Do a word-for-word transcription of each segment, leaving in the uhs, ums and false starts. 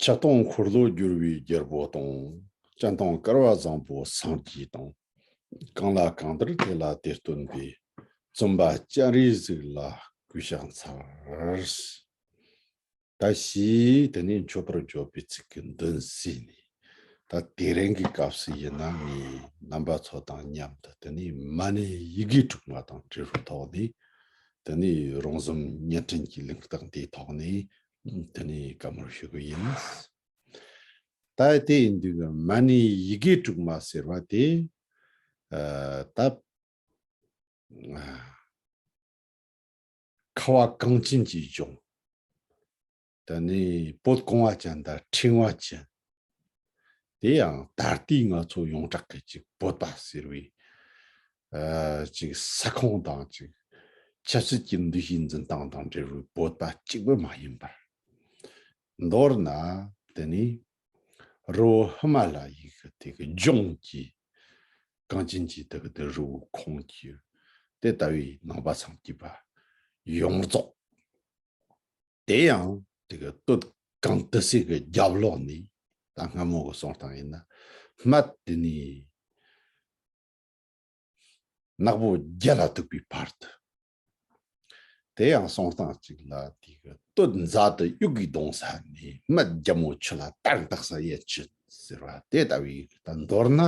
སྤྱིར་བཏང་འཁོར་ལོ་སྒྱུར་བའི་རྒྱལ་པོ་དང་། སྤྱིར་བཏང་བསྐལ་པ་བཟང་པོ་སངས་རྒྱས་དང་། གང་ལ་གང་འདུལ་དེ་ལ་དེ་སྟོན་པའི། བཙུན་པ་སྤྱན་རས་གཟིགས་ལ་གུས་ཕྱག་འཚལ། ད་ཞེས་དེ་ནས་མཆོད་པར་བརྗོད་པའི་ཚིག་གི་མདུན་བསུས་ནས། ད་དེ་རིང་གི་སྐབས་སུ་ཡིན་ན་ངས་རྣམ་པ་ཚོ་དང་མཉམ་དུ་དེ་ནས་མ་ཎི་ཡི་གེ་དྲུག་མ་དང་འབྲེལ་བའི་ཐོག་ནས། དེ་ནས་རོང་ཟོམ་བརྙན་འཕྲིན་གྱི་ལིང་ཏོག་འདིའི་ཐོག་ནས་དེ་ནས་བཀའ་མོལ་ཞུ་གི་ཡིན། ད་དེ་ཡིན་དུས་ཀྱི་མ་ཎི་ཡི་གེ་དྲུག་མ་ཟེར་བ་དེ། ཨ། ད། ཨ། ཁ་བ་གངས་ཅན་གྱི་ལྗོངས། དེ་ནས་བོད་གངས་ཅན་དང་ཕྲེང་བ་ཅན། དེ་ཡང་ད་ལྟའི་ང་ཚོ་ཡོངས་གྲགས་ཀྱི་ཅིག་བོད་པ་ཟེར་བའི། ཨ། ཅིག་ས་ཁོངས་དང་ཅིག་ཆབ་སྲིད་ཀྱི་འདུ་ཤེས་འཛིན་སྟངས་དང་འབྲེལ་བའི་བོད་པ་གཅིག་པུ་མ་ཡིན་པར། མདོར་ན། དེ་ནི་རི་བོ་ཧི་མ་ལ་ཡའི་གི་དེ་གི་ལྗོངས་ཀྱི་གངས་ཅན་གྱི་དེ་གི་དེ་རི་བོའི་ཁོངས་ཀྱི་དེ་ལྟ་བུའི་ནང་པ་སངས་རྒྱས་པ་ཡོངས་རྫོགས། དེ་ཡང་དེ་གི་སྟོད་གངས་ཏི་སེ་གི་རྒྱབ་ལོགས་ནས། ད་སྔ་མོ་གི་གསུང་སྟངས་ཡིན་ན། སྨད་དེ་ནས་ནག་པོ་རྒྱ་ལ་ཐུག་པའི་བར་དུ། དེ་ཡང་གསུང་སྟངས་གཅིག་ལ་དེ་གི་སྟོད་མཛའ་དུ་དབྱུག་གིས་བརྡུངས་ས་ནས་སྨད་རྒྱ་མོ་ཆུ་ལ་ཏག་ཏག་ས་ཡལ་ཆུ་ཟེར་བ་དེ་ལྟ་བུའི། ད་མདོར་ན།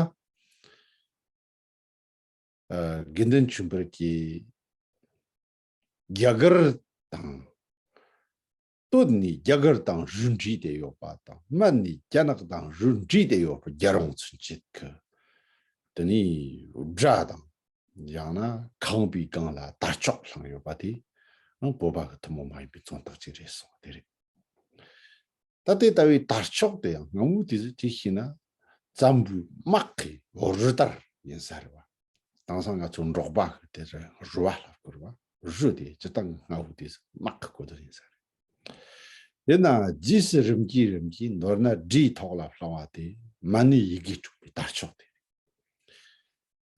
ཨ། དགེ་འདུན་ཆོས་འཕེལ་གྱིས་རྒྱ་གར་དང་། སྟོད་ནས་རྒྱ་གར་དང་རུ་འདྲེས་ཏེ་ཡོད་པ་དང་། སྨད་ནས་རྒྱ་ནག་དང་རུ་འདྲེས་ཏེ་ཡོད་པ། རྒྱལ་རོང་ཚུན་ཆད་ཀྱི་དེ་ནས་སྒྲ་དང་། ཡང་ན་ཁང་པའི་སྒང་ལ་དར་ལྕོག་བསླངས་ཡོད་པ་དེ་ཡང་བོད་པ་གི་ཐུན་མོང་མ་ཡིན་པའི་མཚོན་རྟགས་ཅིག་རེད་གསུངས་པ་དེ་རེད། ད་དེ་ལྟ་བུའི་དར་ལྕོག་དེ་ཡང་སྔ་མོ་དེ་ཚོ་ཅིག་ཤེས་ན་བཙན་པོའི་དམག་གི་རུ་དར་ཡིན་ས་རེད་བ། དེང་སང་ང་ཚོ་འབྲོག་པ་གི་དེ་རུ་བ་ལབ་དགོས་རེད་བ། རུ་དེ་སྤྱིར་བཏང་སྔ་བོ་དེ་ཚོ་དམག་གི་གོ་དོན་ཡིན་ས་རེད། དེ་ན་རྗེས་སུ་རིམ་གྱིས་རིམ་གྱིས་མདོར་ན་སྒྲའི་ཐོག་ལ་བསླངས་པ་དེ་མ་ཎི་ཡི་གེ་དྲུག་པའི་དར་ལྕོག་དེ་རེད།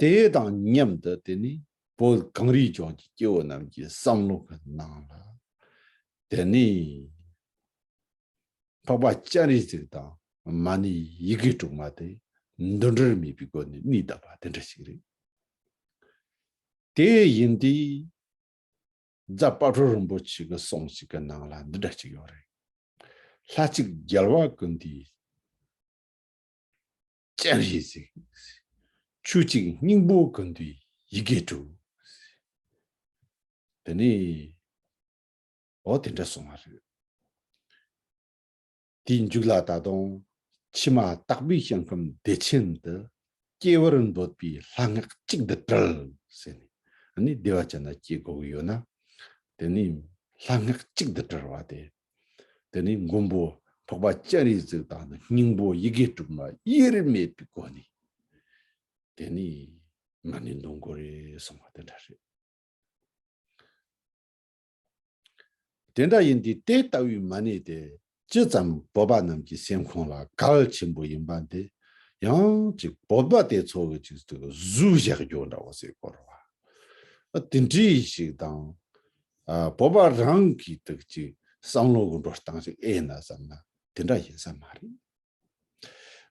དེ་དང་མཉམ་དུ་དེ་ནི་བོད་གངས་རིའི་ལྗོངས་ཀྱི་སྐྱེ་བོ་རྣམས་ཀྱི་བསམ་བློ་གི་ནང་ལ། དེ་ནི་འཕགས་པ་སྤྱན་རས་གཟིགས་དང་མ་ཎི་ཡི་གེ་དྲུག་མ་དེ་འདུ་འབྲལ་མེད་པའི་སྒོ་ནས་གནས་བསྡད་པ་དེ་འདྲ་ཞིག་རེད། དེ་ཡིན་དུས། རྫ་དཔལ་སྤྲུལ་རིན་པོ་ཆེ་གི་གསུང་ཞིག་གི་ནང་ལ་འདི་འདྲ་ཞིག་ཡོད་རེད། ལྷ་གཅིག་རྒྱལ་བ་ཀུན་འདུས་སྤྱན་རས་གཟིགས། ཆོས་གཅིག་སྙིང་པོ་ཀུན་འདུས་ཡི་གེ་དྲུག། དེ་ནས་འོ་དེ་འདྲ་གསུངས་པ་རེད། དེའི་མཇུག་ལ་ད་དུང་། ཕྱི་མ་དག་པའི་ཞིང་ཁམས་བདེ་ཆེན་དུ། སྐྱེ་བར་འདོད་པའི་ལྷ་སྔགས་གཅིག་ཏུ་བྲལ་ཟེར་ནས། ཨ་ནི་བདེ་བ་ཅན་ན་སྐྱེ་དགོས་ཀྱི་ཡོད་ན། དེ་ནི་ལྷ་སྔགས་གཅིག་ཏུ་བྲལ་བ་དེ། དེ་ནི་མགོན་པོ་འཕགས་པ་སྤྱན་རས་གཟིགས་དང་ནི་སྙིང་པོ་ཡི་གེ་དྲུག་མ་དབྱེར་མེད་པའི་སྒོ་ནས། དེ་ནི་མ་ཎི་འདོན་དགོས་རེད་གསུངས་པ་དེ་འདྲ་རེད། དེ་འདྲ་ཡིན་དུས་དེ་ལྟ་བུའི་མ་ཎི་དེ་ཇི་ཙམ་བོད་པ་རྣམས་ཀྱི་སེམས་ཁོང་ལ་གལ་ཆེན་པོ་ཡིན་པ་དེ། ཡང་ཅིག་བོད་པ་དེ་ཚོ་གི་ཅིག་ཏུ་གཟུགས་བཞག་རྒྱུ་འདྲ་བོ་ཟེར་དགོས་རེད་བ། དེ་འདྲའི་ཞིག་དང་། ཨ། བོད་པ་རང་གི་དུ་ཅིག་བསམ་བློ་གི་འགྲོ་སྟངས་ཤིག་ཨེ་ན་བསམ་ན་དེ་འདྲ་ཡིན་ས་མ་རེད།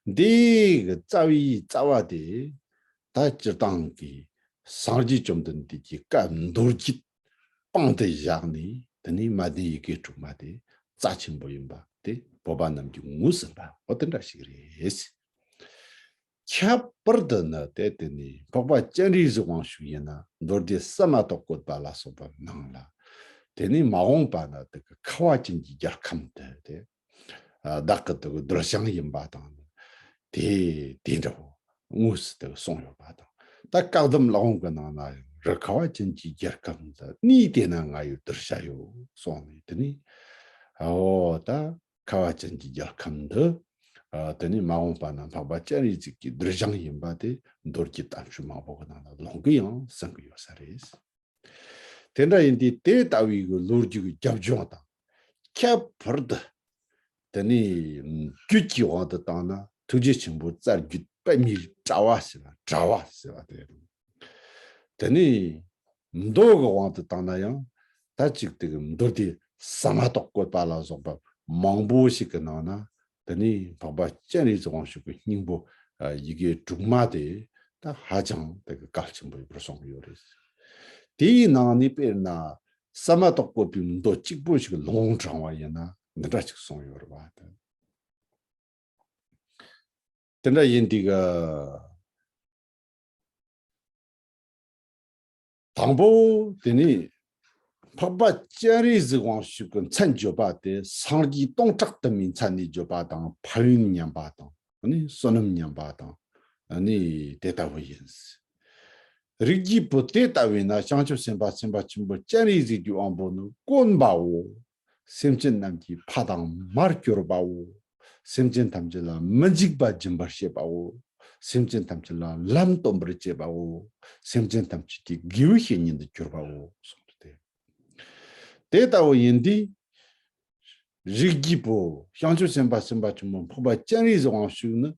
འདི་གི་རྩ་བའི་རྩ་བ་དེ། ད་སྤྱིར་བཏང་གི་སངས་རྒྱས་བཅོམ་ལྡན་འདས་ཀྱི་བཀའ་མདོར་བསྡུས་པང་དུ་བཞག་ནས། དེ་ནས་མ་ཎི་ཡི་གེ་དྲུག་མ་དེ་རྩ་ཆེན་པོ་ཡིན་པ་དེ་བོད་པ་རྣམས་ཀྱིས་ངོས་ཟིན་པ་འོ་དེ་འདྲ་ཞིག་རེད། ཁྱད་པར་དུ་ནི་དེ་དེ་ནས་འཕགས་པ་སྤྱན་རས་གཟིགས་དབང་ཕྱུག་ཡིན་ན་མདོ་སྡེ་ས་མ་ཏོག་བཀོད་པ་ལ་སོགས་པ་ནང་ལ། དེ་ནས་མ་འོངས་པ་ན་དེ་གི་ཁ་བ་ཅན་གྱི་རྒྱལ་ཁམས་དེ་དེ། ཨ། བདག་གི་དེ་གི་གདུལ་ཞིང་ཡིན་པ་དང་། དེ་དེ་འདྲ་བོ་དངོས་སུ་དེ་གསུངས་ཡོད་པ་དང་། ད་བཀའ་གདམས་བླ་འོང་གི་ནང་ན་ཡང་རི་ཁ་བ་ཅན་གྱི་རྒྱལ་ཁམས་སུ་གནས་དེ་ན་ང་ཡི་གདུལ་བྱ་ཡོད་གསུངས་ནས། དེ་ནས་འོ་ད་ཁ་བ་ཅན་གྱི་རྒྱལ་ཁམས་འདི། ཨ། དེ་ནས་མ་འོངས་པ་ན་འཕགས་པ་སྤྱན་རས་གཟིགས་ཀྱི་གདུལ་ཞིང་ཡིན་པ་དེ་མདོ་སྡེ་གཏམ་ཆོས་མང་པོ་གི་ནང་ན་ལུང་གིས་ཡང་གསུང་གི་ཡོད་ས་རེད། དེ་འདྲ་ཡིན་དུས་དེ་ལྟ་བུའི་གི་ལོ་རྒྱུས་ཀྱི་རྒྱབ་ལྗོངས་དང་། ཁྱད་པར་དུ་དེ་ནས་རྒྱུད་ཀྱི་དབང་དུ་བཏང་ན་ཐུགས་རྗེ་ཆེན་པོ་རྩ་རྒྱུད་པདྨའི་དྲ་བ་ཟེར་བ། དྲ་བ་ཟེར་བ་དེ་རེད། དེ་ནས་མདོ་གི་དབང་དུ་བཏང་ན་ཡང་ད་ཅིག་དེ་གི་མདོ་སྡེ་ས་མ་ཏོག་བཀོད་པ་ལ་སོགས་པ་མང་པོ་ཞིག་གི་ནང་ན། དེ་ནས་འཕགས་པ་སྤྱན་རས་གཟིགས་དབང་ཕྱུག་གི་སྙིང་པོ་ཨ་ཡི་གེ་དྲུག་མ་དེ་ད་ཧ་ཅང་དེ་གི་གལ་ཆེན་པོ་ཡིན་པར་གསུངས་ཡོད་རེད། དེའི་ནང་ནས་དཔེར་ན་ཟ་མ་ཏོག་བཀོད་པའི་མདོ་གཅིག་པོ་ཞིག་ལུང་དྲངས་པ་ཡིན་ན་འདི་འདྲ་ཞིག་གསུངས་ཡོད་རེད་བ། དེ་འདྲ་ཡིན་དུས་ཀ་དང་པོ་དེ་ནི་འཕགས་པ་སྤྱན་རས་གཟིགས་དབང་ཕྱུག་གི་མཚན་བརྗོད་པ་དེ་སངས་རྒྱས་སྟོང་ཕྲག་དུ་མའི་མཚན་ནས་བརྗོད་པ་དང་ཕན་ཡོན་མཉམ་པ་དང་ནི་བསོད་ནམས་མཉམ་པ་དང་ནི་དེ་ལྟ་བུ་ཡིན། རིགས་ཀྱི་བུ་དེ་ལྟ་བས་ན་བྱང་ཆུབ་སེམས་དཔའ་སེམས་དཔའ་ཆེན་པོ་སྤྱན་རས་གཟིགས་ཀྱི་དབང་པོ་ནི་དཀོན་པའོ། སེམས་ཅན་རྣམས་ཀྱི་ཕ་དང་མར་གྱུར་པའོ། སེམས་ཅན་ཐམས་ཅད་ལ་མི་འཇིགས་པ་སྦྱིན་པར་བྱེད་པའོ། སེམས་ཅན་ཐམས་ཅད་ལ་ལམ་སྟོན་པར་བྱེད་པའོ། སེམས་ཅན་ཐམས་ཅད་ཀྱི་དགེ་བའི་བཤེས་གཉེན་དུ་གྱུར་པའོ་གསུངས་ཏེ། དེ་ལྟ་བུ་ཡིན་དུས། རིགས་ཀྱི་བུ་བྱང་ཆུབ་སེམས་དཔའ་སེམས་དཔའ་ཆེན་པོ་འཕགས་པ་སྤྱན་རས་གཟིགས་དབང་ཕྱུག་ནི་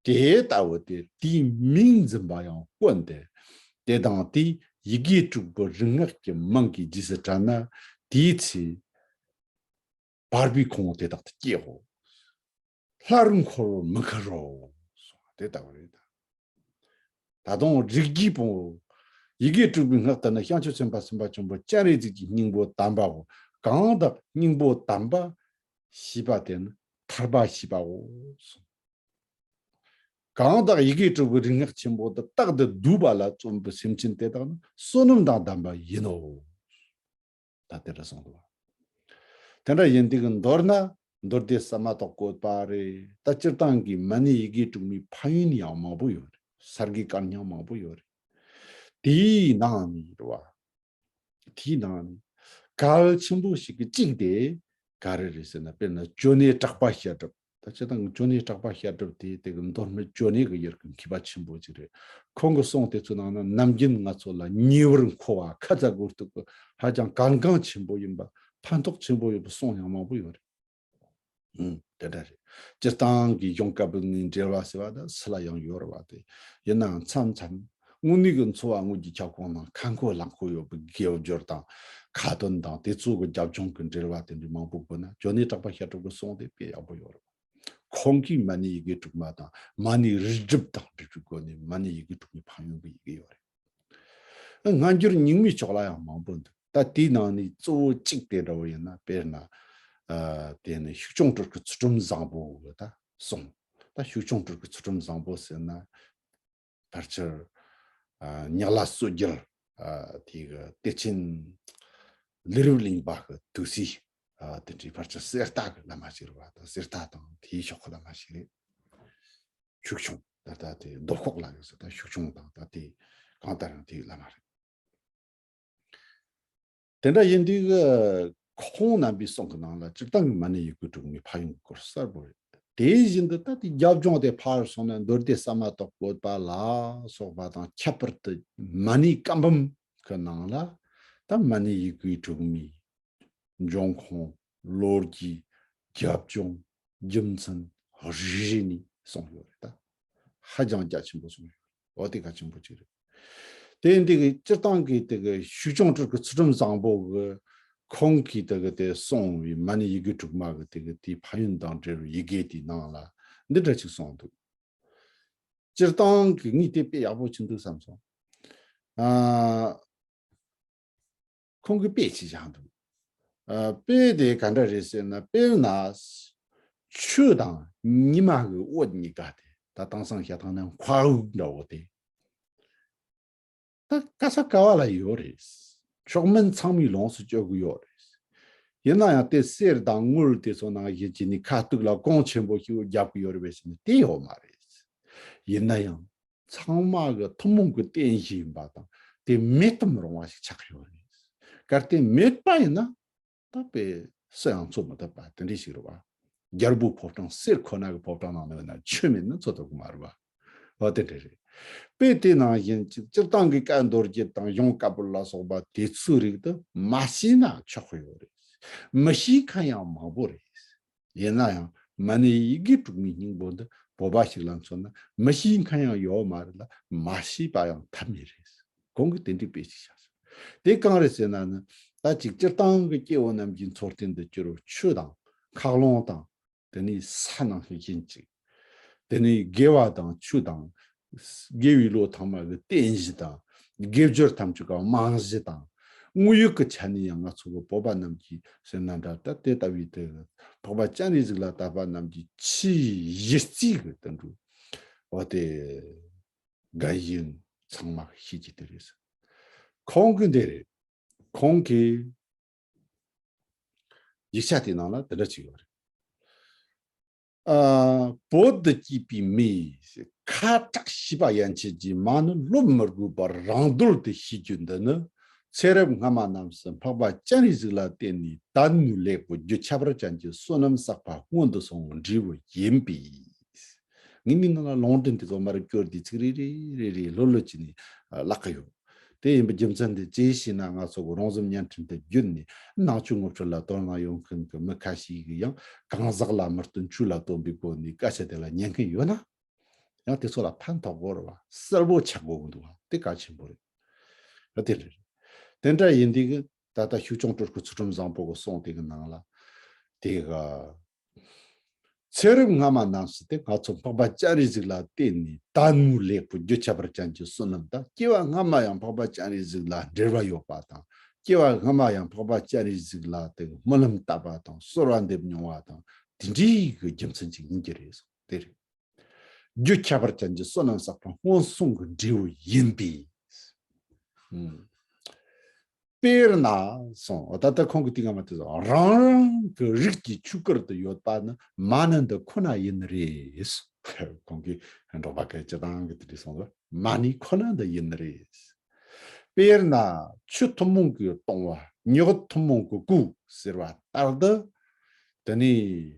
དེ་ལྟ་བུ་སྟེ། དེའི་མིང་འཛིན་པ་ཡང་དཀོན་ཏེ། དེ་དང་དེའི་ཡི་གེ་དྲུག་པོ་རིག་སྔགས་ཀྱི་མིང་གི་རྗེས་སུ་དྲན་ན་དེའི་ཚེ་བར་པའི་ཁོང་དེ་དག་ཏུ་སྐྱེའོ། སླར་འཁོར་བར་མི་འཁོར་རོ། དེ་ལྟ་བུ་རེད། ད་དུང་རིགས་ཀྱི་བུ། ཡི་གེ་དྲུག་པའི་སྔགས་ལྟར་ན་བྱང་ཆུབ་སེམས་དཔའ་སེམས་དཔའ་ཆེན་པོ་སྤྱན་རས་གཟིགས་ཀྱི་སྙིང་པོ་དམ་པའོ། གང་དག་སྙིང་པོ་དམ་པ་ཞེས་པ་དེ་ནི་ཐར་པ་ཞེས་པའོ། གང་དག་ཡི་གེ་དྲུག་པའི་རིག་སྔགས་ཆེན་པོ་འདི་རྟག་ཏུ་བསྡུས་པ་ལ་བརྩོན་པའི་སེམས་ཅན་དེ་དག་ནི་བསོད་ནམས་དང་ལྡན་པ་ཡིན་ནོ། ད་དེ་འདྲ་གསུངས་འདུག་བ། དེ་འདྲ་ཡིན་དུས་མདོར་ན་མདོ་སྡེ་ཟ་མ་ཏོག་བཀོད་པ་རེད། ད་སྤྱིར་བཏང་གི་མ་ཎི་ཡི་གེ་དྲུག་མའི་ཕན་ཡོན་ཡང་མང་པོ་ཡོད་རེད། གསེར་གྱི་དཀའ་རྙིང་མང་པོ་ཡོད་རེད། དེའི་ནང་ནས་རེད་བ། དེའི་ནང་ནས་གལ་ཆེན་པོ་ཞིག་གི་གཅིག་དེ་ག་རེ་རེད་ཟེར་ན། དཔེར་ན་ཇོ་ནེ་གྲགས་པ་བཤད་སྒྲུབ། ད་སྤྱིར་བཏང་གི་ཇོ་ནེ་གྲགས་པ་བཤད་སྒྲུབ་དེ་དེ་གི་མདོ་སྨད་ཇོ་ནེ་གི་ཡུལ་གི་མཁས་པ་ཆེན་པོ་ཅིག་རེད། ཁོང་གི་གསུང་དེ་ཚོའི་ནང་ན་ནམ་རྒྱུན་ང་ཚོ་ལ་ཉེ་བར་མཁོ་བ་ཁ་ཚ་དགོས་གཏུག་གི་ཧ་ཅང་གལ་འགངས་ཆེན་པོ་ཡིན་པ། ཕན་ཐོགས་ཆེན་པོ་ཡོད་པའི་གསུང་ཡང་མང་པོ་ཡོད་རེད། ཨང་། དེ་འདྲ་རེད། སྤྱིར་བཏང་གི་གཞུང་བཀའ་པོད་ལྔའི་འགྲེལ་བ་ཟེར་བ་ད་སུ་ལ་ཡང་ཡོད་རེད་བ། དེ་ཡིན་ནའང་མཚམས་མཚམས་དངོས་གནས་ཀྱི་འཚོ་བ་དངོས་ཀྱི་ཁྱབ་ཁོངས་ནང་ཁ་འཁོར་ལག་འཁོར་ཡོད་པའི་དགེ་སྦྱོར་དང་ཁ་ཏོན་དང་དེ་ཚོ་གི་རྒྱབ་ལྗོངས་ཀྱི་འགྲེལ་བ་དེ་འདྲའི་མང་པོ་དགོས་ན་ཇོ་ནེ་གྲགས་པ་བཤད་སྒྲུབ་ཀྱི་གསུང་དེ་དཔེ་ཡག་པོ་ཡོད་རེད། ཁོང་གིས་མ་ཎི་ཡི་གེ་དྲུག་མ་དང་མ་ཎི་རིལ་སྒྲུབ་དང་འབྲེལ་བའི་སྒོ་ནས་མ་ཎི་ཡི་གེ་དྲུག་མའི་ཕན་ཡོན་གྱི་ཡི་གེ་ཡོད་རེད། སྔ་འགྱུར་རྙིང་མའི་ཕྱོགས་ལ་ཡང་མང་པོ་འདུག་ད་དེའི་ནང་ནས་གཙོ་བོ་གཅིག་དེ་འདྲ་བོ་ཡིན་ན། དཔེར་ན་ཨ་དེ་ནི་ཤུགས་ཀྱང་སྤྲུལ་སྐུ་ཚུལ་ཁྲིམས་བཟང་པོ་གི་ད་གསུང་། ད་ཤུགས་ཀྱང་སྤྲུལ་སྐུ་ཚུལ་ཁྲིམས་བཟང་པོ་ཟེར་ན་ཕལ་ཆེར་ཨ་ཉག་ལ་སྲོལ་རྒྱུན་ཨ་དེ་གི་གཏེར་ཆེན་ལས་རབ་གླིང་པ་གི་དུས་སྲིད་ཨ་དེ་འདྲའི་ཕལ་ཆེར་གསེར་རྟ་གི་བླ་མ་ཞིག་རེད་བ། ད་གསེར་རྟ་དང་དེའི་ཕྱོགས་གི་བླ་མ་ཞིག་རེད། ཤུགས་ཆུང་། ད་ལྟ་དེ་རྡོ་ཁོག་ལ་ཡོད་ཟེར། ད་ཤུགས་ཆུང་དང་ད་དེ་གང་ལྟར་ཡང་དེའི་བླ་མ་རེད། དེ་འདྲ་ཡིན་དུས་ཁོང་རྣམ་པའི་གསུང་གི་ནང་ལ་སྤྱིར་བཏང་གི་མ་ཎི་ཡི་གེ་དྲུག་མའི་ཕན་ཡོན་གྱི་སྐོར་གསལ་པོ་རེད། དེ་བཞིན་དུ་ད་དེ་རྒྱབ་ལྗོངས་དེ་ཕར་སོང་ན་མདོ་སྡེ་ཟ་མ་ཏོག་བཀོད་པ་ལ་སོགས་པ་དང་ཁྱད་པར་དུ་མ་ཎི་བཀའ་འབུམ་གྱི་ནང་ལ་ད་མ་ཎི་ཡི་གེ་དྲུག་མའི་འབྱུང་ཁུངས། ལོ་རྒྱུས། རྒྱབ་ལྗོངས། རྒྱུ་མཚན་རེ་རེ་ནས་གསུངས་ཡོད་རེད། ད་ཧ་ཅང་རྒྱ་ཆེན་པོ་གསུངས་ཡོད་རེད། འོ་དེ་གལ་ཆེན་པོ་གཅིག་རེད། དེ་འདི་གི་སྤྱིར་བཏང་གི་དེ་གི་ཤུགས་ཀྱང་སྤྲུལ་སྐུ་ཚུལ་ཁྲིམས་བཟང་པོ་གི་ཁོང་གིས་དེ་གི་དེ་གསུངས་པའི་མ་ཎི་ཡི་གེ་དྲུག་མ་གི་དེ་གི་དེའི་ཕན་ཡོན་དང་འབྲེལ་བའི་ཡི་གེ་དེའི་ནང་ལ་འདི་འདྲ་ཅིག་གསུངས་འདུག་སྤྱིར་བཏང་གི་ངས་དེ་དཔེ་ཡག་པོ་ཅིག་འདུག་བསམ་སོང་། ཨ། ཁོང་གིས་དཔེ་ཅིག་བཞག་འདུག་ཨ། དཔེ་དེ་ག་འདྲ་རེད་ཟེར་ན། དཔེར་ན་ཆུ་དང་ཉི་མ་གི་འོད་གཉིས་ཀ་དེ། ད་དེང་སང་བཤད་སྟངས་ན་མཁའ་དབུགས་འདྲ་བོ་དེ། ད་ག་ས་ག་བ་ལ་ཡོད་རེད། མཆོག་དམན་ཚང་མས་ལོངས་སུ་སྤྱོད་ཀྱི་ཡོད་རེད། ཡིན་ན་ཡང་དེ་གསེར་དང་དངུལ་དེ་ཚོ་ནང་བཞིན་བྱས་ནས་ཁ་ཐུག་ལ་གོང་ཆེན་པོ་ཞིག་རྒྱབ་ཀྱི་ཡོད་རེད་པས་ཟེར་ན་དེ་ཡོད་མ་རེད། ཡིན་ན་ཡང་ཚང་མ་གི་ཐུན་མོང་གི་རྟེན་གཞི་ཡིན་པ་དང་དེ་མེད་དུ་མི་རུང་བ་ཞིག་ཆགས་ཀྱི་ཡོད་རེད། གལ་ཏེ་མེད་པ་ཡིན་ན་ད་དཔེ་སུ་ཡང་འཚོལ་མི་ཐུབ་པ་དེ་འདྲ་ཞིག་རེད་བ། རྒྱལ་པོའི་ཕོ་བྲང་གསེར་ཁོ་ན་གི་ཕོ་བྲང་ནང་ན་ཡོད་ན་ཆུ་མེད་ན་འཚོལ་ཐུབ་ཀྱི་མ་རེད་བ། འོ་དེ་འདྲ་རེད། དཔེ་དེ་ནང་བཞིན་སྤྱིར་བཏང་གི་བཀའ་མདོ་རྒྱུད་དང་གཞུང་བཀའ་པོད་ལ་སོགས་པ་དེ་ཚོའི་རིགས་དེ་མ་ཤེས་ན་ཆོག་གི་ཡོད་རེད། མི་ཤེས་མཁན་ཡང་མང་པོ་རེད། ཡིན་ན་ཡང་མ་ཎི་ཡི་གེ་དྲུག་མའི་སྙིང་པོ་འདི་བོད་པ་ཞིག་ལ་མཚོན་ན་མི་ཤེས་མཁན་ཡང་ཡོད་མ་རེད་ལ། མ་ཤེས་པ་ཡང་ཐབས་མེད་རེད། གོང་གི་དེ་འདྲའི་དཔེ་ཅིག་བཞག་སོང་། དེ་གང་རེད་ཟེར་ན་ནི། ད་ཅིག་སྤྱིར་བཏང་གི་སྐྱེ་བོ་རྣམས་ཀྱི་འཚོ་རྟེན་དུ་གྱུར་བའི་ཆུ་དང་མཁའ་རླུང་དང་ དེ་ནས་ས་ནང་བཞིན་ཅིག་དེ་ནས་དགེ་བ་དང་ཆོས་དང་། དགེ་བའི་བློ་ཐང་མ་གི་རྟེན་གཞི་དང་། དགེ་སྦྱོར་ཐམས་ཅད་ཀྱི་རྨང་གཞི་དང་། དངོས་ཡོད་ཀྱི་ཆ་ནས་ཡང་ང་ཚོ་གི་བོད་པ་རྣམས་ཀྱི་ཟེར་ན་འདྲ། ད་དེ་ལྟ་བུའི་དེ་འཕགས་པ་སྤྱན་རས་གཟིགས་ལ་བཏབ་པ་རྣམས་ཀྱི་ཆེས་གཞི་རྩའི་གི་དོན་འགྲུབ་འོ་དེ་འགན་ཡིན། ཚང་མ་ཤེས་ཀྱི་དེ་རེད། ཁོང་གི་འདི་རེད། ཁོང་གི་ཡིག་ཆ་དེ་ནང་ལ་དེ་འདྲ་ཅིག་ཡོད་རེད། ཨ། བོད་དུ་སྐྱེས་པའི་མི། ཁ་གྲག་ཤེས་པ་ཡན་ཆད་ཀྱིས་མ་ཎི་སློབ་མི་དགོས་པར་རང་འདོད་དུ་ཤེས་རྒྱུ་འདི་ནི། ཚེ་རབས་སྔ་མ་རྣམས་སུ་འཕགས་པ་སྤྱན་རས་གཟིགས་ལ་བརྟེན་ནས་དད་མོས་ལེགས་པོ་རྒྱུ་ཁྱད་པར་ཅན་གྱི་བསོད་ནམས་བསགས་པ་སྔོན་དུ་སོང་བའི་འབྲས་བུ་ཡིན་པས། ངས་འདི་ནང་ལ་ལུང་འདྲེན་དེ་ཚོ་མར་བསྐྱོར་དུས་ཚིག་རེ་རེ་རེ་རེ་ལྷོད་ལྷོད་བྱས་ནས་ཨ་བཀླག་གི་ཡོད། དེ་ཡིན་པའི་རྒྱུ་མཚན་དེ་ཅི་ཞེ་ན། ང་ཚོ་གི་རོང་ཟོམ་བརྙན་འཕྲིན་དེ་བརྒྱུད་ནས་ནང་ཆོས་ངོ་སྤྲོད་ལ་དོ་སྣང་ཡོང་མཁན་གྱི་མི་ཁ་ཤས་ཀྱིས་ཡང་གང་ཟག་ལ་མི་སྟོན་ཆོས་ལ་སྟོན་པའི་སྒོ་ནས་སྐད་ཆ་དེ་ལ་ཉན་མཁན་ཡོད་ན། ཡང་དེ་ཚོ་ལ་ཕན་ཐོགས་དགོས་རེད་བ། གསལ་པོ་ཆགས་དགོས་ཀྱི་འདུག་བ། དེ་གལ་ཆེན་པོ་རེད། ཨ་དེ་རེད། དེ་འདྲ་ཡིན་དུས་ཀྱི་ད་ལྟ་ཤུགས་ཆུང་སྤྲུལ་སྐུ་ཚུལ་ཁྲིམས་བཟང་པོ་གི་གསུང་དེ་གི་ནང་ལ། དེ་ག་ཚེ་རབས་སྔ་མ་རྣམས་སུ་དེ་ང་ཚོ་འཕགས་པ་སྤྱན་རས་གཟིགས་ལ་བརྟེན་ནས་དད་མོས་ལེགས་པོ་རྒྱུ་ཁྱད་པར་ཅན་གྱི་བསོད་ནམས་དང་། སྐྱེ་བ་སྔ་མ་ཡང་འཕགས་པ་སྤྱན་རས་གཟིགས་ལ་འབྲེལ་བ་ཡོད་པ་དང་། སྐྱེ་བ་སྔ་མ་ཡང་འཕགས་པ་སྤྱན་རས་གཟིགས་ལ་དེ་སྨོན་ལམ་བཏབ་པ་དང་། གསོལ་བ་འདེབས་མྱོང་བ་དང་། དེ་འདྲའི་གི་རྒྱུ་མཚན་ཅིག་ཡིན་གྱི་རེད་གསུངས། དེ་རེད། རྒྱུ་ཁྱད་པར་ཅན་གྱི་བསོད་ནམས་བསགས་པ་སྔོན་སོང་གི་འབྲས་བུ་ཡིན་པས། ཨུམ། དཔེར་ན་གསུངས། ད་ལྟ་ཁོང་གིས་དེ་སྔ་མ་དེ་ཚོ་རང་རང་གི་རིགས་ཀྱི་ཆོས་སྐལ་དུ་ཡོད་པ་ནི་མ་ཎི་འདི་ཁོ་ན་ཡིན་ནི་རེད། ཁོང་གིས་འབྲོག་པ་སྐད་ཅིག་དང་གི་དེ་འདྲ་གསུངས་སོ། མ་ཎི་ཁོ་ན་འདི་ཡིན་ནི་རེད། དཔེར་ན་ཆུ་ཐུན་མོང་གིས་གཏོང་བ། ཉི་འོད་ཐུན་མོང་གིས་བསྐུ་ཟེར་བ་ལྟར་དུ། དེ་ནས་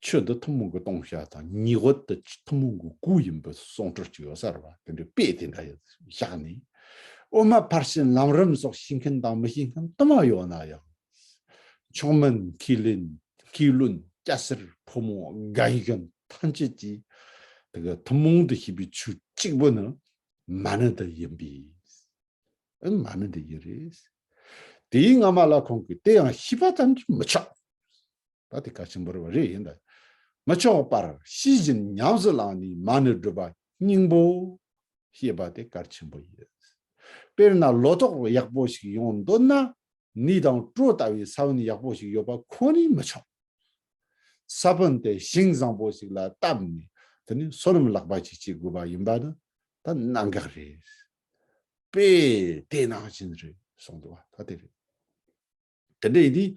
ཆུ་འདི་ཐུན་མོང་གིས་གཏོང་བྱ་དང་། ཉི་འོད་དེ་ཆུ་ཐུན་མོང་གིས་བསྐུ་ཡིན་པའི་གསུང་སྲོལ་ཅིག་ཡོད་ས་རེད་བ། དེ་འདྲའི་དཔེ་དེ་འདྲ་བཞག་ནས། དབུ་མ་ཕར་ཕྱིན་ལམ་རིམ་སོགས་ཤེས་མཁན་དང་མི་ཤེས་མཁན་དུ་མ་ཡོད་ན་ཡང་། མཆོག་དམན་མཁས་བླུན། མཁས་བླུན། སྐྱ་སེར་ཕོ་མོ་རྒན་གཞོན་ཐམས་ཅད་ཀྱིས་དེ་གི་ཐུན་མོང་དུ་ཤེས་པའི་ཆོས་གཅིག་པུ་ནི་མ་ཎི་འདི་ཡིན་པས། ཨ་ནི་མ་ཎི་འདི་ཡིན་རེད། དེའི་སྔ་མ་ལ་ཁོང་གིས་དེ་ཡང་ཤེས་པ་ཙམ་གྱིས་མི་ཆོག་ད་དེ་གལ་ཆེན་པོ་རེད་པ། རེད། ཡིན་ད། མི་ཆོག་པར་ཤེས་བཞིན་ཉམས་སུ་བླངས་ནས་མ་ཎི་སྒྲུབ་པ་སྙིང་པོ་ཤེས་པ་དེ་གལ་ཆེན་པོ་ཡིན། དཔེར་ན་ལོ་ཏོག་ཡག་པོ་ཞིག་ཡོང་འདོད་ན། ནས་དང་གྲོ་ལྟ་བུའི་ས་བོན་ཡག་པོ་ཞིག་ཡོད་པ་ཁོ་ནས་མི་ཆོག་ས་བོན་དེ་ཞིང་བཟང་པོ་ཞིག་ལ་བཏབ་ནས། དེ་ནས་སོ་ནམ་ལག་པ་ཅིག་བྱེད་དགོས་པ་ཡིན་པ་ནི་ད་གནད་འགག་རེད། དཔེ་དེ་ནང་བཞིན་རེད་གསུངས་འདུག་བ། ད་དེ་རེད། དེ་འདྲ་ཡིན་དུས།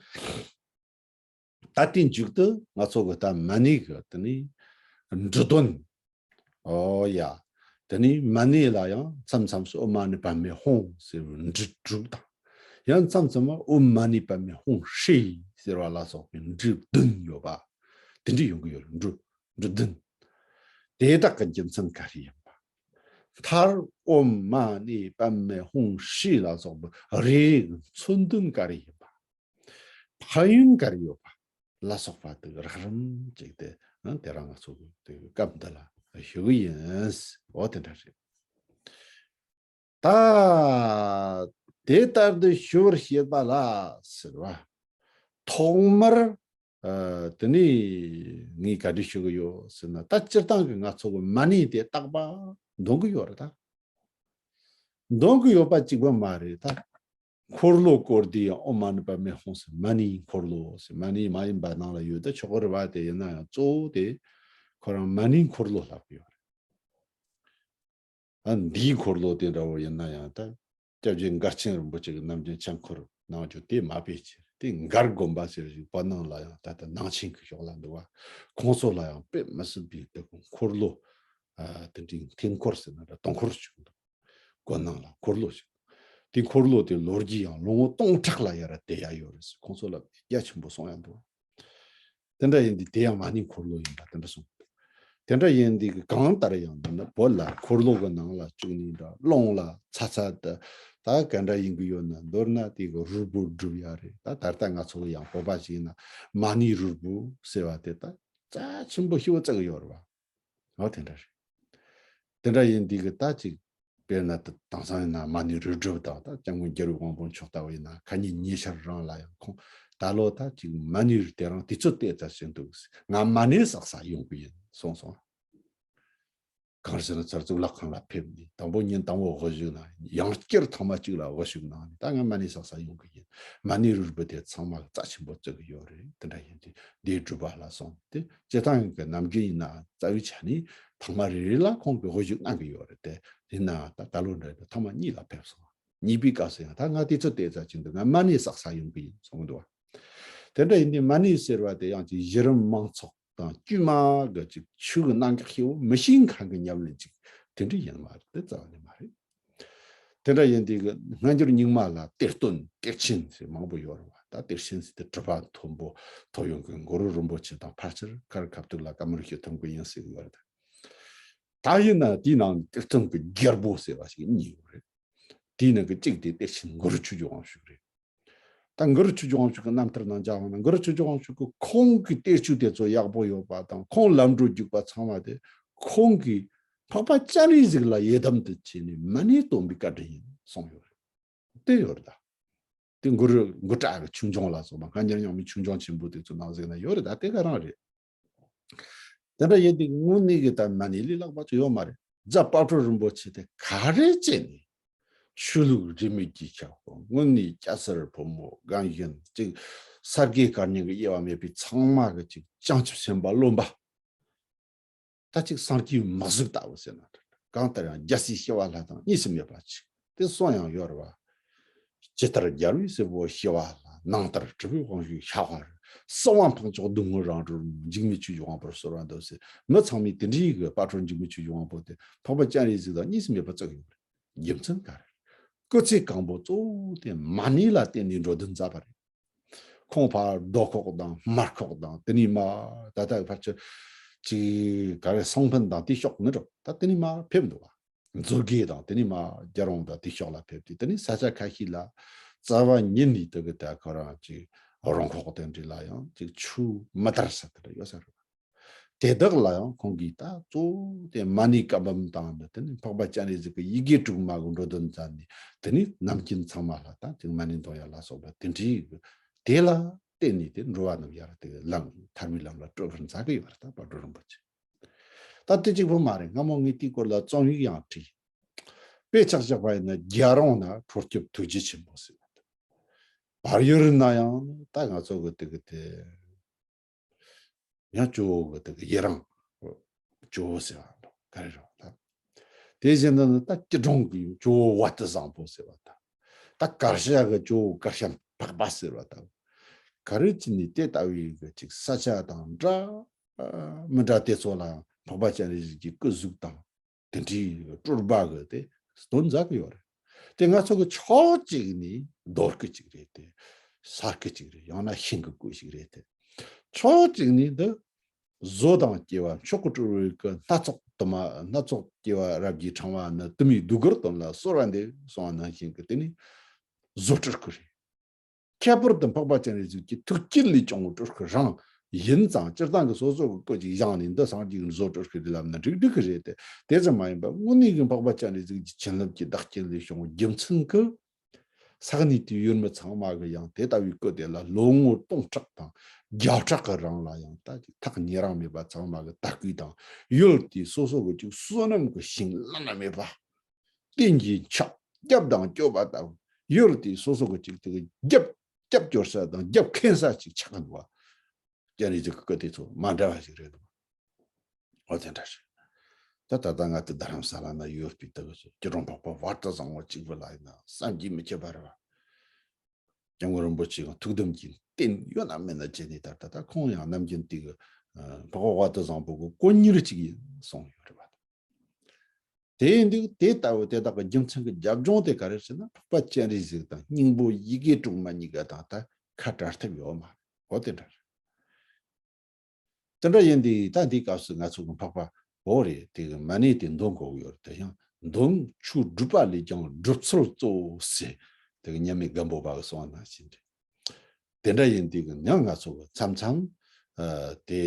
ད་ལྟའི་མཇུག་ཏུ་ང་ཚོ་གི་ད་མ་ཎི་གི་དེ་ནས་འབྲི་དོན། ཨོ་ཡ། དེ་ནས་མ་ཎི་ལ་ཡང་མཚམས་མཚམས་སུ་ཨོཾ་མ་ཎི་པདྨེ་ཧཱུྃ་ཟེར་བའི་འབྲི་དྲུག་དང་། ཡང་མཚམས་མཚམས་ལ་ཨོཾ་མ་ཎི་པདྨེ་ཧཱུྃ་ཧྲཱིཿ་ཟེར་བ་ལ་སོགས་པའི་འབྲི་བདུན་ཡོད་པ། དེ་འདྲ་ཡོང་གི་ཡོད་རེད། འབྲི་འབྲི་བདུན། དེ་དག་གི་རྒྱུ་མཚན་ག་རེ་ཡིན་པ། མཐར་ཨོཾ་མ་ཎི་པདྨེ་ཧཱུྃ་ཧྲཱིཿ་ལ་སོགས་པའི་རེ་རེ་གི་མཚོན་དོན་ག་རེ་ཡིན་པ། ཕན་ཡོན་ག་རེ་ཡོད་པ་ལ་སོགས་པ་དེ་རགས་རིམ་ཅིག་དེ་ཨ་དེ་རིང་ང་ཚོ་གི་དེ་སྐབས་འདི་ལ་ཞུ་གི་ཡིན། འོ་དེ་འདྲ་རེད། ད་དེ་ལྟར་དུ་ཞུ་བར་བྱེད་པ་ལ་ཟེར་བ། ཐོག་མར་ཨ་དེ་ནས་ངས་ག་འདྲ་ཞུ་གི་ཡོད་ཟེར་ན། ད་སྤྱིར་བཏང་གི་ང་ཚོ་གི་མ་ཎི་དེ་རྟག་པར་འདོན་གི་ཡོད་རེད་ད། འདོན་གི་ཡོད་པ་གཅིག་པུ་མ་རེད་ད། འཁོར་ལོ་བསྐོར་དུས་ཡང་ཨོཾ་མ་ཎི་པདྨེ་ཧཱུྃ་ཟེར། མ་ཎིའི་འཁོར་ལོ་ཟེར། མ་ཎི་མ་ཡིན་པ་ནང་ལ་ཡོད་ད་ཆོག་གི་རེད་བ། དེ་ཡིན་ན་ཡང་གཙོ་བོ་དེ་ཁོ་རང་མ་ཎིའི་འཁོར་ལོ་ལབ་ཀྱི་ཡོད་རེད། ཨ་འདིའི་འཁོར་ལོ་དེ་འདྲ་བོ་ཡིན་ན་ཡང་ད་སྐྱབས་རྗེ་མགར་ཆེན་རིན་པོ་ཆེ་གི་ནམ་རྒྱུན་ཆང་འཁོར་གནང་རྒྱུ་དེ་མ་དཔེ་ཆེ་རེད། དེ་མགར་དགོན་པ་ཟེར་ཞིག་བར་སྣང་ལ་ཡང་ད་ལྟ་ནང་ཆེན་གྱི་ཕྱོགས་ལ་འདུག་བ། ཁོང་ཚོ་ལ་ཡང་དཔེ་མི་སྲིད་པའི་དེ་འཁོར་ལོ་ཨ་དེ་འདྲའི་མཐེབ་འཁོར་ཟེར་ན་འདྲ། དུང་འཁོར་བྱུང་འདུག་དགོན་ནང་ལ་འཁོར་ལོ་ཞིག་དེ་འཁོར་ལོ་དེ་ལོ་རྒྱུས་ཡང་ལོ་ངོ་སྟོང་ཕྲག་ལ་ཡར་བསྡད་ཡ་ཡོད་རེད་ཟེར། ཁོང་ཚོ་ལ་རྒྱ་ཆེན་པོ་གསུང་ཡ་འདུག་དེ་འདྲ་ཡིན་དུས་དེ་ཡང་མ་ཎིའི་འཁོར་ལོ་ཡིན་པ་དེ་འདྲ་གསུངས། དེ་འདྲ་ཡིན་དུས་གང་ལྟར་ཡང་འདི་ནི་བོད་ལ་འཁོར་ལོ་གི་ནང་ལ་བཅུག་ནས་འདྲ། རླུང་ལ་ཚ་ཚ་དེ་ད་ག་འདྲ་ཡིན་གི་ཡོད་ན། མདོར་ན་དེ་གི་རུལ་བུར་སྒྲུབ་ཡ་རེད། ད་ད་ལྟ་ང་ཚོ་གི་ཡང་བོད་པ་ཞིག་ཡིན་ན་མ་ཎིའི་རུལ་བུར་ཟེར་བ་དེ་ད་རྩ་ཆེན་པོ་ཞེ་པོ་བརྩི་གི་ཡོད་རེད་བ། འོ་དེ་འདྲ་རེད། དེ་འདྲ་ཡིན་དུས་གི་ད་ཅིག་དཔེར་ན་ད་དེང་སང་ཡིན་ན་མ་ཎི་རོལ་སྒྲུབ་དང་། ད་སྐྱབས་མགོན་རྒྱལ་བའི་དབང་པོ་མཆོག་ལྟ་བུ་ཡིན་ན་ཁ་ཉིན་ཉི་ཤར་རང་ལ་ཡང་ཁོང་ད་ལོ་ད་ཅིག་མ་ཎི་དེ་རང་དུས་ཚོད་དེ་ཙམ་ཞིག་འདུག་ང་མ་ཎི་བསགས་ས་ཡོང་གི་ཡིན་གསུངས་སོང་། གང་ཟེར་ན་ཚར་གཙུག་ལག་ཁང་ལ་ཕེབས་ནས་དང་པོ་ཉིན་དང་པོ་དབུ་བཞུགས་གནང་། ཡང་བསྐྱར་ཐེངས་མ་གཅིག་ལ་དབུ་བཞུགས་གནང་ནས། ད་ང་མ་ཎི་བསགས་ས་ཡོང་གི་ཡིན། མ་ཎི་རོལ་པ་དེ་ཚང་མ་རྩ་ཆེན་པོ་བརྩི་གི་ཡོད་རེད། དེ་འདྲ་ཡིན་དུས་འདིའི་སྒྲུབ་པ་ལ་སོང་སྟེ་སྤྱིར་བཏང་གི་ནམ་རྒྱུན་ཡིན་ན་རྩ་བའི་ཆ་ནས་ཐེངས་མ་རེ་རེ་ལ་ཁོང་གིས་དབུ་བཞུགས་གནང་གི་ཡོད་རེད་དེ། ཡིན་ནའང་ད་ད་ལོ་འདྲ་ཡོད་ཐེངས་མ་གཉིས་ལ་ཕེབས་སོང་། གཉིས་པའི་སྐབས་སུ་ཡང་ད་ང་དུས་ཚོད་དེ་ཙམ་ཅིག་འདུག་ང་མ་ཎི་བསགས་ས་ཡོང་གི་ཡིན་གསུངས་འདུག་བ། དེ་འདྲ་ཡིན་དུས་མ་ཎི་ཟེར་བ་དེ་ཡང་ཅིག་གཞི་རིམ་མང་ཚོགས་དང་དཀྱུས་མ་གི་ཅིག་ཆོས་ཀྱི་རྣམ་གཞག་ཤེས་པོ་མི་ཤེས་མཁན་གྱི་ཉམས་ལེན་ཅིག་དེ་འདྲ་ཡིན་མ་རེད། དེ་རྩ་བ་ནས་མ་རེད། དེ་འདྲ་ཡིན་དུས་ཀྱི་སྔ་འགྱུར་རྙིང་མ་ལ་གཏེར་སྟོན་གཏེར་ཆེན་ཟེར་མང་པོ་ཡོད་རེད་བ། ད་གཏེར་ཆེན་ཟེར་དེ་གྲུབ་པ་མཐོན་པོ་ཐོབ་ཡོང་གི་གུ་རུ་རིན་པོ་ཆེ་དང་ཕལ་ཆེར་ཁ་རི་ཁ་ཐུག་ལ་བཀའ་མོལ་ཞུ་ཐུབ་ཀྱི་ཡིན་ཟེར་གྱི་ཡོད་རེད། ད་ཡིན་ན་དེའི་ནང་གཏེར་སྟོན་གྱི་རྒྱལ་པོ་ཟེར་བ་ཞིག་གཉིས་ཡོད་རེད། དེའི་ནང་གི་གཅིག་དེ་གཏེར་ཆེན་གུ་རུ་ཆོས་རྗེ་དབང་ཕྱུག་རེད། ད་གུ་རུ་ཆོས་རྗེ་དབང་ཕྱུག་གི་རྣམ་ཐར་ནང་བྱ་བ་ན་གུ་རུ་ཆོས་རྗེ་དབང་ཕྱུག་གི་ཁོང་གི་གཏེར་ཆོས་དེ་ཚོ་ཡག་པོ་ཡོད་པ་དང་ཁོང་ལམ་འགྲོ་རྒྱུག་པ་ཚང་མ་དེ་ཁོང་གིས་འཕགས་པ་སྤྱན་རས་གཟིགས་ལ་ཡི་དམ་དུ་བྱས་ནས་མ་ཎི་སྟོན་པའི་བཀའ་དྲིན་ཡིན་གསུངས་ཡོད་རེད། དེ་ཡོད་རེད་ད། དེ་གུ་རུ་མགུར་བྲག་གི་ཆོས་འབྱུང་ལ་སོགས་པ་སྔ་འགྱུར་རྙིང་མའི་ཆོས་འབྱུང་ཆེན་པོ་དེ་ཚོ་ནང་གཟིགས་ན་ཡོད་རེད་ད། དེ་ག་རང་རེད། དེ་འདྲ་ཡིན་དུས་དངོས་གནས་ཀྱི་ད་མ་ཎི་ལས་ལྷག་པ་ཅིག་ཡོད་མ་རེད། རྫ་དཔལ་སྤྲུལ་རིན་པོ་ཆེ་དེ་ག་རེ་བྱས་ནས་ཆོས་ལུགས་རིས་མེད་ཀྱི་ཁྱབ་ཁོངས་དངོས་གནས་སྐྱ་སེར་ཕོ་མོ་རྒན་གཞོན་ཅིག་ས་དགེ་བཀའ་རྙིང་གི་དབྱེ་བ་མེད་པའི་ཚང་མ་གི་ཅིག་བྱང་ཆུབ་སེམས་དཔའ་རློམ་པ། ད་ཅིག་སངས་རྒྱས་མ་གཟུགས་ལྟ་བུ་ཟེར་ན་འགྲིག་གང་ལྟར་ཡང་རྒྱལ་སྲས་ཞི་བ་ལྷ་དང་གཉིས་སུ་མེད་པ་ཅིག་དེ་གསུངས་ཡང་ཡོད་རེད་བ། ཇི་ལྟར་རྒྱལ་བའི་སྲས་པོ་ཞི་བ་ལྷ། ནང་ལྟར་གྲུབ་པའི་དབང་ཕྱུག་ཤ་བ་རི། སྲིད་དབང་འཕགས་མཆོག་སྡུག་བསྔལ་རང་གྲོལ་མོ། འཇིགས་མེད་ཆོས་ཀྱི་དབང་པོར་གསོལ་བ་འདེབས་ཟེར། མི་ཚང་མས་དེ་འདྲའི་གི་དཔལ་སྤྲུལ་འཇིགས་མེད་ཆོས་ཀྱི་དབང་པོ་དེ་འཕགས་པ་སྤྱན་རས་གཟིགས་དང་གཉིས་སུ་མེད་པ་བརྩི་གི་ཡོད་རེད། རྒྱུ་མཚན་ག་རེ། སྐུ་ཚེ་གང་པོ་གཙོ་བོ་དེ་མ་ཎི་ལ་བརྟེན་ནས་འགྲོ་དོན་མཛད་པ་རེད། ཁོང་ཕར་རྡོ་ཁོག་དང་དམར་ཁོག་དང་དེ་ནས་མར་ད་ལྟ་ཕལ་ཆེར་ཅིག་ག་རེ་སང་ཕན་དང་དེ་ཕྱོགས་མི་འགྲོ། ད་དེ་ནས་མར་ཕེབས་འདུག་བ། མཛོད་དགེ་དང་དེ་ནས་མར་རྒྱལ་རོང་དང་དེ་ཕྱོགས་ལ་ཕེབས་ཏེ། དེ་ནས་ས་ཆ་ཁ་ཤས་ལ་རྩ་བ་ཉིད་ནས་དེ་གི་ད་ཁོ་རང་ཅིག་རོང་ཁོག་དེ་འདྲ་ལ་ཡང་ཅིག་ཆུ་མི་དར་ས་དེ་འདྲ་ཡོད་ས་རེད། དེ་དག་ལ་ཡང་ཁོང་གིས་ད་གཙོ་བོ་དེ་མ་ཎི་བཀའ་འབུམ་དང་ནི་དེ་ནས་འཕགས་པ་སྤྱན་རས་གཟིགས་ཀྱི་ཡི་གེ་དྲུག་མ་གི་འགྲོ་དོན་མཛད་ནས། དེ་ནས་ནམ་རྒྱུན་ཚང་མ་ལ་ད་ཅིག་མ་ཎི་འདོན་ཡ་ལ་སོགས་པ་དེ་འདྲའི་གི་དེ་ལ་བརྟེན་ནས་དེ་འགྲོ་བ་རྣམས་ཡར་དེ་ལམ་ཐར་པའི་ལམ་ལ་བཀྲོལ་བར་མཛད་གི་ཡོད་པ་རེད། ད་དཔལ་སྤྲུལ་རིན་པོ་ཆེ། ད་དེ་གཅིག་པུ་མ་རེད། སྔ་མོ་ངས་དེའི་སྐོར་ལ་རྩོམ་ཡིག་ཡང་བྲིས། དཔེ་ཆ་བཞག་པ་ཡིན་ན་རྒྱལ་རོང་ན་ཁྲོ་སྐྱབས་ཐུགས་རྗེ་ཆེན་པོ་ཟེར་བ་དང་། བལ་ཡུལ་ན་ཡང་ད་ང་ཚོ་གི་དེ་གི་དེ་ཡང་ཇོ་བོ་གི་དེ་གི་ཡི་རང་ཇོ་བོ་ཟེར་བ་འདུག་ག་རེ་རེད་བ་ད། དེ་བཞིན་དུ་ནི་ད་སྐྱིད་གྲོང་གི་ཇོ་བོ་བ་དན་བཟང་པོ་ཟེར་བ་དང་། ད་དཀར་ཤ་གི་ཇོ་བོ་དཀར་ཤམ་འཕགས་པ་ཟེར་བ་དང་། ག་རེ་བྱས་ནས་དེ་ལྟ་བུའི་གི་ཅིག་ས་ཆ་དང་འདྲ་མི་འདྲ་དེ་ཚོ་ལ་འཕགས་པ་སྤྱན་རས་གཟིགས་ཀྱི་སྐུ་གཟུགས་དང་། དེ་འདྲའི་སྤྲུལ་པ་གི་དེ་སྟོན་མཛད་གི་ཡོད་རེད། དེ་ང་ཚོ་གི་ཕྱོགས་གཅིག་ནི་རྡོ་སྐུ་གཅིག་རེད་དེ། ས་སྐུ་གཅིག་རེད། ཡང་ན་ཤིང་གི་སྐུ་ཞིག་རེད་དེ། ཕྱོགས་གཅིག་ནི་འདི་བཟོ་དང་སྐྱེ་བ་མཆོག་གི་སྤྲུལ་པའི་སྐུ། སྣ་ཚོགས་དུ་མ་སྣ་ཚོགས་སྐྱེ་བ་རབ་ཀྱིས་ཕྲེང་བ་ནི། དུ་མའི་ཟློས་གར་སྟོན་ལ་གསོལ་བ་འདེབས་གསུངས་པ་ནང་བཞིན་གི་དེ་ནི་བཟོ་སྤྲུལ་སྐུ་རེད། ཁྱད་པར་དུ་འཕགས་པ་སྤྱན་རས་གཟིགས་ཀྱི་ཐུགས་དཀྱིལ་ལས་བྱུང་བའི་སྤྲུལ་སྐུ་རང་ཡིན་ཙང་། སྤྱིར་བཏང་གི་སོ་སོ་གི་སྐུ་ཅིག་བཞེངས་ནས་འདི་སངས་རྒྱས་ཀྱི་བཟོ་སྤྲུལ་སྐུ་རེད་ལབ་ན་འགྲིག་འགྲིག་གི་རེད་དེ། དེ་ཙམ་མ་ཡིན་པར་དངོས་གནས་ཀྱི་འཕགས་པ་སྤྱན་རས་གཟིགས་ཀྱི་བྱིན་རླབས་ཀྱི་བདག་རྐྱེན་ལས་བྱུང་བའི་རྒྱུ་མཚན་གྱིས། ས་གནས་དེའི་ཡུལ་མི་ཚང་མ་གི་ཡང་དེ་ལྟ་བུའི་སྐུ་དེ་ལ་ལོ་ངོ་སྟོང་ཕྲག་དང་བརྒྱ་ཕྲག་གི་རིང་ལ་ཡང་ད་ཅིག་ཐག་ཉེ་རིང་མེད་པར་ཚང་མ་གི་དད་གུས་དང་། ཡུལ་དེའི་སོ་སོ་གི་ཅིག་བསོད་ནམས་ཀྱི་ཞིང་བླ་ན་མེད་པ། གཏན་གྱི་མཆོག་སྐྱབས་དང་སྐྱོབ་པ་དང་། ཡུལ་དེའི་སོ་སོ་གི་ཅིག་དེ་གི་རྒྱབ་སྐྱབས་སྐྱོར་ས་དང་རྒྱབ་འཁེན་ས་ཅིག་ཆགས་འདུག་བ། སྤྱན་རས་གཟིགས་ཀྱི་སྐུ་དེ་ཚོ་མ་འདྲ་བ་ཞིག་རེད་འདུག་འོ་དེ་འདྲ་རེད། ད་ད་ལྟ་ང་དེ་རྡ་རམ་ས་ལ་ན་ཡོད་པའི་དེ་གི་སྐྱིད་གྲོང་འཕགས་པ་བར་དུ་བཟང་བོ་གཅིག་པུ་ལ་ཡིན་ན་བསམ་གྱིས་མི་ཁྱབ་པ་རེད་བ། སྐྱབས་མགོན་རིན་པོ་ཆེ་གི་ཐུགས་དམ་གྱི་རྟེན་ཡོད་ན་མེད་ན་བྱས་ནས། ད་ད་ད་ཁོང་ཡང་ནམ་རྒྱུན་དེ་གི་འཕགས་པ་བར་དུ་བཟང་པོ་གི་དཀོན་གཉེར་གཅིག་ཡིན་གསུངས་ཡོད་རེད་བ། དེ་ཡིན་དུས་དེ་ལྟ་བུ་དེ་དག་གི་རྒྱུ་མཚན་གྱི་རྒྱབ་ལྗོངས་དེ་ག་རེ་ཟེར་ན། འཕགས་པ་སྤྱན་རས་གཟིགས་དང་སྙིང་པོ་ཡི་གེ་དྲུག་མ་གཉིས་ཀ་དང་ད་ཁ་བྲལ་ཐབས་ཡོད་མ་རེད། འོ་དེ་འདྲ་རེད། དེ་འདྲ་ཡིན་དུས་ད་འདིའི་སྐབས་སུ་ང་ཚོ་གི་འཕགས་པ་འོ་རེད། དེ་གི་མ་ཎི་དེ་འདོན་དགོས་ཀྱི་ཡོད་རེད། དེ་ཡང་འདོན་ཆོས་སྒྲུབ་པ་ལས་ཀྱང་སྒྲུབ་ཚུལ་གཙོ་བོ་ཟེར། དེ་གི་མཉམ་མེད་སྒམ་པོ་པ་གི་གསུང་བ་ནང་བཞིན་རེད། དེ་འདྲ་ཡིན་དུས་ཀྱི་ཡང་ང་ཚོ་གི་མཚམས་མཚམས་ཨ་དེ་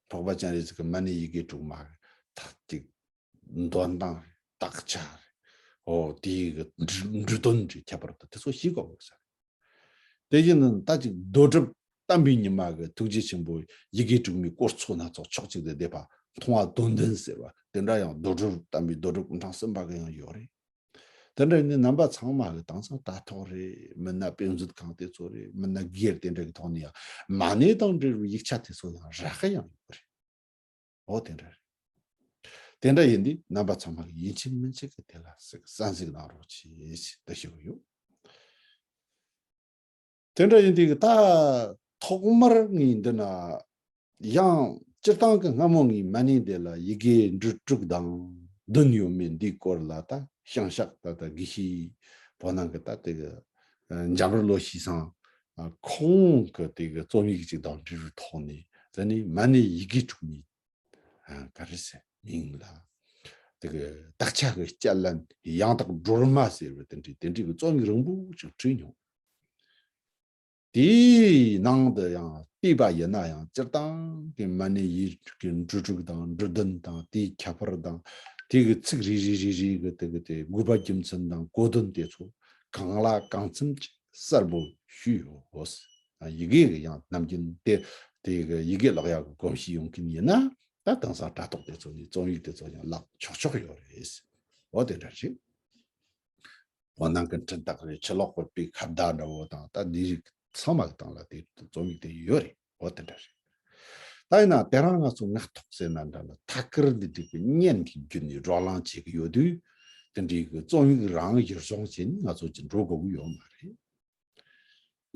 འཕགས་པ་སྤྱན་རས་གཟིགས་ཀྱི་མ་ཎི་ཡི་གེ་དྲུག་མ་ཐག་ཅིག་འདོན་སྟངས་རེད། ད་ དག་ཆ་རེད། འོ་དེའི་གི་འབྲུ་འབྲུ་དོན་གྱི་ཁྱད་པར་དུ་དེ་ཚོ་ཤེས་དགོས་ས་རེད། དེ་བཞིན་ད་ཅིག་རྡོ་གྲུབ་བསྟན་པའི་ཉི་མ་གི་ཐུགས་རྗེ་ཆེན་པོ་ཡི་གེ་དྲུག་མའི་སྐོར་ཚོ་སྣ་ཚོགས་ཕྱོགས་གཅིག་ཏུ་བསྡེབས་པ་མཐོང་བ་དོན་ལྡན་ཟེར་བ་དེ་འདྲ་ཡང་རྡོ་གྲུབ་བསྟན་པའི་རྡོ་གྲུབ་སྐུ་ཕྲེང་གསུམ་པ་གི་ཡང་ཡོད་རེད། དེ་འདྲ་ཡིན་ནའི་རྣམ་པ་ཚང་མ་གི་དེང་སང་དྲ་ཐོག་རེད། མིན་ན་དཔེ་མཛོད་ཁང་དེ་ཚོ་རེད། མིན་ན་སྒེར་དེ་འདྲ་གི་ཐོག་ནས་ཡང་མ་ཎི་དང་འབྲེལ་བའི་ཡིག་ཆ་དེ་ཚོ་ཡང་རག་གི་ཡང་ཡོད་རེད། འོ་དེ་འདྲ་རེད། དེ་འདྲ་ཡིན་དུས་རྣམ་པ་ཚང་མ་གི་ཡིན་གཅིག་མིན་གཅིག་གི་དེ་ལ་གསན་གཟིགས་གནང་རོགས་གྱིས་ཞེས་དེ་ཞུ་གི་ཡོད། དེ་འདྲ་ཡིན་དུས་ད་ཐོག་མར་ངས་འདི་ན་ཡང་སྤྱིར་བཏང་གི་སྔ་མོ་ངས་མ་ཎི་འདི་ལ་ཡི་གེ་འབྲུ་དྲུག་དང་བདུན་ཡོད་མེད་འདིའི་སྐོར་ལ་ད་ཤིང་ཤག་ད་ད་དགེ་བཤེས་བོ་ནང་གི་ད་དེ་གི་འཇམ་རི་ལོ་ཤི་སང་ཁོང་གི་དེ་གི་རྩོམ་ཡིག་ཅིག་དང་འབྲེལ་བའི་ཐོག་ནས་དེ་ནས་མ་ཎི་ཡི་གེ་དྲུག་མའི་ག་རེ་ཟེར་མིང་ལ་དེ་གི་དག་ཆ་གི་སྐྱ་ལན་ཡང་དག་སྒྲོལ་མ་ཟེར་བའི་དེ་འདྲའི་དེ་འདྲའི་གི་རྩོམ་ཡིག་རིང་པོ་ཞིག་བྲིས་མྱོང་། དེའི་ནང་དུ་ཡང་བལྟས་པ་ཡིན་ན་ཡང་སྤྱིར་བཏང་གི་མ་ཎི་ཡི་གེ་འབྲུ་དྲུག་དང་འབྲུ་བདུན་དང་དེའི་ཁྱད་པར་དང་དེ་གི་ཚིག་རེ་རེ་རེ་རེ་གི་དེ་གི་དེ་དགོས་པ་རྒྱུ་མཚན་དང་གོ་དོན་དེ་ཚོ་གང་ལ་གང་འཚམ་ཅིག་གསལ་པོ་ཞུས་ཡོད། ཡི་གེ་གི་ཡང་ནམ་རྒྱུན་དེ་དེ་གི་ཡི་གེ་ཀློག་ཡག་གི་གོམས་གཤིས་ཡོང་མཁན་ཡིན་ན་ད་དེང་སང་དྲ་ཐོག་དེ་ཚོ་ནས་རྩོམ་ཡིག་དེ་ཚོ་ཡང་བཀླག་ཆོག་ཆོག་ཡོད་རེད། འོ་དེ་འདྲ་ཞིག་འོ་ནང་གི་འཕྲིན་སྟེགས་རེད། ཆུ་ལོག་གི་པའི་ཁ་བརྡ་འདྲ་བོ་དང་ད་འདི་རིགས་ཚང་མ་གི་སྟེང་ལ་དེ་རྩོམ་ཡིག་དེ་ཡོད་རེད། འོ་དེ་འདྲ་རེད། ད་ཡིན་ན་དེ་རིང་ང་ཚོ་ངག་ཐོག་ཟེར་ན་འདྲ་ལ་ཐད་ཀར་འདི་འདྲའི་གི་བརྙན་གྱི་བརྒྱུད་ནས་བགྲོ་གླེང་བྱེད་ཀྱི་ཡོད་དུས་དེ་འདྲའི་གི་རྩོམ་ཡིག་རང་གཞིར་བཟུང་བྱས་ནས་ང་ཚོ་ཅིག་འགྲོ་དགོས་ཀྱི་ཡོད་མ་རེད།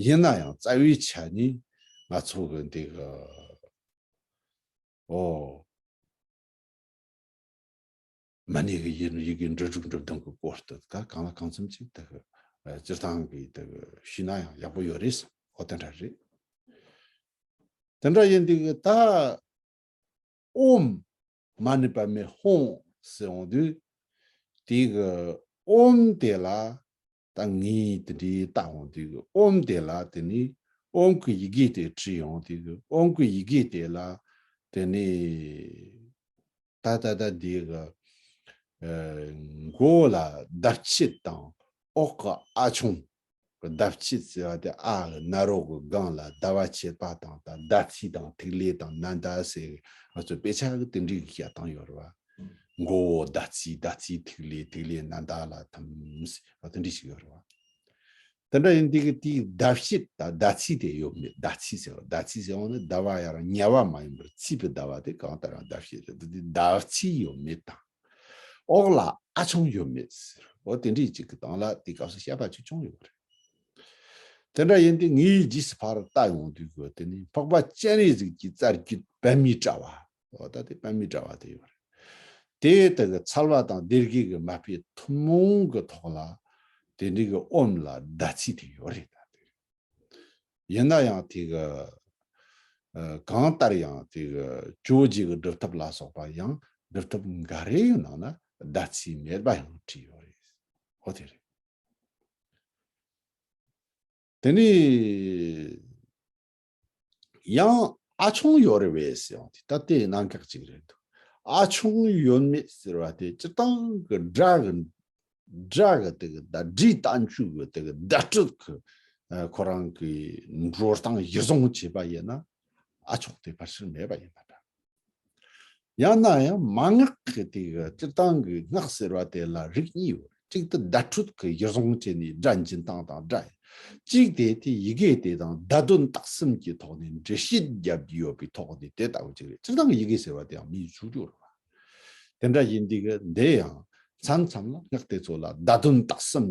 ཡིན་ན་ཡང་རྩ་བའི་ཆ་ནས་ང་ཚོ་གི་འདི་གི་ཨོ། མ་ཎི་གི་ཡི་ཡི་གེ་འབྲུ་དྲུག་འབྲུ་བདུན་གྱི་སྐོར་དུ་ད་གང་ལ་གང་འཚམ་ཅིག་ད་གི་སྤྱིར་བཏང་གི་ད་གི་ཤེས་ན་ཡང་ཡག་པོ་ཡོད་རེད་བསམ། ཨོ་དེ་འདྲ་རེད། དེ་འདྲ་ཡིན་དུས་ད་ཨོཾ་མ་ཎི་པདྨེ་ཧཱུྃ་ཟེར་འོང་དུས་དེ་གི་ཨོཾ་དེ་ལ་ད་ངས་དེ་འདྲའི་བལྟ་འོང་དུས་ཨོཾ་དེ་ལ་དེ་ནི་ཨོཾ་གི་ཡི་གེ་དེ་བྲིས་ཡོང་དུས་ཨོཾ་གི་ཡི་གེ་དེ་ལ་དེ་ནི་ད་ད་ད་འདི་གི་མགོ་ལ་ཟླ་ཕྱེད་དང་འོག་གི་ཨ་ཆུང་གི་ཟླ་ཕྱེད་ཟེར་བ་དེ་ཨ་གི་ན་རོ་གི་སྒང་ལ་ཟླ་བ་ཕྱེད་པ་དང་ད་ཟླ་ཚེས་དང་ཐིག་ལེ་དང་ནན་ཏན་ཟེར་ང་ཚོ་དཔེ་ཆ་གི་དེ་འདྲའི་གི་བཤད་སྟངས་ཡོད་རེད་བ། མགོ་བོ་ཟླ་ཚེས། ཟླ་ཚེས་ཐིག་ལེ། ཐིག་ལེ་ནན་ཏན་ལ་ཐིམ་ཟེར་བ་དེ་འདྲ་ཞིག་ཡོད་རེད་བ། དེ་འདྲ་ཡིན་དུས་ཀྱི་དེའི་ཟླ་ཕྱེད་དང་ཟླ་ཚེས་དེ་ཡོད་མེད། ཟླ་ཚེས་ཟེར་བ་ཟླ་ཚེས་ཟེར་བ་ནི་ཟླ་བ་ཡར་ཉལ་བ་མ་ཡིན་པར་ཚེས་པའི་ཟླ་བ་དེ་གང་ལྟར་ཡང་ཟླ་ཕྱེད་རེད། དེ་དུས་ཟླ་ཚེས་ཡོད་མེད་དང་། འོག་ལ་ཨ་ཆུང་ཡོད་མེད་ཟེར། འོ་དེ་འདྲའི་ཅིག་གི་སྟེང་ལ་དེ་སྐབས་སུ་བཤད་པ་ཅིག་བྱུང་ཡོད་རེད། དེ་འདྲ་ཡིན་དུས་ངའི་རྗེས་སུ་ཕར་ལྟ་ཡོང་དུས་ཀྱི་དེ་ནི་འཕགས་པ་སྤྱན་རས་གཟིགས་ཀྱི་རྩ་རྒྱུད་པདྨའི་དྲ་བ། འོ་ད་དེ་པདྨའི་དྲ་བ་དེ་ཡོད་རེད། དེ་དེ་གི་ཚལ་བ་དང་སྡེ་དགེ་གི་མ་དཔེ་ཐུན་མོང་གི་ཐོག་ལ་དེ་འདྲའི་གི་ཨོཾ་ལ་ཟླ་ཚེས་དེ་ཡོད་རེད་ད་དེ། ཡིན་ན་ཡང་དེ་གི་ཨ་གང་ལྟར་ཡང་དེ་གི་ཇོ་བོ་རྗེ་གི་སྒྲུབ་ཐབས་ལ་སོགས་པ་ཡང་སྒྲུབ་ཐབས་འགའ་རེའི་ནང་ན་ཟླ་ཚེས་མེད་པ་ཡང་བྲིས་ཡོད་རེད། འོ་དེ་རེད། དེ་ནས་ཡང་ཨ་ཆུང་ཡོད་རེད་བས་ཟེར་ཡང་དེ་ད་ལྟའི་གནད་འགག་ཅིག་རེད་འདུག་ཨ་ཆུང་ཡོད་མེད་ཟེར་བ་དེ་སྤྱིར་བཏང་གི་སྒྲ་གི་སྒྲ་གི་དེ་གི་ད་སྒྲའི་བསྟན་བཅོས་གི་དེ་གི་བརྡ་སྤྲོད་གི་ཨ་ཁོ་རང་གི་འགྲོ་སྟངས་གཞིར་བཟུང་བྱས་པ་ཡིན་ན་ཨ་ཆུང་དེ་ཕལ་ཆེར་མེད་པ་ཡིན་པ་འདྲ། ཡང་ན་ཡང་མན་ངག་གི་དེ་གི་སྤྱིར་བཏང་གི་སྔགས་ཟེར་བ་དེ་ལ་རིགས་གཉིས་ཡོད། གཅིག་དེ་བརྡ་སྤྲོད་ཀྱི་གཞིར་བཟུང་བྱས་ནས་སྒྲ་འབྱིན་སྟངས་དང་སྒྲ་ཡིན། གཅིག་དེ་དེ་ཡི་གེ་དེ་དང་བརྡ་དོན་རྟགས་གསུམ་གྱི་ཐོག་ནས་འགྲེལ་བཤད་རྒྱབ་ཀྱི་ཡོད་པའི་ཐོག་ནས་དེ་ལྟ་བུ་ཅིག་རེད། སྤྱིར་བཏང་གི་ཡི་གེ་ཟེར་བ་དེ་ཡང་མིའི་ཆོས་ཕྱོགས་རེད་བ། དེ་འདྲ་ཡིན་དུས་ཀྱི་འདི་ཡང་མཚམས་མཚམས་ལ་སྔགས་དེ་ཚོ་ལ་བརྡ་དོན་རྟགས་གསུམ་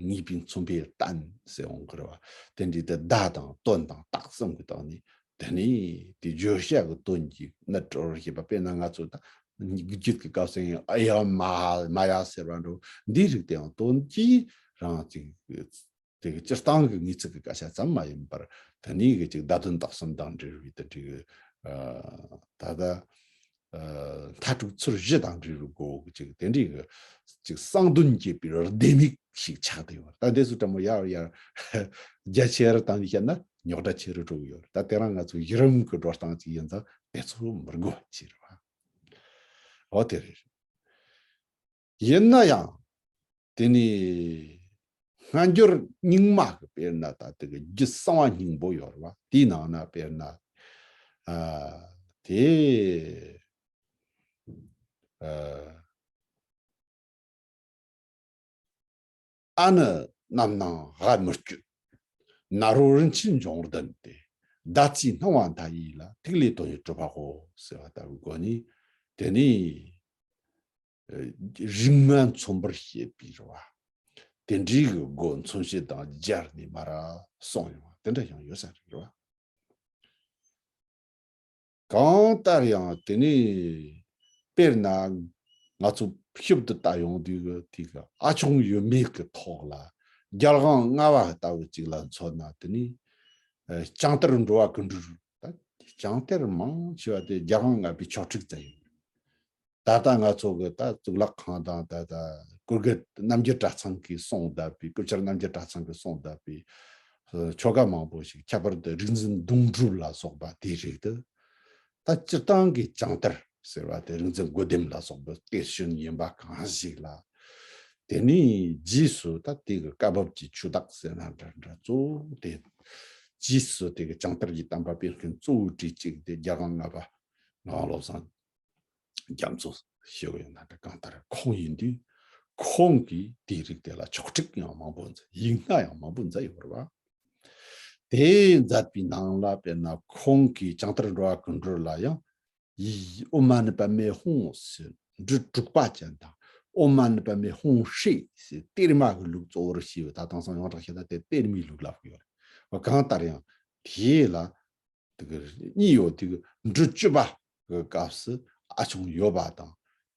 ངེས་པའི་མཚོན་དཔེ་བསྟན་ཟེར་འོང་གི་རེད་བ། དེ་འདྲའི་དེ་བརྡ་དང་དོན་དང་རྟགས་གསུམ་གྱི་སྟེང་ནས་དེ་ནས་དེ་བརྗོད་བྱ་གི་དོན་གྱིས་གནད་གྲོལ་བར་བྱེད་པ། དཔེར་ན་ང་ཚོ་ད་རྒྱུད་ཀྱི་སྐབས་སུ་ཡང་ཨ་ཡ་མ་མ་ཡ་ཟེར་བ་འདྲ་བོ་འདིའི་རིགས་དེའང་དོན་གྱིས་རང་ཅིག་དེ་གི་སྤྱིར་བཏང་གི་ངེས་ཚིག་གི་སྐད་ཆ་ཙམ་མ་ཡིན་པར་དེ་ནས་གི་ཅིག་བརྡ་དོན་རྟགས་གསུམ་དང་འབྲེལ་བའི་དེ་འདྲའི་གི་ཨ་ད་ལྟ་ཨ་མཐའ་དྲུག་ཚུལ་བཞི་དང་འབྲེལ་བའི་སྒོ་གི་ཅིག་དེ་འདྲའི་གི་ཅིག་གསང་དོན་བརྗོད་པའི་ལྡེ་མིག་ཞིག་ཆགས་བསྡད་ཡོད། ད་དེ་ཚོ་ཕྲ་མོ་ཡར་ཡར་རྒྱ་ཆེར་བཏང་ནས་བཤད་ན་རྙོག་དྲ་ཆེ་རུ་འགྲོ་གི་ཡོད་རེད། ད་དེ་རིང་ང་ཚོ་གཞི་རིམ་གི་འགྲོ་སྟངས་ཅིག་ཡིན་ཙང་དེ་ཚོ་མི་དགོས་པ་ཅིག་རེད་བ། འོ་དེ་རེད། ཡིན་ན་ཡང་དེ་ནི་སྔ་འགྱུར་རྙིང་མ་གི་དཔེར་ན་ད་དེ་གི་རྒྱུད་གསང་བ་སྙིང་པོ་ཡོད་རེད་བ། དེའི་ནང་ན་དཔེར་ན་ཨ་དེ་ཨ་ཨ་ནི་རྣམ་སྣང་ཧ་མི་སྐྱོད། ནཱ་རོ་རིན་ཆེན་འབྱུང་བར་ལྡན་ཏེ། ཟླ་ཚེས་སྣང་བ་མཐའ་ཡས་ལ། ཐིག་ལེ་དོན་ཡོད་གྲུབ་པའོ་ཟེར་བ་ལྟ་བུའི་སྒོ་ནས། དེ་ནི་རིགས་ལྔ་མཚོན་པར་བྱེད་པའི་རེད་བ། དེ་འདྲའི་གི་སྒོ་མཚོན་བྱེད་དང་སྦྱར་ནས་མར་གསུངས་ཡོང་བ་དེ་འདྲ་ཡང་ཡོད་ས་རེད་བ། གང་ལྟར་ཡང་དེ་ནི་དཔེར་ན་ང་ཚོ་ཞིབ་ཏུ་ལྟ་ཡོང་དུས་ཀྱི་དེ་གི་ཨ་ཆུང་ཡོད་མེད་ཀྱི་ཐོག་ལ་རྒྱལ་དབང་ལྔ་པ་ལྟ་བུ་ཅིག་ལ་མཚོན་ན། དེ་ནི་ཨ་ལྕང་གཏེར་འགྲོ་བ་ཀུན་འགྲོར། ད་ལྕང་གཏེར་མང་ཆེ་བ་དེ་རྒྱལ་དབང་ལྔ་པའི་ཆོག་ཁྲིགས་ཙམ་ཡིན། ད་ལྟ་ང་ཚོ་གི་ད་གཙུག་ལག་ཁང་དང་ད་ལྟ་སྐུ་སྒེར་རྣམ་རྒྱལ་གྲྭ་ཚང་གིས་གསུངས་བསྡད་པའི། སྐུ་བཅར་རྣམ་རྒྱལ་གྲྭ་ཚང་གིས་གསུངས་བསྡད་པའི་ཆོ་ག་མང་པོ་ཞིག་ཁྱད་པར་དུ་རིག་འཛིན་གདུང་སྒྲུབ་ལ་སོགས་པ་དེའི་རིགས་དེ། ད་སྤྱིར་བཏང་གི་ལྕང་གཏེར་ཟེར་བ་དེ་རིག་འཛིན་དགོས་ལྡེམ་ལ་སོགས་པའི་གཏེར་གཞོན་ཡིན་པ་གང་ཞིག་ལ། དེ་ནས་རྗེས་སུ་ད་དེ་གི་བཀའ་བབས་ཀྱི་ཆོས་བདག་ཟེར་ན་འདྲ་འདྲ་གཙོ་བོ་དེ། རྗེས་སུ་དེ་གི་ལྕང་གཏེར་གྱི་བསྟན་པ་སྤེལ་མཁན་གཙོ་བོ་གྲས་གཅིག་དེ་རྒྱལ་དབང་ལྔ་པ་ངག་དབང་བློ་བཟང་རྒྱ་མཚོ་ཞུ་གི་ཡོད་ན་འདྲ། གང་ལྟར་ཁོང་ཡིན་དུས་ཁོང་གིས་དེའི་རིགས་དེ་ལ་ཆོག་ཁྲིགས་ཡང་མང་པོ་མཛད། ཡིག་སྣ་ཡང་མང་པོ་མཛད་ཡོད་རེད་བ། དེ་མཛད་པའི་ནང་ལ་དཔེར་ན་ཁོང་གིས་ལྕང་གཏེར་འགྲོ་བ་ཀུན་འགྲོ་ལ་ཡང་ཡི་ཨོཾ་མ་ཎི་པདྨེ་ཧཱུྃ་ཟེར་འབྲུ་དྲུག་པ་ཅན་དང་། ཨོཾ་མ་ཎི་པདྨེ་ཧཱུྃ་ཧྲཱིཿ་ཟེར་གཏེར་མ་གི་ལུགས་གཙོ་བོར་བྱས་པའི། ད་དེང་སང་ཡོངས་གྲགས་བཤད་ན་དེ་གཏེར་མའི་ལུགས་ལབ་ཀྱི་ཡོད་རེད། གང་ལྟར་ཡང་དེ་ལ་དེ་གི་གཉིས་ཡོད། དེ་གི་འབྲུ་བཅུ་པ་གི་སྐབས་སུ་ཨ་ཆུང་ཡོད་པ་དང་།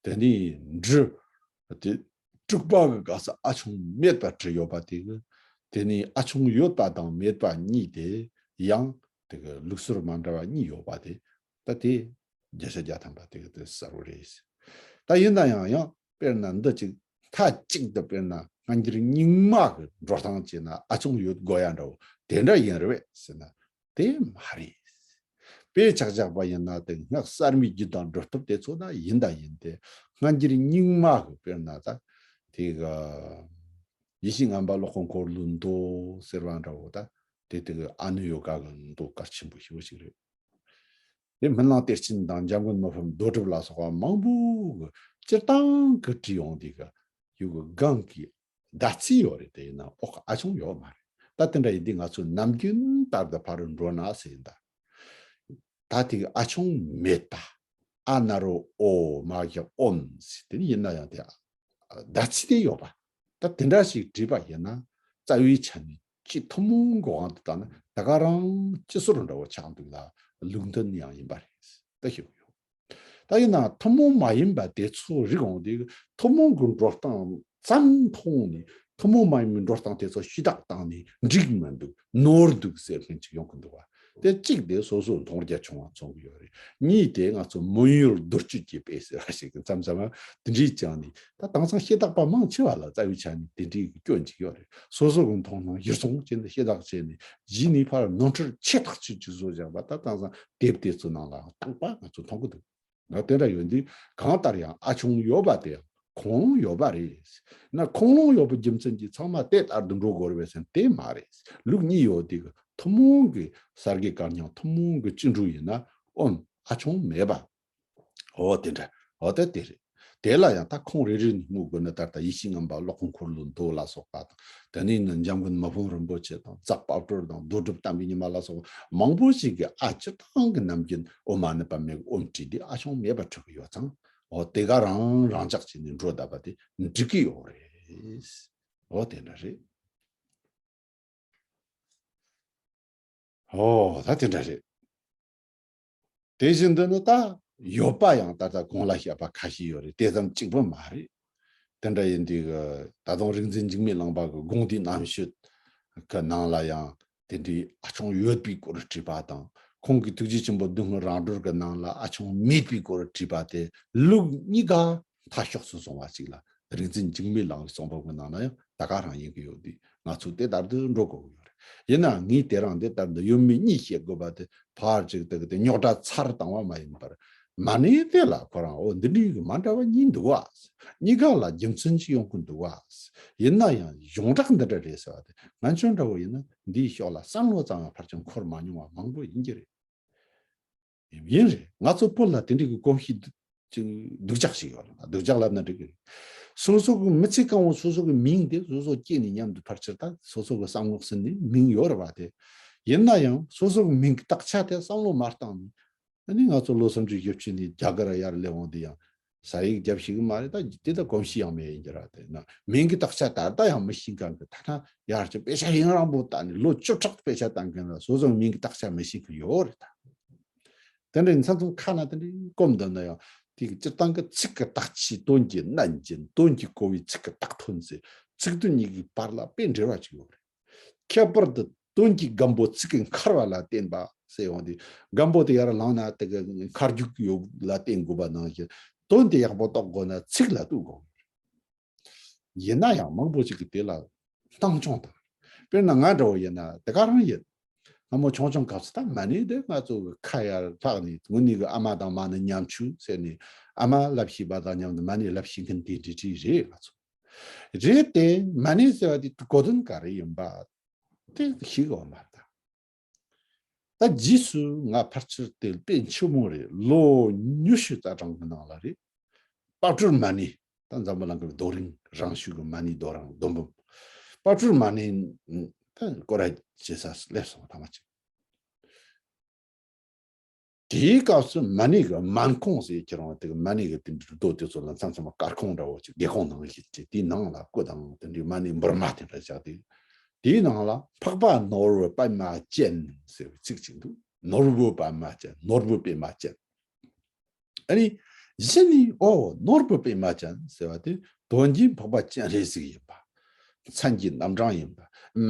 དེ་ནས་འབྲུ་དེ་དྲུག་པ་གི་སྐབས་སུ་ཨ་ཆུང་མེད་པ་བྲིས་ཡོད་པ་དེ་གི། དེ་ནས་ཨ་ཆུང་ཡོད་པ་དང་མེད་པ་གཉིས་དེ་ཡང་དེ་གི་ལུགས་སྲོལ་མ་འདྲ་བ་གཉིས་ཡོད་པ་དེ། ད་དེ་བརྒྱ་ཆ་བརྒྱ་ཐམ་པ་དེ་གི་དེ་གསལ་བོ་རེད། ད་ཡིན་ན་ཡང་ཡང་དཔེར་ན་འདི་ཅིག་མཐའ་གཅིག་ཏུ་དཔེར་ན་སྔ་འགྱུར་རྙིང་མ་གི་འགྲོ་སྟངས་བྱས་ན་ཨ་ཆུང་ཡོད་དགོས་ཡ་འདྲ་བོ་དེ་འདྲ་ཡིན་རེད་བས་ཟེར་ན། དེ་མ་རེད། དཔེ་ཆ་བཞག་པ་ཡིན་ན་དེ་སྔགས་གསར་མའི་རྒྱུད་དང་སྒྲུབ་ཐབས་དེ་ཚོ་ན་ཡིན་ད་ཡིན་ཏེ། སྔ་འགྱུར་རྙིང་མ་གི་དཔེར་ན་ད་དེ་གི་ཡེ་ཤེས་རྔམ་པ་ཀློག་གི་འཁོར་ལོའི་མདོ་ཟེར་བ་འདྲ་བོ། ད་དེ་དེ་གི་ཨ་ནུ་ཡོ་ག་གི་མདོ་གལ་ཆེན་པོ་ཞེ་པོ་ཞིག་རེད། དེ་སྨིན་གླིང་གཏེར་ཆེན་དང་འཇམ་མགོན་མི་ཕམ་རྡོ་གྲུབ་ལ་སོགས་པ་མང་པོ་གི་སྤྱིར་བཏང་གི་བྲིས་ཡོང་དུས་གི་ཡུལ་གི་སྒང་གི་ཟླ་ཚེས་ཡོད་རེད། དེ་ཡིན་ན་འོག་གི་ཨ་ཆུང་ཡོད་མ་རེད། ད་དེ་འདྲ་ཡིན་དུས་ང་ཚོ་ནམ་རྒྱུན་ལྟར་དུ་ཕ་རུ་འགྲོ་ན་ཟེར་ཡིན་ད། ད་དེ་གི་ཨ་ཆུང་མེད་པ། ཨ་ན་རོ་ཨོ་མ་གི་ཨོམ་ཟེར། དེ་ནི་ཡིན་ན་ཡང་དེ་ཟླ་ཚེས་དེ་ཡོད་པ། ད་དེ་འདྲ་ཞིག་བྲིས་པ་ཡིན་ན་རྩ་བའི་ཆ་ནས་སྤྱི་ཐུན་མོང་གི་དབང་དུ་བཏང་ན་ད་ག་རང་སྤྱི་སྲོལ་འདྲ་བོ་ཆགས་འདུག་ལ། ལུགས་མཐུན་ཡང་ཡིན་པ་རེད། ད་ཞུ་གི་ཡོད། ད་ཡིན་ན་ཐུན་མོང་མ་ཡིན་པ་དེ་ཚོ་རིག་འོང་དུས་ཐུན་མོང་གི་འགྲོ་སྟངས་ཙམ་མཐོང་ནས་ཐུན་མོང་མ་ཡིན་པའི་འགྲོ་སྟངས་དེ་ཚོ་ཤེས་རྟོགས་བཏང་ནས་འགྲིག་མི་འདུག་ནོར་འདུག་ཟེར་མཁན་ཅིག་ཡོང་གི་འདུག་བ། དེ་གཅིག་དེ་སོ་སོ་མཐོང་རྒྱ་ཆུང་བ་མཚོན་གི་ཡོད་རེད། གཉིས་དེ་ང་ཚོ་མུན་ཡོལ་རྡོལ་གཅོད་ཀྱི་དཔེ་ཟེར་བ་ཞིག་མཚམས་མཚམས་དེ་འདྲའི་བཅངས་ནས། ད་དེང་སང་ཤེས་རྟོགས་པ་མང་ཆེ་བ་ལ་རྩ་བའི་ཆ་ནས་དེ་འདྲའི་སྐྱོན་ཅིག་ཡོད་རེད། སོ་སོ་གི་མཐོང་སྣང་གཞིར་བཟུང་བྱས་ནས་ཤེས་རྟོགས་བྱས་ནས་རྗེས་ནས་ཕར་ནོར་འཁྲུལ་ཆེ་ཐག་ཆོད་ཅིག་བཟོ་བཞག་པ། ད་དེང་སང་དེབ་དེ་ཚོ་ནང་ལའང་རྟག་པར་ང་ཚོ་མཐོང་གི་འདུག་ང་དེ་འདྲ་ཡོད་དུས་གང་ལྟར་ཡང་ཨ་ཆུང་ཡོད་པ་དེ་ཡང་ཁུངས་ལུང་ཡོད་པ་རེད། ན་ཁུངས་ལུང་ཡོད་པའི་རྒྱུ་མཚན་གྱིས་ཚང་མ་དེ་ལྟར་དུ་འགྲོ་དགོས་རེད་པས་ཟེར་ན་དེ་མ་རེད། ལུགས་གཉིས་ཡོད་དེ་གི་ཐུན་མོང་གི་གསར་བརྗེ་དཀར་ཉང་ཐུན་མོང་གི་སྤྱི་འགྲོས་ཡིན་ན་ཨོམ་ཨ་ཆུང་མེད་པ། འོ་དེ་འདྲ། འོ་དེ་དེ་རེད། དེ་ལ་ཡང་ད་ཁུངས་རེ་རེ་ནས་སྨོས་དགོས་ན། ད་ལྟ་ཡེ་ཤེས་རྔམ་པ་ཀློག་གི་འཁོར་ལོའི་མདོ་ལ་སོགས་པ་དང་། དེ་ནས་ནི་འཇམ་མགོན་མི་ཕམ་རིན་པོ་ཆེ་དང་རྫོགས་པ་སྤྲུལ་དང་རྡོ་གྲུབ་བསྟན་པའི་ཉི་མ་ལ་སོགས་པ་མང་པོ་ཞིག་གིས་ཨ་སྤྱིར་བཏང་གི་ནམ་རྒྱུན་ཨོཾ་མ་ཎི་པདྨེ་ཨོཾ་བྲིས་ཏེ་ཨ་ཆུང་མེད་པ་བྲི་གི་ཡོད་ཙང་། འོ་དེ་ག་རང་རང་འཇགས་བྱས་ནས་འགྲོ་བསྡད་པ་དེ་འགྲིག་གི་ཡོད་རེད། འོ་དེ་འདྲ་རེད། ཨོ་ད་དེ་འདྲ་རེད། དེ་བཞིན་དུ་ནི་ད་ཡོད་པ་ཡང་ད་ལྟ་གོང་ལ་བཤད་པ་ཁ་ཤས་ཡོད་རེད། དེ་ཙམ་གཅིག་པུ་མ་རེད། དེ་འདྲ་ཡིན་དུས་ད་དུང་རིག་འཛིན་འཇིགས་མེད་གླིང་པ་གི་དགོངས་འདུས་རྣམ་དཔྱོད་ཀྱི་ནང་ལ་ཡང་དེ་འདྲའི་ཨ་ཆུང་ཡོད་པའི་སྐོར་བྲིས་པ་དང་། ཁོང་གི་ཐུགས་རྗེ་ཆེན་པོ་སྡུག་བསྔལ་རང་གྲོལ་གྱི་ནང་ལ་ཨ་ཆུང་མེད་པའི་སྐོར་བྲིས་པ་དེ་ལུགས་གཉིས་ཀ་མཐའ་ཕྱོགས་སུ་སོང་བ་ཅིག་ལ། རིག་འཛིན་འཇིགས་མེད་གླིང་པའི་གསུང་འབུམ་གྱི་ནང་ན་ཡང་ད་ག་རང་ཡིན་གྱི་ཡོད་དུས། ང་ཚོ་དེ་ལྟར་དུ་འགྲོ་དགོས་ཀྱི་ཡོད་རེད། ཡིན་ནའང་ངས་དེ་རིང་འདི་ལྟར་དུ་ཡོད་མེད་གཉིས་བཤད་དགོས་པ་དེ་ཕར་ཅིག་དེ་གི་དེ་རྙོག་དྲ་ཚར་བཏང་བ་མ་ཡིན་པར། མ་ཎི་དེ་ལ་ཁོ་རང་འོ་འདི་འདྲའི་གི་མ་འདྲ་བ་གཉིས་འདུག་བ། གཉིས་ཀ་ལ་རྒྱུ་མཚན་ཅིག་ཡོང་གི་འདུག་བ། ཡིན་ན་ཡང་ཡོངས་གྲགས་འདི་འདྲ་རེད་ཟེར་བ་དེ་ང་ཚོ་འདྲ་བོ་ཡིན་ན་འདིའི་ཕྱོགས་ལ་བསམ་བློ་ཙམ་ཡང་ཕལ་ཆེར་འཁོར་མ་མྱོང་བ་མང་པོ་ཡིན་གྱི་རེད། ཡིན་རེད། ང་ཚོ་བོད་ལ་དེ་འདྲའི་གི་གོམས་གཤིས་སྡུག་ཅིག་སྡུག་ཅག་ཞིག་ཡོད་རེད། སྡུག་ཅག་ལབ་ན་འགྲིག་གི་རེད། སོ་སོ་གི་མི་ཚེ་གང་བོ་སོ་སོ་གི་མིང་དེ་སོ་སོ་སྐྱེས་ནས་མཉམ་དུ་ཕལ་ཆེར་ད་སོ་སོ་གི་བསམ་བློ་ཟིན་ནས་མིང་ཡོད་རེད་བ་དེ། ཡིན་ན་ཡང་སོ་སོ་གི་མིང་གི་དག་ཆ་དེ་བསམ་བློ་མ་བཏང་ནས། ཨ་ནི་ང་ཚོ་ལོ་སུམ་ཅུ་བཞི་བཅུ་ནས་རྒྱ་གར་ཡར་སླེབས་འོང་དུས་ཡང་ས་ཡིག་རྒྱབ་ཤེས་གི་མ་རེད། ད་དེ་ད་གོམས་གཤིས་ཡང་མེད་ཡིན་གྱི་ར། དེ་ན་མིང་གི་དག་ཆ་ད་ལྟ་ཡང་མི་ཤེས་མཁན་གི་ཐ་ན་ཡར་གྱི་དཔེ་ཆ་ཡུན་རིང་པོ་བལྟས་ནས་ལོ་བཅུ་ཕྲག་དཔེ་ཆ་བལྟ་མཁན་ལ་སོ་སོ་མིང་གི་དག་ཆ་མི་ཤེས་གི་ཡོད་རེད་ད། དེ་འདྲའི་མཚམས་མཚམས་ཁ་ན་དེ་འདྲའི་སྐོམ་འདོད་ན་ཡང་དེ་གི་སྤྱིར་བཏང་གི་ཚིག་གི་དག་ཆའི་དོན་གྱི་ནན་གྱི་དོན་གྱི་གོ་བའི་ཚིག་གི་དག་ཐོན་ཚེ་ཚིག་དོན་གཉིས་ཀྱི་བར་ལ་དཔེ་འབྲེལ་བ་ཅིག་ཡོད་རེད། ཁྱད་པར་དུ་དོན་གྱི་སྒམ་པོ་ཚིག་གི་འཁར་བ་ལ་བརྟེན་པ་ཟེར་ཡོང་དུས་སྒམ་པོ་དེ་ཡར་ལངས་ན་དེ་གི་འཁར་རྒྱུག་ཡོད་ལ་བརྟེན་དགོས་པ་ནང་བཞིན་དོན་དེ་ཡག་པོ་རྟོགས་དགོས་ན་ཚིག་ལ་གཏུག་དགོས། ཡིན་ན་ཡང་མང་པོ་ཅིག་གིས་དེ་ལ་སྣང་ཆུང་དང་། དཔེར་ན་ང་འདྲ་བོ་ཡིན་ན་དེ་ག་རང་ཡིན། སྔ་མོ་ཆུང་ཆུང་སྐབས་སུ་ད་མ་ཎི་དེ་ང་ཚོ་གི་ཁ་ཡར་ལྷག་ནས་དངོས་གནས་གི་ཨ་མ་དང་མ་ཎི་ཉམ་ཆུང་ཟེར་ནས་ཨ་མ་བསླབ་ཤེས་པ་དང་མཉམ་དུ་མ་ཎི་བསླབ་ཤེས་མཁན་དེ་འདྲ་འདྲ་རེད་ང་ཚོ། རེད་དེ་མ་ཎི་ཟེར་བ་དེ་གོ་དོན་ག་རེ་ཡིན་པ་དེ་ཤེས་དགོས་མ་རེད་ད། ད་རྗེས་སུ་ང་ཕལ་ཆེར་དེ་དཔེ་ཆེན་མོ་རེད། ལོ་ཉི་ཤུ་རྩ་གྲངས་ཀྱི་ནང་ལ་རེད། དཔལ་སྤྲུལ་མ་ཎི། ད་འཛམ་བུ་གླིང་གི་རྡོ་རིང་རང་བྱུང་གི་མ་ཎི་རྡོ་རིང་རྡོ་འབུམ། དཔལ་སྤྲུལ་མ་ཎི་ད་སྐོར་ར་བྱེད་ས་སླེབས་སོང་ཐ་མ་ཅིག་དེའི་སྐབས་སུ་མ་ཎི་གི་མན་ཁང་ཟེར་ཁྱེད་རང་དེ་གི་མ་ཎི་གི་དེ་འདྲ་རྡོ་དེ་ཚོ་ལ་མཚམས་མཚམས་སྐར་ཁུང་འདྲ་བོ་ཅིག་སྒེའུ་ཁུང་ནང་བཞིན་ཅིག་དེའི་ནང་ལ་སྐུ་དང་དེ་འདྲའི་མ་ཎི་འབུར་མ་དེ་འདྲ་བཞག་དེ། དེའི་ནང་ལ་འཕགས་པ་ནོར་བུ་པདྨ་ཅན་ཟེར་བའི་ཚིག་ཅིག་འདུག་ནོར་བུ་པདྨ་ཅན། ནོར་བུ་པདྨ་ཅན། ཨ་ནི་གཞི་ནི་ཨོ་ནོར་བུ་པདྨ་ཅན་ཟེར་བ་དེ་དོན་གྱི་འཕགས་པ་སྤྱན་རས་གཟིགས་ཡིན་པ། མཚན་གྱི་རྣམ་གྲངས་ཡིན་པ།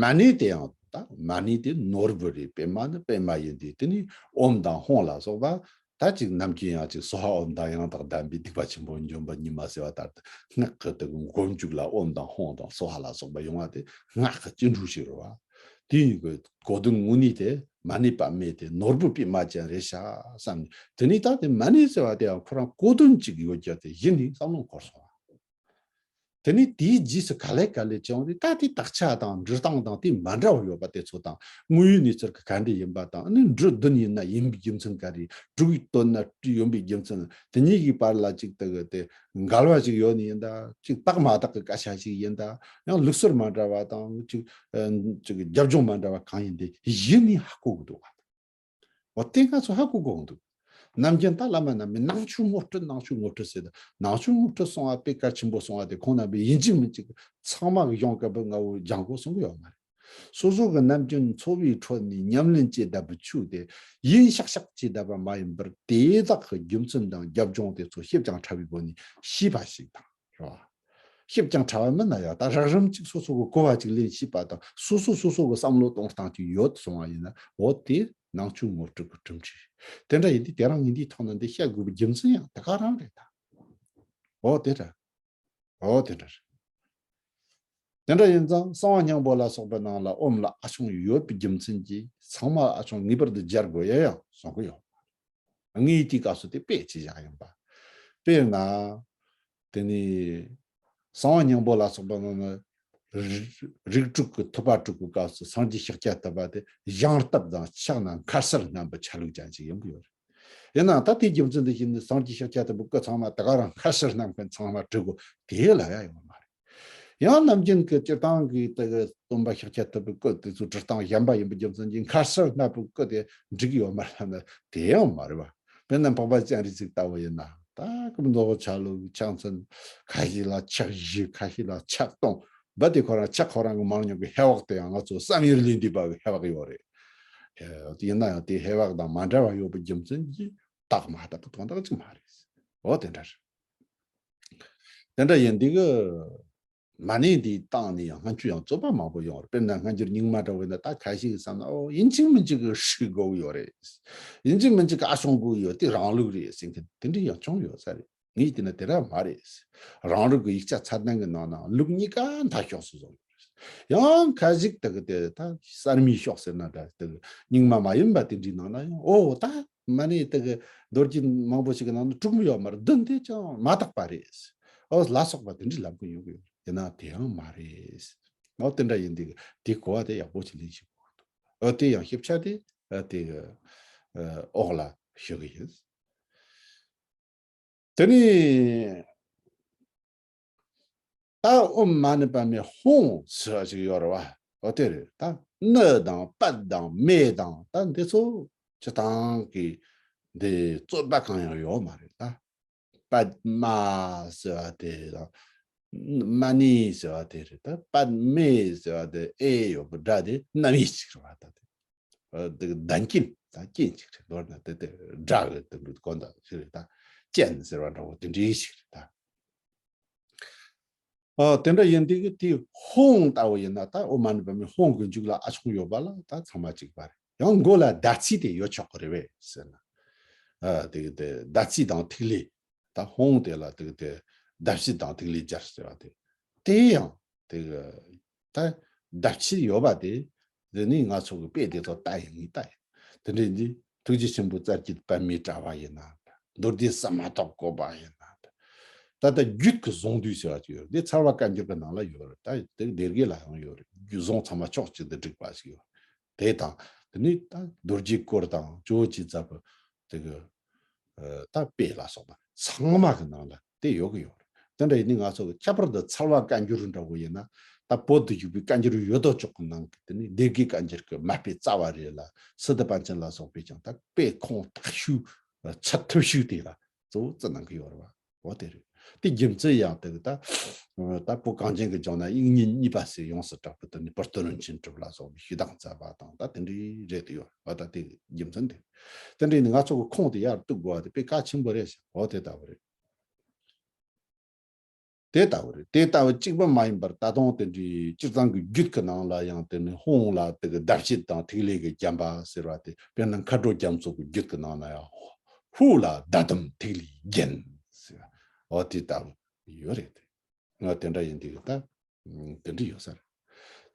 མ་ཎི་དེ་ཡང་ད་མ་ཎི་དེ་ནོར་བུ་རེད། པདྨ་ནི་པདྨ་ཡིན་དུས་དེ་ནི་ཨོཾ་དང་ཧཱུྃ་ལ་སོགས་པ་ད་ཅིག་ནམ་རྒྱུན་ཡང་ཅིག་སྭཱ་ཧཱ་ཨོཾ་དང་ཡང་དག་ལྡན་པའི་སྡིག་པ་ཆེན་པོ་འཇོམས་པ་ཉིད་མ་ཟེར་བ་ལྟར་དུ་སྔགས་ཀྱི་དེ་མགོ་མཇུག་ལ་ཨོཾ་དང་ཧཱུྃ་དང་སྭཱ་ཧཱ་ལ་སོགས་པ་ཡོང་བ་དེ་སྔགས་ཀྱི་སྤྱི་འགྲོས་ཤིག་རེད་བ། དེ་ཡིན་དགོས་གོ་དོན་དངོས་གནས་དེ་མ་ཎི་པདྨ་དེ་ནོར་བུ་པདྨ་ཅན་རེད་ཤག་བསམ་ནས་དེ་ནས་ད་དེ་མ་ཎི་ཟེར་བ་དེ་ཡང་ཁོ་རང་གོ་དོན་གཅིག་ཡོད་རྒྱུ་དེ་གཞི་ནས་བསམ་བློ་འཁོར་སོང་བ། དེ་ནས་དེའི་རྗེས་སུ་ག་ལེ་ག་ལེ་བྱུང་སྟེ་ད་དེ་དག་ཆ་དང་འབྲི་སྟངས་དང་དེ་མ་འདྲ་བ་ཡོད་པ་དེ་ཚོ་དང་དངོས་ཡོད་གནས་ཚུལ་གྱི་ག་འདྲ་ཡིན་པ་དང་ཨ་ནི་འབྲུ་བདུན་ཡིན་ན་ཡིན་པའི་རྒྱུ་མཚན་ག་རེ། དྲུག་ཡོད་ན་ཡོད་པའི་རྒྱུ་མཚན་དེ་གཉིས་ཀྱི་བར་ལ་ཅིག་དེ་གི་དེ་འགལ་བ་ཅིག་ཡོད་ནི་ཡིན་ད་ཅིག་དག་མ་དག་གི་སྐད་ཆ་ཞིག་ཡིན་ད་ཡང་ལུགས་སྲོལ་མ་འདྲ་བ་དང་ཅིག་ཅིག་རྒྱབ་ལྗོངས་མ་འདྲ་བ་གང་ཡིན་དེ་གཞི་ནས་ཧ་གོ་གི་འདུག་བ། འོ་དེ་ང་ཚོ་ཧ་གོ་དགོས་འདུག་ནམ་རྒྱུན་ད་བླ་མ་རྣམས་ནང་ཆོས་ངོ་སྤྲོད་ནང་ཆོས་ངོ་སྤྲོད་ཟེར་ད་ནང་ཆོས་ངོ་སྤྲོད་གསུང་བ་དཔེ་གལ་ཆེན་པོ་གསུང་བ་དེ་ཁོང་རྣམ་པས་ཡིན་གཅིག་མིན་གཅིག་ཚང་མ་གི་གཞུང་བཀའ་པོད་ལྔ་བོ་སྦྱང་དགོས་གསུང་གི་ཡོད་མ་རེད། སོ་སོ་གི་ནམ་རྒྱུན་འཚོ་བའི་ཁྲོད་ནས་ཉམས་ལེན་བྱེད་བསྡད་པའི་ཆོས་དེ་ཡིན་ཤག་ཤག་བྱེད་བསྡད་པ་མ་ཡིན་པར་དེ་དག་གི་རྒྱུ་མཚན་དང་རྒྱབ་ལྗོངས་དེ་ཚོ་ཞིབ་ཅིང་ཕྲ་བའི་སྒོ་ནས་ཤེས་པ་ཞིག་དང་རེད་བ། ཞིབ་ཅིང་ཕྲ་བ་མིན་ན་ཡང་ད་རགས་རིམ་གཅིག་སོ་སོ་གི་གོ་བ་གཅིག་ལེན་ཤེས་པ་དང་སོ་སོ་སོ་སོ་གི་བསམ་བློ་གཏོང་སྟངས་གཅིག་ཡོད་སོང་བ་ཡིན་ན་འོ་དེ་ནང་ཆོས་ངོ་སྤྲོད་ཀྱི་གྲུབ་འབྲས་དེ་འདྲ་ཡིན་དུས་དེ་རང་ངས་འདིའི་ཐོག་ན་འདི་བཤད་དགོས་པའི་རྒྱུ་མཚན་ཡང་དེ་ག་རང་རེད་ད། འོ་དེ་འདྲ། འོ་དེ་འདྲ་རེད། དེ་འདྲ་ཡིན་ཙང་གསང་བ་སྙིང་པོ་ལ་སོགས་པའི་ནང་ལ་ཨོཾ་ལ་ཨ་ཆུང་ཡོད་པའི་རྒྱུ་མཚན་གྱིས་ཚང་མ་ཨ་ཆུང་ངེས་པར་དུ་སྦྱར་དགོས་ཡ་ཡང་གསུང་གི་ཡོད། ངས་དེའི་སྐབས་སུ་དེ་དཔེ་ཅིག་བཞག་ཡིན་པ། དཔེར་ན། དེ་ནི། གསང་བ་སྙིང་པོ་ལ་སོགས་པ་ནང་ན། རིགས་རིགས་དྲུག་གི་ཐུབ་པ་དྲུག་གི་སྐབས་སུ་སངས་རྒྱས་ཤཱཀྱ་ཐུབ་པ་དེ་ཡང་སྟབས་དང་ཕྱག་ན་མཁར་གསར་བསྣམས་པའི་ཆ་ལུགས་ཅན་ཅིག་ཡོང་གི་ཡོད་རེད། ཡིན་ནའང་ད་དེའི་རྒྱུ་མཚན་དེ་བཞིན་དུ་སངས་རྒྱས་ཤཱཀྱ་ཐུབ་པའི་སྐུ་ཚང་མ་དེ་ག་རང་མཁར་གསར་བསྣམས་མཁན་ཚང་མ་བྲི་དགོས་དེ་ལབ་ཡ་ཡོད་མ་རེད། ཡང་ནམ་རྒྱུན་གྱི་སྤྱིར་བཏང་གི་དེ་གི་སྟོན་པ་ཤཱཀྱ་ཐུབ་པའི་སྐུ་དེ་ཚོ་བྲི་སྟངས་གཞན་པ་ཡིན་པའི་རྒྱུ་མཚན་གྱིས་མཁར་གསར་བསྣམས་པའི་སྐུ་དེ་འགྲིག་གི་ཡོད་མ་རེད་ལབ་ན་དེ་ཡང་མ་རེད་བ། དཔེར་ན་འཕགས་པ་སྤྱན་རས་གཟིགས་ལྟ་བུ་ཡིན་ན་ད་སྐུ་མདོག་ཆ་ལུགས་ཕྱག་མཚན་ཁ་ཤས་ལ་ཕྱག་བཞི་ཁ་ཤས་ལ་ཕྱག་སྟོང་། རྦད་དེ་ཁོ་རང་ཕྱག་ཁོ་རང་གི་མང་ཉུང་གི་ཧེ་བག་དེ་ཡང་ང་ཚོ་བསམ་ཡུལ་ལས་འདས་པ་གི་ཧེ་བག་ཡོད་རེད། ཡིན་ན་ཡང་དེ་ཧེ་བག་དང་མ་འདྲ་བ་ཡོད་པའི་རྒྱུ་མཚན་གྱིས་དག་མ་དག་གི་དོན་དག་ཅིག་མ་རེད། འོ་དེ་འདྲ་རེད། དེ་འདྲ་ཡིན་དུས་གི་མ་ཎི་འདིའི་སྟེང་ནས་ཡང་སྔ་འགྱུར་ཡང་རྩོད་པ་མང་པོ་ཡོང་བ་རེད། དཔེར་ན་སྔ་འགྱུར་རྙིང་མ་འདྲ་བོ་ཡིན་ན་ད་ཁ་ཤས་ཀྱིས་བསམ་ན་ཨོ་ཡིན་གཅིག་མིན་གཅིག་གི་ཧྲིལ་དགོས་ཀྱི་ཡོད་རེད། ཡིན་གཅིག་མིན་གཅིག་གི་ཨ་ཆུང་དགོས་ཀྱི་ཡོད་དེ་རང་ལུགས་རེད་ཟེར་མཁན་དེ་འདྲ་ཡང་བྱུང་ཡོད་ས་རེད། ངས་བལྟས་ན་དེ་འདྲ་མ་རེད། རང་ལུགས་ཀྱི་ཡིག་ཆ་ཚད་ལྡན་གྱི་ནང་ན་ལུགས་གཉིས་ཀ་མཐའ་ཕྱོགས་སུ་བཟུང་ཡོད་རེད། ཡང་ཁ་ཤས་དེ་གི་དེ་ད་གསར་མའི་ཕྱོགས་ཟེར་ན་འདྲ་དེ་གི་རྙིང་མ་མ་ཡིན་པ་དེ་འདྲའི་ནང་ན་ཡང་ཨོ་ད། མ་ཎི་དེ་གི་མདོ་རྒྱུད་མང་པོ་ཞིག་གི་ནང་ནས་དྲུག་མ་ཡོད་མ་རེད། བདུན་དེ་ཅང་མ་དག་པ་རེད། ཨོ་ལ་སོགས་པ་དེ་འདྲའི་ལབ་གི་ཡོང་གི་ཡོད། ཡིན་ན་དེའང་མ་རེད། ཨོ་དེ་འདྲ་ཡིན་དུས་དེའི་གོ་བ་དེ་ཡག་པོ་ཞིག་ལེན་ཤེས་དགོས་འདུག། ཨོ་དེ་ཡང་ཞིབ་ཆ་དེ་ཨ་དེ་གི་ཨ་འོག་ལ་ཞུ་གི་ཡིན། དེ་ནས་ད་ཨོཾ་མ་ཎི་པདྨེ་ཧཱུྃ་ཟེར་བ་ཞིག་ཡོད་རེད་བ། ཨོ་དེ་རེད། ད་ཎི་དང་པད་དང་མེ་དང་ད་འདི་ཚོ་སྤྱིར་བཏང་གི་འདི་རྩོད་པ་གང་ཡང་ཡོད་མ་རེད། ད་པདྨ་ཟེར་བ་དེ་དང་མ་ཎི་ཟེར་བ་དེ་རེད། ད་པདྨེ་ཟེར་བ་དེ་ཨེ་ཡོད་པའི་སྒྲ་དེ་རྣམ་དབྱེ་ཞིག་རེད་བ། ད་དེ་ཨ་དེ་གི་གདན་རྐྱེན་ད་རྐྱེན་ཞིག་རེད། མདོར་ན་དེ་དེ་སྒྲ་གི་དེ་འདྲ་གོ་འདྲ་ཞིག་རེད། ད་རྐྱེན་ཟེར་བ་འདྲ་བོ་དེ་འདྲའི་ཞིག་རེད། ད་ཨ་དེ་འདྲ་ཡིན་དུས་ཀྱི་དེ་ཧཱུྃ་ལྟ་བུ་ཡིན་ན། ད་ཨོཾ་མ་ཎི་པདྨེ་ཧཱུྃ་གི་མཇུག་ལ་ཨ་ཆུང་ཡོད་པ་ལ་ད་ཚང་མ་གཅིག་པ་རེད། ཡང་མགོ་ལ་ཟླ་ཚེས་དེ་ཡོད་ཆོག་གི་རེད་པས་ཟེར་ན། ཨ་དེ་གི་དེ་ཟླ་ཚེས་དང་ཐིག་ལེ། ད་ཧཱུྃ་དེ་ལ་དེ་གི་དེ་ཟླ་ཕྱེད་དང་ཐིག་ལེ་སྦྱར་ཟེར་བ་དེ། དེ་ཡང་དེ་གི་ད་ཟླ་ཕྱེད་ཡོད་པ་དེ། དེ་ནི་ང་ཚོ་གི་དཔེ་དེ་ཚོ་ལྟ་ཡིན་ངེས་ལྟ་ཡིན། དེ་འདྲའི་འདི་ཐུགས་རྗེ་ཆེན་པོ་རྩ་བརྒྱུད་པདྨའི་དྲ་བ་ཡིན་ན། མདོ་སྡེ་ཟ་མ་ཏོག་བཀོད་པ་ཡིན་ན། ད་ལྟ་རྒྱུད་ཀྱི་གཟུངས་བསྡུས་ཟེར་བ་ཅིག་ཡོད་རེད། འདི་ཚར་བ་བཀའ་འགྱུར་གྱི་ནང་ལ་ཡོད་རེད། ད་དེ་སྡེ་དགེ་ལ་ཡང་ཡོད་རེད། རྒྱུད་གཟུངས་ཚང་མ་ཕྱོགས་གཅིག་ཏུ་བསྒྲིགས་པ་ཞིག་ཡོད་རེད། དེ་དང་དེ་ནི་ད་རྡོ་རྗེ་སྐོར་དང་ཇོ་བོ་རྗེས་མཛད་པའི་དེ་གི་ཨ་ད་དཔེ་ལ་སོགས་པ་ཚང་མ་གི་ནང་ལ་དེ་ཡོད་གི་ཡོད་རེད། དེ་འདྲ་ཡིན་ནི་ང་ཚོ་གི་ཁྱད་པར་དུ་ཚར་བ་བཀའ་འགྱུར་འདྲ་བོ་ཡིན་ན། ད་བོད་དུ་བཞུགས་པའི་བཀའ་འགྱུར་ཡོད་དོ་ཅོག་གི་ནང་གི་དེ་ནི་སྡེ་དགེ་བཀའ་འགྱུར་གྱི་མ་དཔེ་རྩ་བ་རེད་ལ། སི་ཏུ་པཎ་ཆེན་ལ་སོགས་པས་ཀྱང་ད་དཔེ་ཁུངས་ཐག་ཆོད་ཚད་ཐུབ་ཤོས་དེ་ལ་གཙོ་བོ་བརྩི་གནང་གི་ཡོད་རེད་བ། འོ་དེ་རེད། དེ་རྒྱུ་མཚན་ཡང་དེ་གི་ད་ད་བོད་གངས་ཅན་གྱི་ལྗོངས་ན་དབྱིག་གཉེན་གཉིས་པ་ཟེར་ཡོངས་སུ་གྲགས་པའི་དེ་ནི་བུ་སྟོན་རིན་ཆེན་གྲུབ་ལ་སོགས་པའི་ཞུས་དག་མཛད་པ་དང་། ད་དེ་འདྲའི་རེད་དུ་ཡོད་བ། ད་དེ་རྒྱུ་མཚན་དེ་དེ་འདྲའི་ནི་ང་ཚོ་གི་ཁུངས་དེ་ཡར་གཏུག་དགོས་པ་དེ་དཔེ་གལ་ཆེན་པོ་རེད་ཤག། འོ་དེ་ལྟ་བུ་རེད། དེ་ལྟ་བུ་རེད། དེ་ལྟ་བུ་གཅིག་པ་མ་ཡིན་པར་ད་དུང་དེ་འདྲའི་སྤྱིར་བཏང་གི་རྒྱུད་ཀྱི་ནང་ལ་ཡང་དེ་ནི་ཧཱུྃ་ལ་དེ་གི་ཟླ་ཕྱེད་དང་ཐིག་ལེ་གི་བརྒྱན་པ་ཟེར་བ་དེ། དཔེར་ན་མཁའ་འགྲོ་རྒྱ་མཚོ་གི་རྒྱུད་ཀྱི་ནང་ན་ཡང་ཧཱུྃ་ལ་ཟླ་དམ་ཐིག་ལེ་བརྒྱན་ཟེར་བ། འོ་དེ་ལྟ་བུ་ཡོད་རེད། ང་དེ་འདྲ་ཡིན་དུས་ད་དེ་འདྲ་ཡོད་ས་རེད།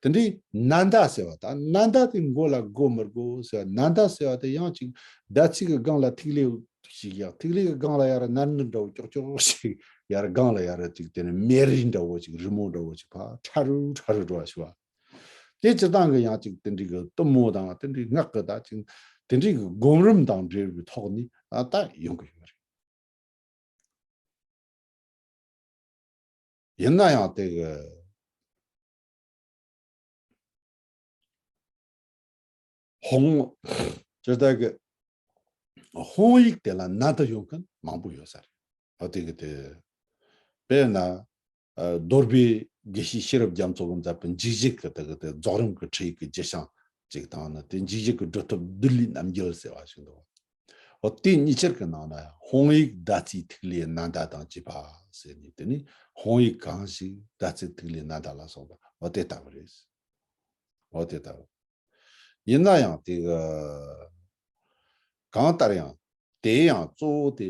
དེ་འདྲའི་ནཱ་ད་ཟེར་བ་དང་། ནཱ་ད་དེ་མགོ་ལ་དགོས་མི་དགོས་ཟེར་བ། ནཱ་ད་ཟེར་བ་དེ་ཡང་ཅིག་ཟླ་ཚེས་ཀྱི་སྒང་ལ་ཐིག་ལེ་ཞིག་ཡང་། ཐིག་ལེ་གི་སྒང་ལ་ཡར་ནར་ནུར་འདྲ་བོ་ཀྱོག་ཀྱོག་ཞིག་ཡར་སྒང་ལ་ཡར་ཅིག་དེ་ནི་མེ་རི་འདྲ་བོ་ཞིག་རི་མོ་འདྲ་བོ་ཞིག་ཕར་ཁྲ་རུ་ཁྲ་རུ་འགྲོ་བ་ཞིག་བ། དེ་སྤྱིར་བཏང་གི་ཡང་ཅིག་དེ་འདྲའི་གི་གཏུམ་མོ་དང་དེ་འདྲའི་ངག་གི་ད་ཅིག་དེ་འདྲའི་གི་སྒོམ་རིམ་དང་འབྲེལ་བའི་ཐོག་ནས་ཨ་ད་ཡོང་གི་ཡོད་རེད། ཡིན་ན་ཡང་དེ་གི་ཧཱུྃ་ཇི་ལྟར་གི་ཧཱུྃ་ཡིག་དེ་ལ་ནཱ་ད་ཡོད་མཁན་མང་པོ་ཡོད་ས་རེད། ཨ་དེ་གི་དེ་དཔེར་ན་ཨ་རྡོར་སྦིས་དགེ་བཤེས་ཤེས་རབ་རྒྱ་མཚོ་གིས་མཛད་པའི་འཇིགས་བྱེད་ཀྱི་དེ་གི་དེ་རྫོགས་རིམ་གྱི་ཁྲིད་ཡིག་གི་རྒྱུད་བཤད་ཅིག་དང་ནི། དེ་འཇིགས་བྱེད་ཀྱི་སྒྲུབ་ཐབས་བདུད་ལུས་རྣམ་རྒྱལ་ཟེར་བ་ཞིག་འདུག། འོ་དེ་གཉིས་ཆར་གྱི་ནང་ན་ཡང་ཧཱུྃ་ཡིག་ཟླ་ཚེས་ཐིག་ལེ་ནཱ་ད་དང་བཅས་པ་ཟེར་ནས། དེ་ནི་ཧཱུྃ་ཡིག་གང་ཞིག་ཟླ་ཚེས་ཐིག་ལེ་ནཱ་ད་ལ་སོགས་པ་འོ་དེ་ལྟ་བུ་རེད། འོ་དེ་ལྟ་བུ། ཡིན་ན་ཡང་དེ་གི་གང་ལྟར་ཡང་དེ་ཡང་གཙོ་བོ་དེ་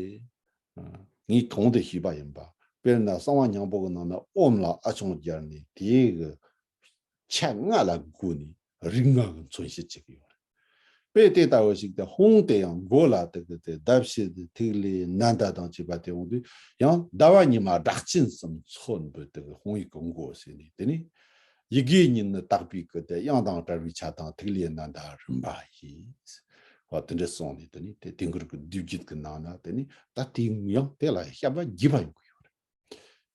ངས་གོང་དུ་ཞུས་པ་ཡིན་པ། དཔེར་ན་གསང་བ་སྙིང་པོ་གི་ནང་ན་ཨོཾ་ལ་ཨ་ཆུང་སྦྱར་ནས་དེ་གི་ཆ་ལྔ་ལ་བགོས་ནས་རིགས་ལྔ་གི་མཚོན་བྱེད་བྱེད་ཀྱི་ཡོད་རེད། དཔེ་དེ་ལྟ་བུ་ཞིག་སྟེ། ཧཱུྃ་དེ་ཡང་མགོ་ལ་དེ་གི་དེ་ཟླ་ཕྱེད་ཐིག་ལེ་ནཱ་ད་དང་བཅས་པ་དེ་འོང་དུས། ཡང་ཟླ་བ་ཉི་མ་སྦྲག་ཅན་གསུམ་མཚོན་པའི་དེ་གི་ཧཱུྃ་ཡིག་གི་མགོ་ཟེར་ནས། དེ་ནི་ཡི་གེ་ཉིད་ནི་དག་པའི་སྐུ་སྟེ། དབྱངས་དང་བྲལ་བའི་ཆ་དང་ཐིག་ལེ་ནཱ་ད་རིམ་པ་ཡིས། འོ་དེ་འདྲ་གསུངས་ནས། དེ་ནི་དེ་དེ་མགུར་གྱི་བསྡུས་རྒྱུད་ཀྱི་ནང་ན་དེ་ནི་ད་དེ་ཡང་དེ་ལ་བཤད་པ་རྒྱས་པ་ཡོང་གི་ཡོད་རེད།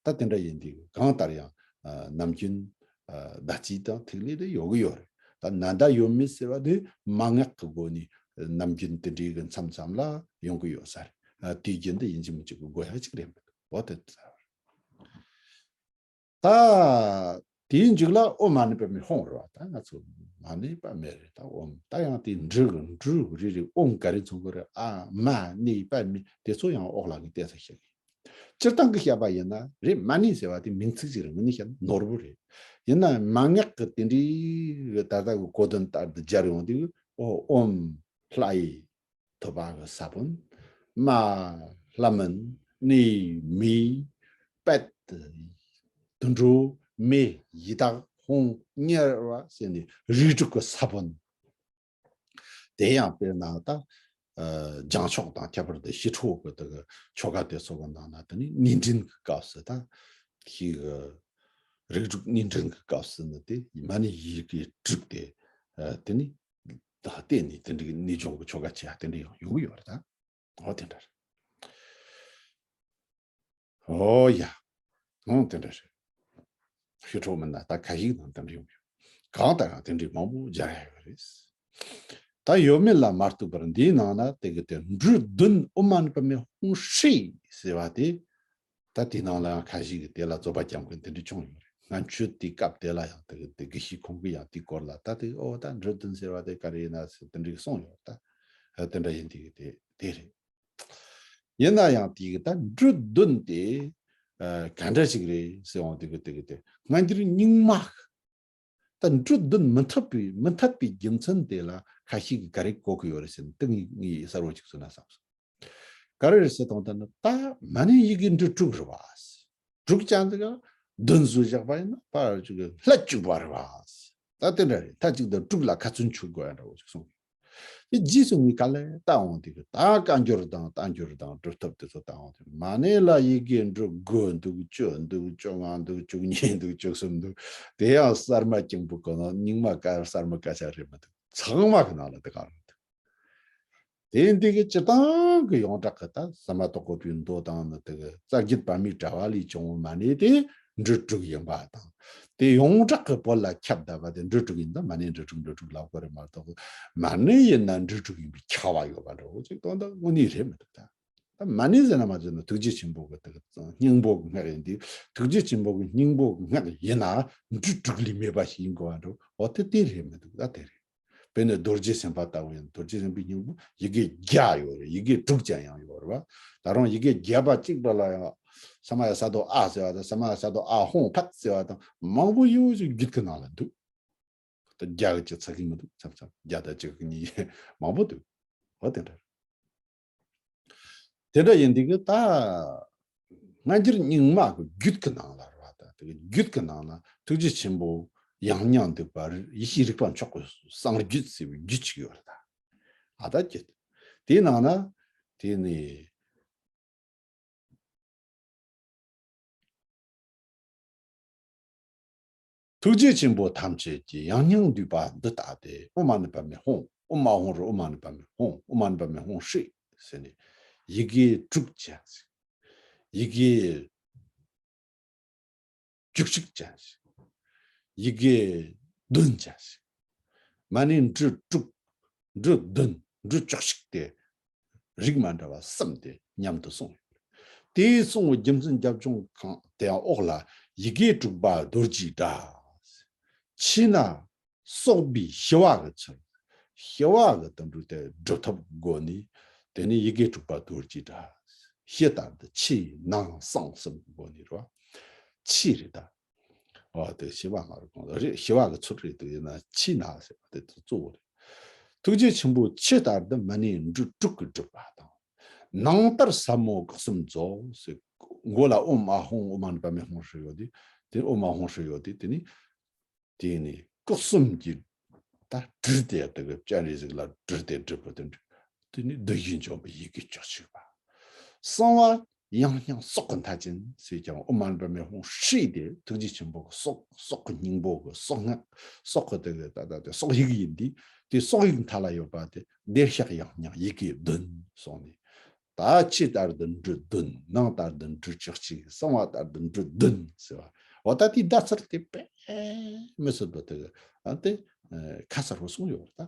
ད་དེ་འདྲ་ཡིན་དུས་གང་ལྟར་ཡང་ཨ་ནམ་རྒྱུན་ཨ་ཟླ་ཚེས་དང་ཐིག་ལེ་དེ་ཡོད་གི་ཡོད་རེད། ད་ནཱ་ད་ཡོད་མེད་ཟེར་བ་དེ་མན་ངག་གི་སྒོ་ནས་ནམ་རྒྱུན་དེ་འདྲའི་གི་མཚམས་མཚམས་ལ་ཡོང་གི་ཡོད་ས་རེད། ཨ་དུས་རྒྱུན་དུ་ཡིན་གཅིག་མིན་གཅིག་གི་དགོས་ཡ་གཅིག་རེད་མི་འདུག། འོ་དེ་ལྟ་བུ་རེད། ད་དེའི་མཇུག་ལ་ཨོཾ་མ་ཎི་པདྨེ་ཧཱུྃ་རེད་བ། ད་ང་ཚོ་མ་ཎི་པདྨེ་རེད། ད་ཨོཾ། ད་ཡང་དེའི་འབྲུ་གི་འབྲུ་རེ་རེ་ཨོཾ་ག་རེ་མཚོན་གི་རེད། ཨ་མ་ཎི་པདྨེ་དེ་ཚོ་ཡང་འོག་ལ་གི་ཏོག་ཙམ་བཤད་གི། སྤྱིར་བཏང་གི་བཤད་པ་ཡིན་ན་རེད། མ་ཎི་ཟེར་བ་དེ་མིང་ཚིག་ཅིག་རེད། དངོས་གནས་བཤད་ན་ནོར་བུ་རེད། ཡིན་ན་མན་ངག་གི་དེ་འདྲའི་ད་ལྟ་གི་གོ་དོན་ལྟར་དུ་སྦྱར་ཡོང་དུས། ཨོ་ཨོཾ་ལྷའི་ཐུབ་པ་གི་ས་བོན། མ་ལྷ་མིན། ཎི་མིའི། པད་དུད་འགྲོ། མེ་ཡི་དྭགས། ཧཱུྃ་དམྱལ་བ་ཟེར་ནས་རིགས་དྲུག་གི་ས་བོན། དེ་ཡང་དཔེར་ན་ད་ ཨ་བྱང་ཕྱོགས་དང་ཁྱད་པར་དུ་ཞི་ཁྲོ་གི་དེ་གི་ཆོ་ག་དེ་ཚོ་གི་ནང་ན་དེ་ནི་གཉིས་འདྲེན་གི་སྐབས་སུ་ད་ཤི་གི་རིགས་དྲུག་གཉིས་འདྲེན་གི་སྐབས་སུ་ནི་དེ་མ་ཎི་ཡི་གེ་དྲུག་དེ་ཨ་དེ་ནི་ད་བརྟེན་ནས་དེ་འདྲའི་གནས་སྦྱོང་གི་ཆོ་ག་བྱེད་ཡ་དེ་འདྲ་ཡང་ཡོང་གི་ཡོད་རེད་ད། འོ་དེ་འདྲ་རེད། ཨོ་ཡ། ཨང་དེ་འདྲ་རེད། ཞི་ཁྲོ་མིན་ན་ད་ཁ་ཤས་ནང་དེ་འདྲ་ཡོང་ཡོད། གང་ལྟར་ཡང་དེ་འདྲའི་མང་པོ་སྦྱར་ཡ་ཡོད་རེད། ད་ཡོད་མེད་ལ་མ་ལྟོས་པར་འདིའི་ནང་ན་དེ་གི་དེ་འབྲུ་བདུན་ཨོཾ་མ་ཎི་པདྨེ་ཧཱུྃ་ཧྲཱིཿ་ཟེར་བ་དེ། ད་དེའི་ནང་ལ་ཡང་ཁ་ཤས་ཀྱིས་དེ་ལ་རྩོད་པ་རྒྱག་མཁན་དེ་འདྲ་བྱུང་ཡོད་རེད། ང་ཚོས་དེའི་སྐབས་དེ་ལ་ཡང་དེ་གི་དེ་དགེ་བཤེས་ཁོང་གིས་ཡང་དེའི་སྐོར་ལ་ད་དེ་ཨོ་ད་འབྲུ་བདུན་ཟེར་བ་དེ་ག་རེ་ཡིན་ན་ཟེར་དེ་འདྲ་གསུངས་ཡོད་ད། དེ་འདྲ་ཡིན་དེ་གི་དེ་དེ་རེད། ཡིན་ན་ཡང་དེའི་ད་འབྲུ་བདུན་དེ་ཨ་ག་འདྲ་ཞིག་རེད་ཟེར་འོང་དེ་གི་དེ་གི་དེ་སྔ་འགྱུར་རྙིང་མ་ད་འབྲུ་བདུན་མི་འཐད་པའི་མི་འཐད་པའི་རྒྱུ་མཚན་དེ་ལ་ཁ་ཤས་ཀྱིས་ག་རེ་གོ་གི་ཡོད་རེད་ཟེར་ན་དེ་ངས་ངས་གསལ་བོ་ཅིག་གསུང་ན་བསམ་སོང་། ག་རེ་རེད་ཟེར་དང་ད་ནི་ད་མ་ཎི་ཡི་གེ་འབྲུ་དྲུག་རེད་བ། དྲུག་ཅན་དེ་ག་བདུན་བཟོས་བཞག་པ་ཡིན་ན་ཕར་ཅིག་གི་ལྷད་བཅུག་པ་རེད་བ། ད་དེ་འདྲ་རེད། མཐའ་གཅིག་ཏུ་དྲུག་ལ་ཁ་ཚོན་ཆུད་དགོས་ཡ་འདྲ་བོ་ཞིག་གསུངས། དེ་རྗེས་སུ་ངས་ག་ལེར་བལྟ་འོང་དེ་གི་ད་བཀའ་འགྱུར་དང་བསྟན་འགྱུར་དང་སྒྲུབ་ཐབས་དེ་ཚོ་བལྟ་འོང་དེ་མ་ཎི་ལ་ཡི་གེ་འབྲུ་དགུ་འདུག་བཅུ་འདུག་བཅོ་ལྔ་འདུག་བཅུ་གཉིས་འདུག་བཅུ་གསུམ་འདུག་དེ་ཡང་གསར་མ་རྐྱང་པོ་གི་ནང་རྙིང་མ་ག་གསར་མ་སྐད་ཆ་རེད་མི་འདུག་ཚང་མ་གི་ནང་ལ་དེ་ག་རེད་འདུག་དེ་འདི་གི་སྤྱིར་བཏང་གི་ཡོངས་གྲགས་ཀྱི་ད་ཟ་མ་ཏོག་གོ་པའི་མདོ་དང་ནི་དེ་གི་རྩ་རྒྱུད་པདྨའི་དྲ་བ་ལས་བྱུང་བའི་མ་ཎི་དེ་འབྲུ་དྲུག་ཡིན་པ་དང་། དེ་ཡོངས་གྲགས་ཀྱི་བོད་ལ་ཁྱབ་བསྡད་པ་དེ་འབྲུ་དྲུག་ཡིན་ད་མ་ཎི་འབྲུ་དྲུག་འབྲུ་དྲུག་ལབ་དགོས་རེད་མ་གཏོགས་མ་ཎི་ཡིན་ན་འབྲུ་དྲུག་ཡིན་པའི་ཁྱབ་པ་ཡོད་པ་འདྲ་བོ་ཅིག་དོན་དག་དངོས་གནས་རེད་མི་འདུག་ད། ད་མ་ཎི་ཟེར་ན་མ་ཟེར་ན་ཐུགས་རྗེ་ཆེན་པོ་གི་དེ་གི་སྙིང་པོ་གི་སྔགས་ཡིན་དུས་ཐུགས་རྗེ་ཆེན་པོ་གི་སྙིང་པོ་གི་སྔགས་ཡིན་ན་འབྲུ་དྲུག་ལས་མེད་པ་ཞིག་ཡིན་དགོས་པ་འདྲ་བོ་དེ་དེ་རེད་མི་འདུག་ད་དེ་རེད། དཔེར་ན་རྡོ་རྗེ་སེམས་དཔའ་ལྟ་བུ་ཡིན། རྡོ་རྗེ་སེམས་དཔའི་སྙིང་པོ་ཡི་གེ་བརྒྱ་ཡོད་རེད། ཡི་གེ་དྲུག་ཅན་ཡང་ཡོད་རེད་བ། ད་རུང་ཡི་གེ་བརྒྱ་པ་གཅིག་པ་ལ་ཡང་ས་མ་ཡ་ས་རྡོ་ཨ་ཟེར་བ་དང་ས་མ་ཡ་ས་རྡོ་ཨ་ཧོང་ཕད་ཟེར་བ་དང་མང་པོ་ཡོད་ཅིག་རྒྱུད་ཀྱི་ནང་ལ་འདུག་ད་བརྒྱ་གི་ཅི་ཚ་གི་མི་འདུག་མཚམས་མཚམས་བརྒྱ་དང་གཅིག་གཉིས་མང་པོ་འདུག་འོ་དེ་འདྲ་རེད། དེ་འདྲ་ཡིན་དུས་ཀྱི་ད་སྔ་འགྱུར་རྙིང་མ་གི་རྒྱུད་ཀྱི་ནང་ལ་རེད་བ། ད་དེ་གི་རྒྱུད་ཀྱི་ནང་ལ་ཐུགས་རྗེ་ཆེན་པོ་ཡང་སྙིང་འདུས་པ་ཡེ་ཤེས་རིག་པ་མཆོག་གི་གསང་རྒྱུད་ཟེར་བའི་རྒྱུད་ཅིག་ཡོད་རེད་ད། ཨ་ད་རྒྱུད་དེའི་ནང་ན་དེ་ནི། ཐུགས་རྗེ་ཆེན་པོ་ཐམས་ཅད་ཀྱི་ཡང་སྙིང་འདུས་པ་འདི་ལྟ་སྟེ་ཨོཾ་མ་ཎི་པདྨེ་ཧཱུྃ། ཨོཾ་མ་ཧཱུྃ་རེད། ཨོཾ་མ་ཎི་པདྨེ་ཧཱུྃ། ཨོཾ་མ་ཎི་པདྨེ་ཧཱུྃ་ཧྲཱིཿ་ཟེར་ནས་ཡི་གེ་དྲུག་ཅན་ཟེར། ཡི་གེ་བཅུ་གཅིག་ཅན་ཟེར། ཡི་གེ་བདུན་ཅན་ཟེར། མ་ཎི་འབྲུ་དྲུག་འབྲུ་བདུན་འབྲུ་བཅུ་གཅིག་སྟེ། རིགས་མ་འདྲ་བ་གསུམ་སྟེ་མཉམ་དུ་གསུངས་ཡོད། དེའི་གསུང་གི་རྒྱུ་མཚན་རྒྱབ་ལྗོངས་གང་དེའང་འོག་ལ་ཡི་གེ་དྲུག་པ་རྡོ་རྗེའི་སྒྲ། ཕྱི་ན་སོགས་པའི་ཞི་བ་གི་ཚུལ། ཞི་བ་གི་དོན་དུ་དེ་སྒྲུབ་ཐབས་སྒོ་ནས་དེ་ནི་ཡི་གེ་དྲུག་པ་རྡོ་རྗེའི་སྒྲ། ཕྱི་ལྟར་དུ་ཕྱི་ནང་གསང་གསུམ་གྱི་སྒོ་ནས་རེད་བ། ཕྱི་རེད་ད། འོ་དེ་ཞི་བ་མ་རུ་གང་ལ་རེད། ཞི་བ་གི་ཚུལ་རེད་དུ་ཡིན་ན་ཕྱི་ན་ཟེར་བ་དེ་གཙོ་བོ་རེད། ཐུགས་རྗེ་ཆེན་པོ་ཕྱི་ལྟར་དུ་མ་ཎི་འབྲུ་དྲུག་གིས་བསྒྲུབས་པ་དང་། ནང་ལྟར་ཟབ་མོ་སྐུ་གསུམ་རྫོགས་ཟེར། མགོ་ལ་ཨོཾ་ཨཱཿཧཱུྃ་ཨོཾ་མ་ཎི་པདྨེ་ཧཱུྃ་ཧྲཱིཿ་ཡོད་དེ། དེ་ཨོཾ་ཨཱཿཧཱུྃ་ཧྲཱིཿ་ཡོད་དེ། དེ་ནི་དེ་ནི་སྐུ་གསུམ་གྱི་ད་སྤྲུལ་ཏེ་དེ་གི་སྤྱན་རས་གཟིགས་ལ་སྤྲུལ་ཏེ་བསྒྲུབས་པ་དེ་འདྲ། དེ་ནི་བདུད་བཞི་འཇོམས་པའི་ཡི་གེ་བཅུ་གཅིག་པ། གསང་བ་ཡང་སྙིང་སྲོག་གི་མཐའ་ཅན་ཟེར་ཀྱང་ཨོཾ་མ་ཎི་པདྨེ་ཧཱུྃ་ཧྲཱིཿ་དེ་ཐུགས་རྗེ་ཆེན་པོ་གི་སྲོག་སྲོག་གི་སྙིང་པོ་གི་སྲོག་སྔགས་སྲོག་གི་དེ་གི་ད་ད་དེ་སྲོག་ཡིག་ཡིན་དུས་དེ་སྲོག་ཡིག་མཐའ་ལ་ཡོད་པ་དེ་བདེ་གཤེགས་ཡང་སྙིང་ཡི་གེ་བདུན་སོང་ནས། ད་ཕྱི་ལྟར་དུ་འབྲུ་བདུན། ནང་ལྟར་དུ་འབྲུ་བཅུ་གཅིག། གསང་བ་ལྟར་དུ་འབྲུ་བདུན་ཟེར་བ། འོ་ད་དེའི་བརྡ་ཚུལ་དེ་དཔེ་མི་སྲིད་པ་དེ་གི་ཨ་དེ་ཁ་གསལ་པོ་གསུངས་ཡོད་པ་ད།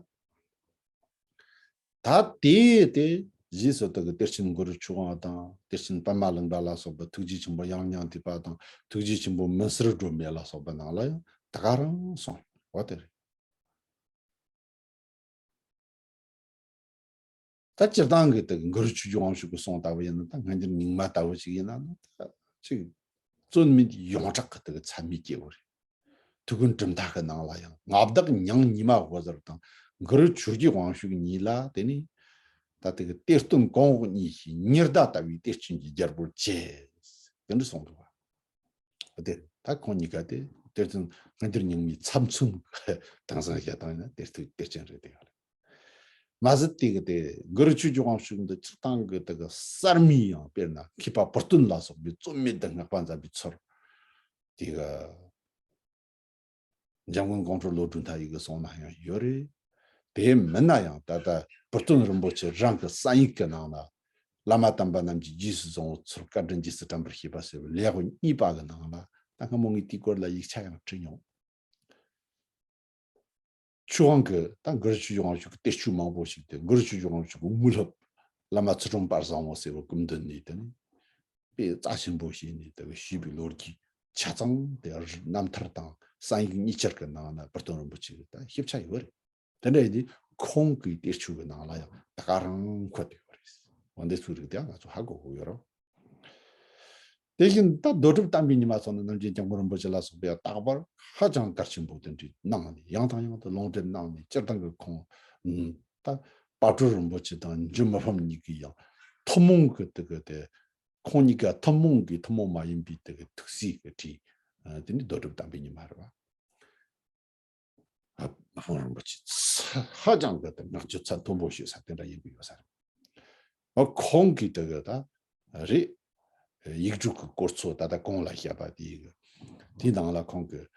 ད་དེ་དེ་རྗེས་སུ་དེ་གི་གཏེར་ཆེན་གུ་རུ་ཆོས་དབང་དང་གཏེར་ཆེན་པདྨ་གླིང་པ་ལ་སོགས་པ་ཐུགས་རྗེ་ཆེན་པོ་ཡང་སྙིང་འདུས་པ་དང་ཐུགས་རྗེ་ཆེན་པོ་མུན་སེལ་སྒྲོན་མེ་ལ་སོགས་པ་ནང་ལ་ཡང་ད་ག་རང་གསུངས་ཡོད་པ་དེ་རེད། ད་སྤྱིར་བཏང་གི་དེ་གི་གུ་རུ་ཆོས་ཀྱི་དབང་ཕྱུག་གི་གསུང་ལྟ་བུ་ཡིན་ན་ད་སྔ་འགྱུར་རྙིང་མ་ལྟ་བུ་ཞིག་ཡིན་ན་ནི་ད་ཅིག་རྩོད་མེད་ཡོངས་གྲགས་ཀྱི་དེ་གི་ཚད་མའི་སྐྱེས་བུ་རེད། ཐུའུ་བཀྭན་གྲུབ་མཐའ་གི་ནང་ལ་ཡང་མངའ་བདག་ཉང་ཉི་མ་འོད་ཟེར་དང་གུ་རུ་ཆོས་ཀྱི་དབང་ཕྱུག་གཉིས་ལ་དེ་ནི་ད་དེ་གི་གཏེར་སྟོན་གོང་འོག་གཉིས་ཀྱི་ཉི་ཟླ་ལྟ་བུའི་གཏེར་ཆེན་གྱི་རྒྱལ་པོར་བྱེད། དེ་འདྲ་གསུངས་འདུག་བ། དེ་ད་ཁོང་གཉིས་ཀ་དེ་གཏེར་སྟོན་སྔ་འགྱུར་རྙིང་མའི་ཚབ་མཚོན་དེང་སང་བཤད་སྟངས་ཡིན་ན་གཏེར་སྟོན་གཏེར་ཆེན་རེད་དེ་ག་རེད། མ་ཟད་དེ་གི་དེ་གུ་རུ་ཆོས་ཀྱི་དབང་ཕྱུག་འདི་སྤྱིར་བཏང་གི་དེ་གི་གསར་མའི་ཡང་དཔེར་ན་མཁས་པ་བུ་སྟོན་ལ་སོགས་པའི་རྩོད་མེད་དུ་བསྔགས་པ་མཛད་པའི་ཚུལ། དེ་གི་འཇམ་མགོན་ཀོང་སྤྲུལ་བློ་གྲོས་མཐའ་ཡས་ཀྱིས་གསུངས་ན་ཡང་ཡོད་རེད། དེ་མིན་ན་ཡང་ད་ལྟ་བུ་སྟོན་རིན་པོ་ཆེ་རང་གི་བསམ་ཡིག་གི་ནང་ལ། བླ་མ་དམ་པ་རྣམས་ཀྱི་རྗེས་སུ་བཟུང་བའི་ཚུལ་བཀའ་དྲིན་རྗེས་སུ་དྲན་པར་བྱེད་པ་ཟེར་བའི་ལེའུ་གཉིས་པ་གི་ནང་ལ། ད་སྔ་མོ་ངས་དེའི་སྐོར་ལ་ཡིག་ཆ་ཡང་བྲིས་མྱོང་། ཆོས་དབང་གི་ད་གུ་རུ་ཆོས་ཀྱི་དབང་ཕྱུག་གི་གཏེར་ཆོས་མང་པོ་ཞིག་དེ་གུ་རུ་ཆོས་ཀྱི་དབང་ཕྱུག་གི་དངོས་སློབ་བླ་མ་ཚུལ་ཁྲིམས་དཔལ་བཟང་པོ་ཟེར་བའི་སྐུ་མདུན་ནས་དེ་ནི་དཔེ་རྩ་ཆེན་པོ་ཞིག་ནས་དེ་གི་ཞུས་པའི་ལོ་རྒྱུས་ཆ་ཚང་དེ་རྣམ་ཐར་དང་བསམ་ཡིག་གཉིས་ཆར་གྱི་ནང་ན་བུ་སྟོན་རིན་པོ་ཆེ་གི་ད་ཞིབ་ཆ་ཡོད་རེད། དེ་འདྲ་ཡིན་དུས་ཁོང་གི་གཏེར་ཆོས་ཀྱི་ནང་ལ་ཡང་ད་ག་རང་འཁོད་ཡོད་རེད། འོ་འདི་ཚོའི་རིགས་དེ་ང་ཚོ་ཧ་གོ་དགོས་ཡོད་རེད། དེ་བཞིན་ད་རྡོ་གྲུབ་བསྟན་པའི་ཉི་མ་སོགས་ནི་རྣམ་རྒྱལ་སྐྱབས་མགོན་རིན་པོ་ཆེ་ལ་སོགས་པས་རྟག་པར་ཧ་ཅང་གལ་ཆེན་པོ་དེ་འདྲ་གནང་ནས་ཡང་དང་ཡང་དུ་ལུང་འདྲེན་གནང་ནས་སྤྱིར་བཏང་གི་ཁོང་ད་དཔལ་སྤྲུལ་རིན་པོ་ཆེ་དང་འཇུ་མི་ཕམ་གཉིས་ཀྱི་ཡང་ཐུན་མོང་གི་དེ་གི་དེ་ཁོང་གཉིས་ཀ་ཐུན་མོང་གི་ཐུན་མོང་མ་ཡིན་པའི་དེ་གི་ཐུགས་སྲས་ཀྱི་བྲིས། དེ་ནི་རྡོ་གྲུབ་བསྟན་པའི་ཉི་མ་རེད་བ། ཧ་ཧ་རིན་པོ་ཆེ་ཚ་ཧ་ཅང་གི་དེ་བསྔགས་བརྗོད་ཚད་མཐོན་པོ་ཞུས་ས་དེ་འདྲ་ཡིན་གྱི་ཡོད་ས་རེད། ཨ་ཁོང་གིས་དེ་གི་ད་རེད། ཡིག་དྲུག་གི་སྐོར་ཚོ་ད་ལྟ་གོང་ལ་བཤད་པ་དེ་གི་དེའི་ནང་ལ་ཁོང་གིས་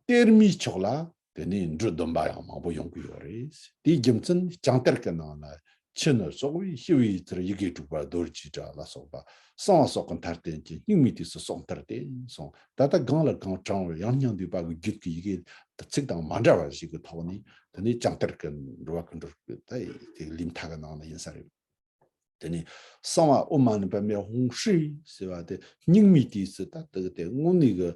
གཏེར་མའི་ཕྱོགས་ལ་དེ་ནས་འབྲུ་བདུན་པ་ཡང་མང་པོ་ཡོང་གི་ཡོད་རེད། དེའི་རྒྱུ་མཚན་ལྕང་གཏེར་གྱི་ནང་ན། ཆུ་ནི་སྲོག་པའི་ཤི་བའི་ཚུལ་ཡི་གེ་དྲུག་པ་རྡོ་རྗེའི་སྒྲ་ལ་སོགས་པ། གསང་བ་སྲོག་གི་མཐར་བསྟན་གྱི་སྙིགས་མའི་དུས་སུ་སྲོག་མཐར་བསྟན་གསུངས། ད་ལྟ་གང་ལ་གང་དྲང་བར་ཡང་སྙིང་འདུས་པ་གི་རྒྱུད་ཀྱི་ཡི་གེ་ཚིག་དང་མ་འདྲ་བ་ཞིག་གི་ཐོག་ནས་དེ་ནས་ལྕང་གཏེར་གྱི་འགྲོ་བ་ཀུན་འགྲོ་གི་ད་དེ་ལི་མཐའ་གི་ནང་ན་ཡིན་ས་རེད། དེ་ནས་གསང་བ་ཨོཾ་མ་ཎི་པདྨེ་ཧཱུྃ་ཧྲཱིཿ་ཟེར་བ་དེ་སྙིགས་མའི་དུས་སུ་ད་དེ་དེ་དངོས་གནས་གི་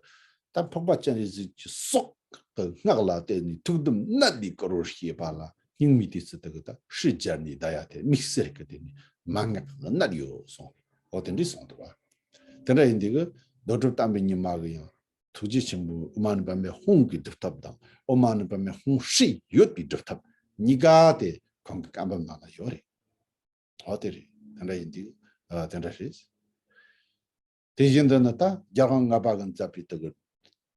ད་འཕགས་པ་སྤྱན་རས་གཟིགས་ཀྱི་སྲོག་གི་སྔགས་ལ་བརྟེན་ནས་ཐུགས་དམ་གནད་འདི་བསྐུལ་བར་བྱེད་པ་ལ་སྙིགས་མའི་དུས་སུ་དེ་གི་ད་ཧྲཱིཿ་སྦྱར་ནས་བཟླ་ཡ་དེ་དམིགས་བསལ་གི་དེ་ནི་མན་ངག་གི་གནད་ཡོད་གསུངས། འོ་དེ་འདྲས་གསུངས་འདུག་བ། དེ་འདྲ་ཡིན་དུས་གི་རྡོ་གྲུབ་བསྟན་པའི་ཉི་མ་གི་ཡང་ཐུགས་རྗེ་ཆེན་པོ་ཨོཾ་མ་ཎི་པདྨེ་ཧཱུྃ་གི་སྒྲུབ་ཐབས་དང་ཨོཾ་མ་ཎི་པདྨེ་ཧཱུྃ་ཧྲཱིཿ་ཡོད་པའི་སྒྲུབ་ཐབས་གཉིས་ཀ་དེ་ཁོང་གི་བཀའ་འབུམ་ནང་ན་ཡོད་རེད། འོ་དེ་རེད། དེ་འདྲ་ཡིན་དུས་ཨ་དེ་འདྲ་རེད། དེ་བཞིན་དུ་ནི་ད་རྒྱལ་དབང་ལྔ་པ་གིས་མཛད་པའི་དེ་གི་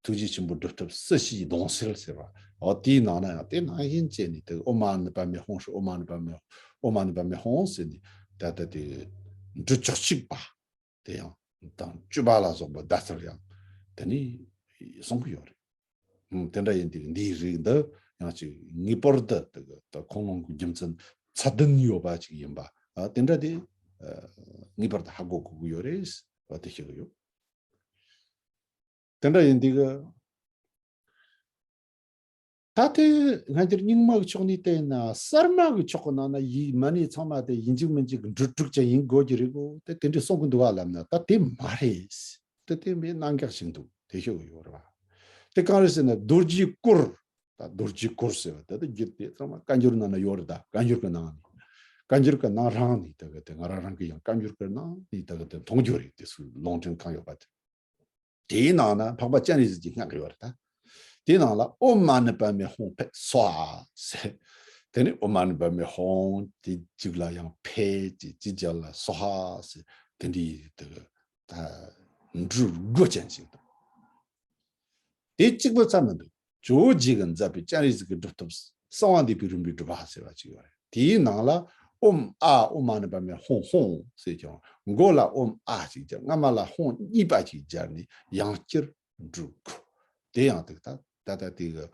ཐུགས་རྗེ་ཆེན་པོའི་སྒྲུབ་ཐབས་སྲིད་ཞིའི་གདུང་སེལ་ཟེར་བ། འོ་དེའི་ནང་ན་ཡང་དེ་ནང་བཞིན་བྱས་ནས་དེ་གི་ཨོཾ་མ་ཎི་པདྨེ་ཧཱུྃ་ཧྲཱིཿ། ཨོཾ་མ་ཎི་པདྨེ་ཧཱུྃ། ཨོཾ་མ་ཎི་པདྨེ་ཧཱུྃ་ཟེར་ནས་ད་ལྟ་དེ་འབྲུ་བཅུ་གཅིག་པ་དེ་ཡང་དང་བཅུ་པ་ལ་སོགས་པ་བཟླ་ཚུལ་ཡང་དེ་ནས་གསུང་གི་ཡོད་རེད། ཨུམ། དེ་འདྲ་ཡིན་དུས་འདིའི་རིགས་འདི་ཡང་ཅིག་ངེས་པར་དུ་དེ་གི་ད་ཁུངས་ལུང་གི་རྒྱུ་མཚན་ཚད་ལྡན་ཡོད་པ་ཅིག་ཡིན་པ། ཨ་དེ་འདྲ་དེ་ཨ་ངེས་པར་དུ་ཧ་གོ་དགོས་ཀྱི་ཡོད་རེད། ཨ་དེ་ཤེས་ཀྱི་ཡོད། དེ་འདྲ་ཡིན་དུས་གི་ད་དེ་སྔ་འགྱུར་རྙིང་མ་གི་ཕྱོགས་ནས་བལྟས་ན་གསར་མ་གི་ཕྱོགས་ཀྱི་ནང་ན་ཡིག་མ་ཎི་ཚང་མ་དེ་ཡིན་གཅིག་མིན་གཅིག་འབྲུ་དྲུག་ཅན་ཡིན་དགོས་ཀྱི་རེད་གོ། དེ་དེ་འདྲས་གསུང་གི་འདུག་བ་ལབ་ན་ད་དེ་མ་རེད། དེ་དེ་མེད་རྣམ་གཞག་ཞིག་འདུག་དེ་ཤོད་ཀྱི་ཡོད་རེད་བ། དེ་གང་རེད་ཟེར་ན་རྡོ་རྗེའི་གུར། ད་རྡོ་རྗེའི་གུར་ཟེར་བ་དེ་ད་རྒྱུད་དེ་ཚང་མ་བཀའ་འགྱུར་ནང་ན་ཡོད་རེད། ད་བཀའ་འགྱུར་གྱི་ནང་ནས། བཀའ་འགྱུར་གྱི་ནང་རང་ནས་ད་གི་དེ་ང་རང་རང་གི་ཡང་བཀའ་འགྱུར་གྱི་ནང་ནས་ད་གི་དེ་མཐོང་རྒྱུ་རེད། དེ་ཚོའི་ལུང་འདྲེན་གང་ཡོད་པ་དེ། དེའི་ནང་ན་འཕགས་པ་སྤྱན་རས་གཟིགས་ཀྱི་སྔགས་ཡོད་རེད་ད། དེའི་ནང་ལ་ཨོཾ་མ་ཎི་པདྨེ་ཧཱུྃ་ཕཊ་སྭཱ་ཧཱ་ཟེར། དེ་ནས་ཨོཾ་མ་ཎི་པདྨེ་ཧཱུྃ་དེ་གཅིག་ལ་ཡང་ཕཊ་ཅེས་ཅི་བརྒྱབ་ལ་སྭཱ་ཧཱ་ཟེར། དེ་འདྲའི་དེ་གི་ད་འབྲུ་དགུ་ཅན་ཞིག་འདུག་དེ་གཅིག་པུ་ཙམ་མི་འདུག་ཇོ་བོ་རྗེ་གིས་མཛད་པའི་སྤྱན་རས་གཟིགས་ཀྱི་སྒྲུབ་ཐབས་གསང་བ་འདུས་པའི་རིམ་པའི་སྒྲུབ་པ་ཟེར་བ་ཅིག་ཡོད་རེད། དེའི་ནང་ལ་ཨོཾ་ཨཱཿ་ཨོཾ་མ་ཎི་པདྨེ་ཧཱུྃ་ཧཱུྃ་ཟེར་ཀྱང་མགོ་ལ་ཨོཾ་ཨཱཿ་ཅིག་སྦྱར། རྔ་མ་ལ་ཧཱུྃ་གཉིས་པ་ཅིག་སྦྱར་ནས་ཡང་བསྐྱར་འབྲུ་དགུ། དེ་ཡང་དེ་ད་ད་ལྟ་དེ་གི་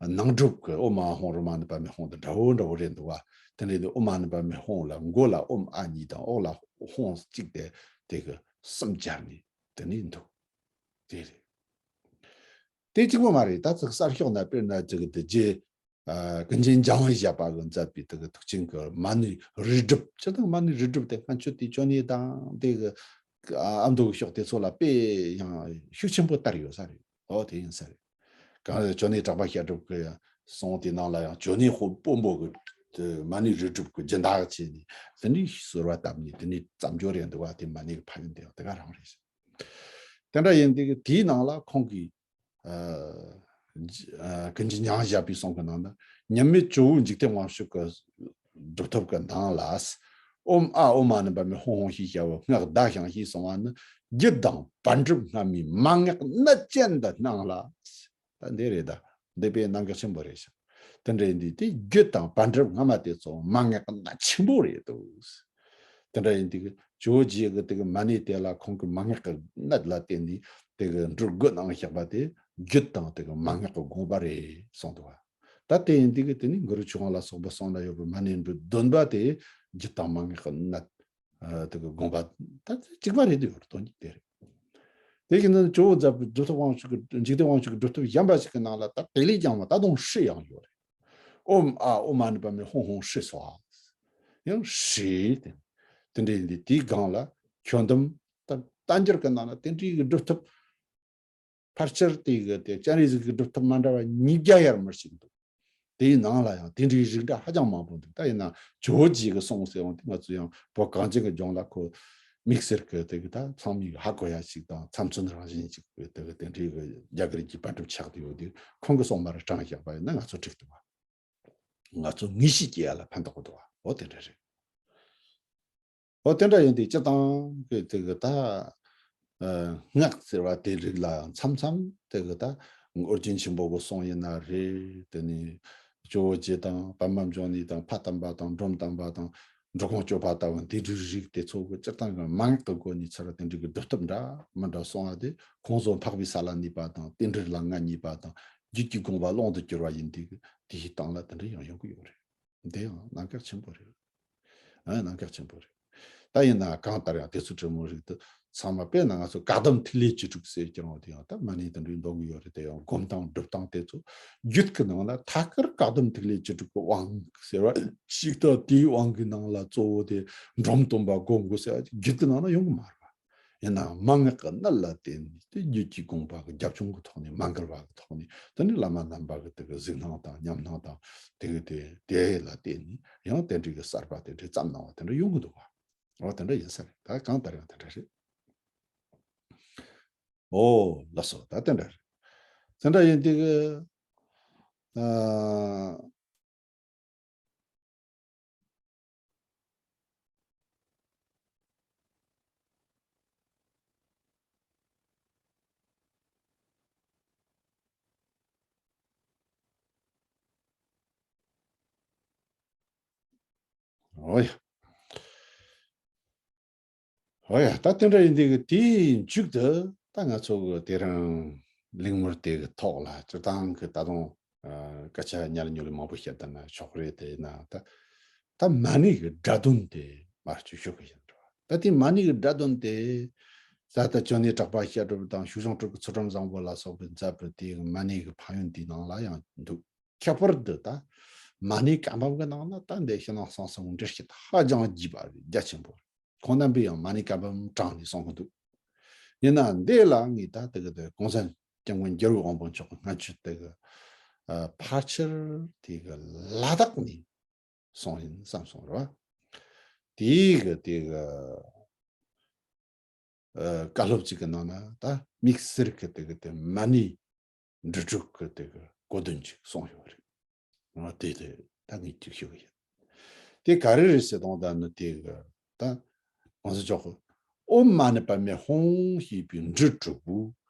ནང་སྒྲུབ་ཀྱི་ཨོཾ་ཨཱཿཧཱུྃ་ཧྲཱིཿ་མ་ཎི་པདྨེ་ཧཱུྃ་དང་འདྲ་བོ་འདྲ་བོ་རེད་འདུག་བ། དེ་འདྲ་དེ་ཨོཾ་མ་ཎི་པདྨེ་ཧཱུྃ་ལ་མགོ་ལ་ཨོཾ་ཨཱཿ་གཉིས་དང་འོག་ལ་ཧཱུྃ་གཅིག་དེ་དེ་གི་གསུམ་སྦྱར་ནས་དེ་ནས་འདུག་དེ་རེད། དེ་གཅིག་པོ་མ་རེད། ད་ཅིག་གསར་ཤོག་ན་དཔེར་ན་ཅིག་དེ་རྗེ་ཨ་ཀུན་མཁྱེན་འཇམ་དབྱངས་བཞད་པ་གིས་མཛད་པའི་དེ་གི་ཐུགས་ཆེན་གྱི་མ་ཎི་རིས་སྒྲུབ། སྤྱིར་བཏང་མ་ཎི་རིས་སྒྲུབ་དེ་སྔ་ཆོས་དེ་ཇོ་ནེ་དང་དེ་གི་ཨ་མདོ་གི་ཕྱོགས་དེ་ཚོ་ལ་དཔེ་ཡང་ཤུགས་ཆེན་པོ་དར་ཡོད་ས་རེད། ཨོ་དེ་ཡིན་ས་རེད། གང་ལྟར་ཇོ་ནེ་གྲགས་པ་བཤད་སྒྲུབ་ཀྱི་གསུང་དེ་ནང་ལ་ཡང་ཇོ་ནེ་ཧོར་དཔོན་པོ་གི་མ་ཎི་རིས་སྒྲུབ་ཀྱི་སྦྱིན་བདག་བྱས་ནས་དེ་ནས་ཟུར་པ་བཏབ་ནས་དེ་ནས་བརྩམས་སྦྱོར་ཡང་འདུག་བ། དེ་མ་ཎི་གི་ཕན་ཡོན་དེ་ཡང་དེ་ག་རང་རེད། དེ་འདྲ་ཡིན་དུས་དེའི་ནང་ལ་ཁོང་གིས་ཨ་ཀུན་མཁྱེན་འཇམ་དབྱངས་བཞད་པའི་གསུང་གི་ནང་ན་མཉམ་མེད་ཇོ་བོ་འཇིག་རྟེན་དབང་ཕྱུག་གི་སྒྲུབ་ཐབས་ཀྱི་ནང་ལ་ཨོཾ་ཨཱཿཧཱུྃ་མ་ཎི་པདྨེ་ཧཱུྃཧཱུྃ་ཞེས་བྱ་བའི་སྔགས་བཟླས་ཤིང་ཞེས་གསུངས་པ་ནི་རྒྱུད་དང་པཎ་གྲུབ་སྔ་མའི་མན་ངག་གནད་ཅན་དུ་སྣང་ལ། ད་འདི་རེད་ད། འདི་དཔེ་རྣམ་གཞག་ཆེན་པོ་རེད་ཤག་དེ་འདྲ་ཡིན་དུས་དེ་རྒྱུ་དང་བར་འདྲིར་སྔ་མ་དེ་ཚོ་མན་ངག་གི་གནད་ཆེན་པོ་རེད་འདུག། དེ་འདྲ་ཡིན་དུས་ཇོ་བོ་རྗེ་གི་དེ་གི་མ་ཎི་དེ་ལ་ཁོང་གི་མན་ངག་གི་གནད་ལ་བརྟེན་ནས་དེ་གི་འབྲུ་དགུ་གནང་བཞག་པ་དེ་རྒྱུ་དང་དེ་གི་མན་ངག་གི་དགོངས་པ་རེད་གསུངས་འདུག་བ། ད་དེ་ཡིན་དུས་གི་དེ་ནི་གུ་རུ་ཆོས་དབང་ལ་སོགས་པ་གསུངས་ན་ཡོད་པའི་མ་ཎིའི་འབྲུ་བདུན་པ་དེ་རྒྱུ་དང་མན་ངག་གི་གནད་ཨ་དེ་གི་དགོངས་པ་ད་གཅིག་པ་རེད་འདུག་ཡོད་རེད། དོན་གྱི་དེ་རེད། དེ་བཞིན་དུ་ཇོ་བོ་རྫ་བུ་སྒྲུབ་ཐབས་དབང་ཕྱུག་གི་འཇིག་རྟེན་དབང་ཕྱུག་གི་སྒྲུབ་ཐབས་གཞན་པ་ཞིག་གི་ནང་ལ་ད་དེ་ལས་ཀྱང་མ་ད་དུང་ཧྲཱིཿ་ཡང་ཡོད་རེད། ཨོཾ་ཨཱཿཧཱུྃ་མ་ཎི་པདྨེ་ཧཱུྃ་ཧཱུྃ་ཧྲཱིཿ་སྭཱ་ཧཱ། ཡང་ཧྲཱིཿ་དེ་དེ་འདྲ་ཡིན་དུས་དེའི་སྒང་ལ་ཁྱོན་བསྡོམས་ད་བསྟན་འགྱུར་གི་ནང་ལ་དེ་འདྲའི་གི་སྒྲུབ་ཐབས་ཕལ་ཆེར་དེ་གི་དེ་སྤྱན་རས་གཟིགས་ཀྱི་སྒྲུབ་ཐབས་མ་འདྲ་བ་ཉིས་བརྒྱ་ཡར་མར་ཞིག་འདུག། དེའི་ནང་ལ་ཡང་དེ་འདྲའི་རིགས་འདྲ་ཧ་ཅང་མང་པོ་འདུག། ད་ཡིན་ན་ཇོ་བོ་རྗེ་གི་གསུང་ཟེར་ཡོང་དུས་ང་ཚོ་ཡང་བོད་གངས་ཅན་གྱི་ལྗོངས་ལ་ཁོ་དམིགས་བསལ་གྱི་དེ་གི་ད་ཚང་མས་ཧ་གོ་ཡ་ཞིག་དང་ཚབ་མཚོན་རང་བཞིན་ཅིག་གི་དེ་གི་དེ་འདྲའི་གི་རྒྱ་གར་གྱི་པཎ་གྲུབ་ཆགས་བསྡད་ཡོད་དུས་ཁོང་གི་གསུང་མར་དྲངས་བཞག་པ་ཡིན་ན་ང་ཚོ་འགྲིག་འདུག་བ། ང་ཚོ་ངེས་ཤེས་སྐྱེ་ཡ་ལ་ཕན་ཐོགས་འདུག་བ། འོ་དེ་འདྲ་རེད། འོ་དེ་འདྲ་ཡིན་དུས་སྤྱིར་བཏང་གི་དེ་གི་ད་ཨ་སྔགས་ཟེར་བ་དེ་རིགས་ལ་མཚམས་མཚམས་དེ་གི་ད་ཨོ་རྒྱན་ཆེན་པོ་གི་གསུང་ཡིན་ན་རེད། དེ་ནས་ཇོ་བོ་རྗེ་དང་པདྨ་འབྱུང་གནས་དང་ཕ་དམ་པ་དང་འབྲོམ་དམ་པ་དང་འབྲི་གུང་སྐྱོབ་པ་ལྟ་བུ་དེ་འདྲའི་རིགས་དེ་ཚོ་གི་སྤྱིར་བཏང་གི་མན་ངག་གི་སྒོ་ནས་ཚུར་དེ་འདྲའི་གི་སྒྲུབ་ཐབས་འདྲ་མི་འདྲ་གསུང་བ་དེ་ཁོང་ཚོ་འཕགས་པའི་ས་ལ་གནས་པ་དང་རྟེན་འབྲེལ་ལ་མངའ་བརྙེས་པ་དང་རྒྱུད་ཀྱི་དགོངས་པ་ཀློང་དུ་གྱུར་བ་ཡིན་དུས་དེའི་སྟེང་ལ་དེ་འདྲ་ཡང་ཡོང་གི་ཡོད་རེད། འདི་ཡང་རྣམ་གཞག་ཆེན་པོ་རེད། ཨ་རྣམ་གཞག་ཆེན་པོ་རེད། ད་ཡིན་ན་གང་ལྟར་ཡང་དེ་ཚོ་དྲི་མོ་རིགས་དེ་ཚང་མ་དཔེར་ན་ང་ཚོ་བཀའ་གདམས་ཐིག་ལེ་བཅུ་དྲུག་ཟེར་ཀྱང་དེ་ཡང་ད་མ་ཎི་དེ་འདྲའི་འདོན་གི་ཡོད་རེད། དེ་ཡང་སྒོམ་སྟངས་སྒྲུབ་སྟངས་དེ་ཚོ་རྒྱུད་ཀྱི་ནང་ལ་ཐད་ཀར་བཀའ་གདམས་ཐིག་ལེ་བཅུ་དྲུག་གི་དབང་ཟེར་བ་ཞིག་དང་དེའི་དབང་གི་ནང་ལ་གཙོ་བོ་དེ་འབྲོམ་སྟོན་པ་སྒོམ་དགོས་ཟེར་བ་རྒྱུད་ཀྱི་ནང་ལ་ཡོང་གི་མ་རེད་པ། ཡིན་ནའང་མན་ངག་གི་གནད་ལ་བརྟེན་ནས་དེ་རྒྱུད་ཀྱི་དགོངས་པ་གི་རྒྱབ་ལྗོངས་ཀྱི་ཐོག་ནས་མ་འགལ་བ་གི་ཐོག་ནས་དེ་ནི་བླ་མ་རྣམ་པ་གི་དེ་གི་གཟིགས་སྣང་དང་ཉམས་སྣང་དང་དེ་གི་དེ་དེ་ལ་བརྟེན་ནས་ཡང་དེ་འདྲའི་གི་གསར་པ་དེ་འདྲའི་བརྩམས་གནང་བ་དེ་འདྲ་ཡོང་གི་འདུག་བ། འོ་དེ་འདྲ་ཡིན་ས་རེད། ད་གང་ལྟར་ཡང་དེ་འདྲ་རེད། འོ་ལགས་སོ། ད་དེ་འདྲ་རེད། དེ་འདྲ་ཡིན་དེ་གི་ཨ། ཨོ་ཡ། ཨོ་ཡ། ད་དེ་འདྲ་ཡིན་དུས་ཀྱི་དེའི་མཇུག་ཏུ་ད་ང་ཚོ་གི་དེ་རིང་གླེང་མོལ་དེ་གི་ཐོག་ལ་སྤྱིར་བཏང་གི་ད་དུང་ཨ་སྐད་ཆ་ཉར་ཉོར་མང་པོ་བཤད་ད་ན་ཆོག་རེད། དེ་ཡིན་ན་ད་ད་མ་ཎི་གི་སྒྲ་དོན་དེ་མར་ཅིག་ཞུ་གི་ཡིན་འགྲོ། ད་དེ་མ་ཎི་གི་སྒྲ་དོན་དེ་ད་ལྟ་ཅོ་ནེ་གྲགས་པ་བཤད་སྒྲུབ་དང་ཞུ་སྦྱོང་སྤྲུལ་སྐུ་ཚུལ་ཁྲིམས་བཟང་པོ་ལ་སོགས་པའི་མཛད་པའི་དེ་གི་མ་ཎི་གི་ཕན་ཡོན་དེའི་ནང་ལ་ཡང་འདུག། ཁྱད་པར་དུ་ད་མ་ཎི་བཀའ་འབུམ་གྱི་ནང་ན་ད་འདི་ཕྱི་ནང་གསང་གསུམ་འགྲེལ་བཤད་ཧ་ཅང་རྒྱས་པ་རེད། རྒྱ་ཆེན་པོ་རེད། ཁོང་རྣམ་པས་ཡང་མ་ཎི་བཀའ་འབུམ་དྲངས་ནས་གསུང་གི་འདུག། ཡིན་ན་འདི་ལ་ངས་ད་དེ་གི་དེ་གོང་ས་སྐྱབས་མགོན་རྒྱལ་བའི་དབང་པོ་མཆོག་གི་སྔ་ཕྱི་དེ་གི་ཨ་ཕལ་ཆེར་དེ་གི་ལ་དྭགས་ནས་གསུངས་ཡིན་བསམ་སོང་རེད་བ། དེ་གི་དེ་གི་ཨ་བཀའ་སློབ་ཅིག་གི་ནང་ན་ད་དམིགས་བསལ་གྱི་དེ་གི་དེ་མ་ཎི་འབྲི་དྲུག་གི་དེ་གི་གོ་དོན་ཅིག་གསུངས་ཡོད་རེད། ཨ་དེ་དེ་ད་ངས་ཅིག་ཞུ་གི་ཡིན། དེ་ག་རེ་རེད་ཟེར་དང་ད་ནི་དེ་གི་ད་གོང་ས་མཆོག་གི་ཨོཾ་མ་ཎི་པདྨེ་ཧཱུྃ་ཞེས་པའི་འབྲུ་དྲུག་པོ་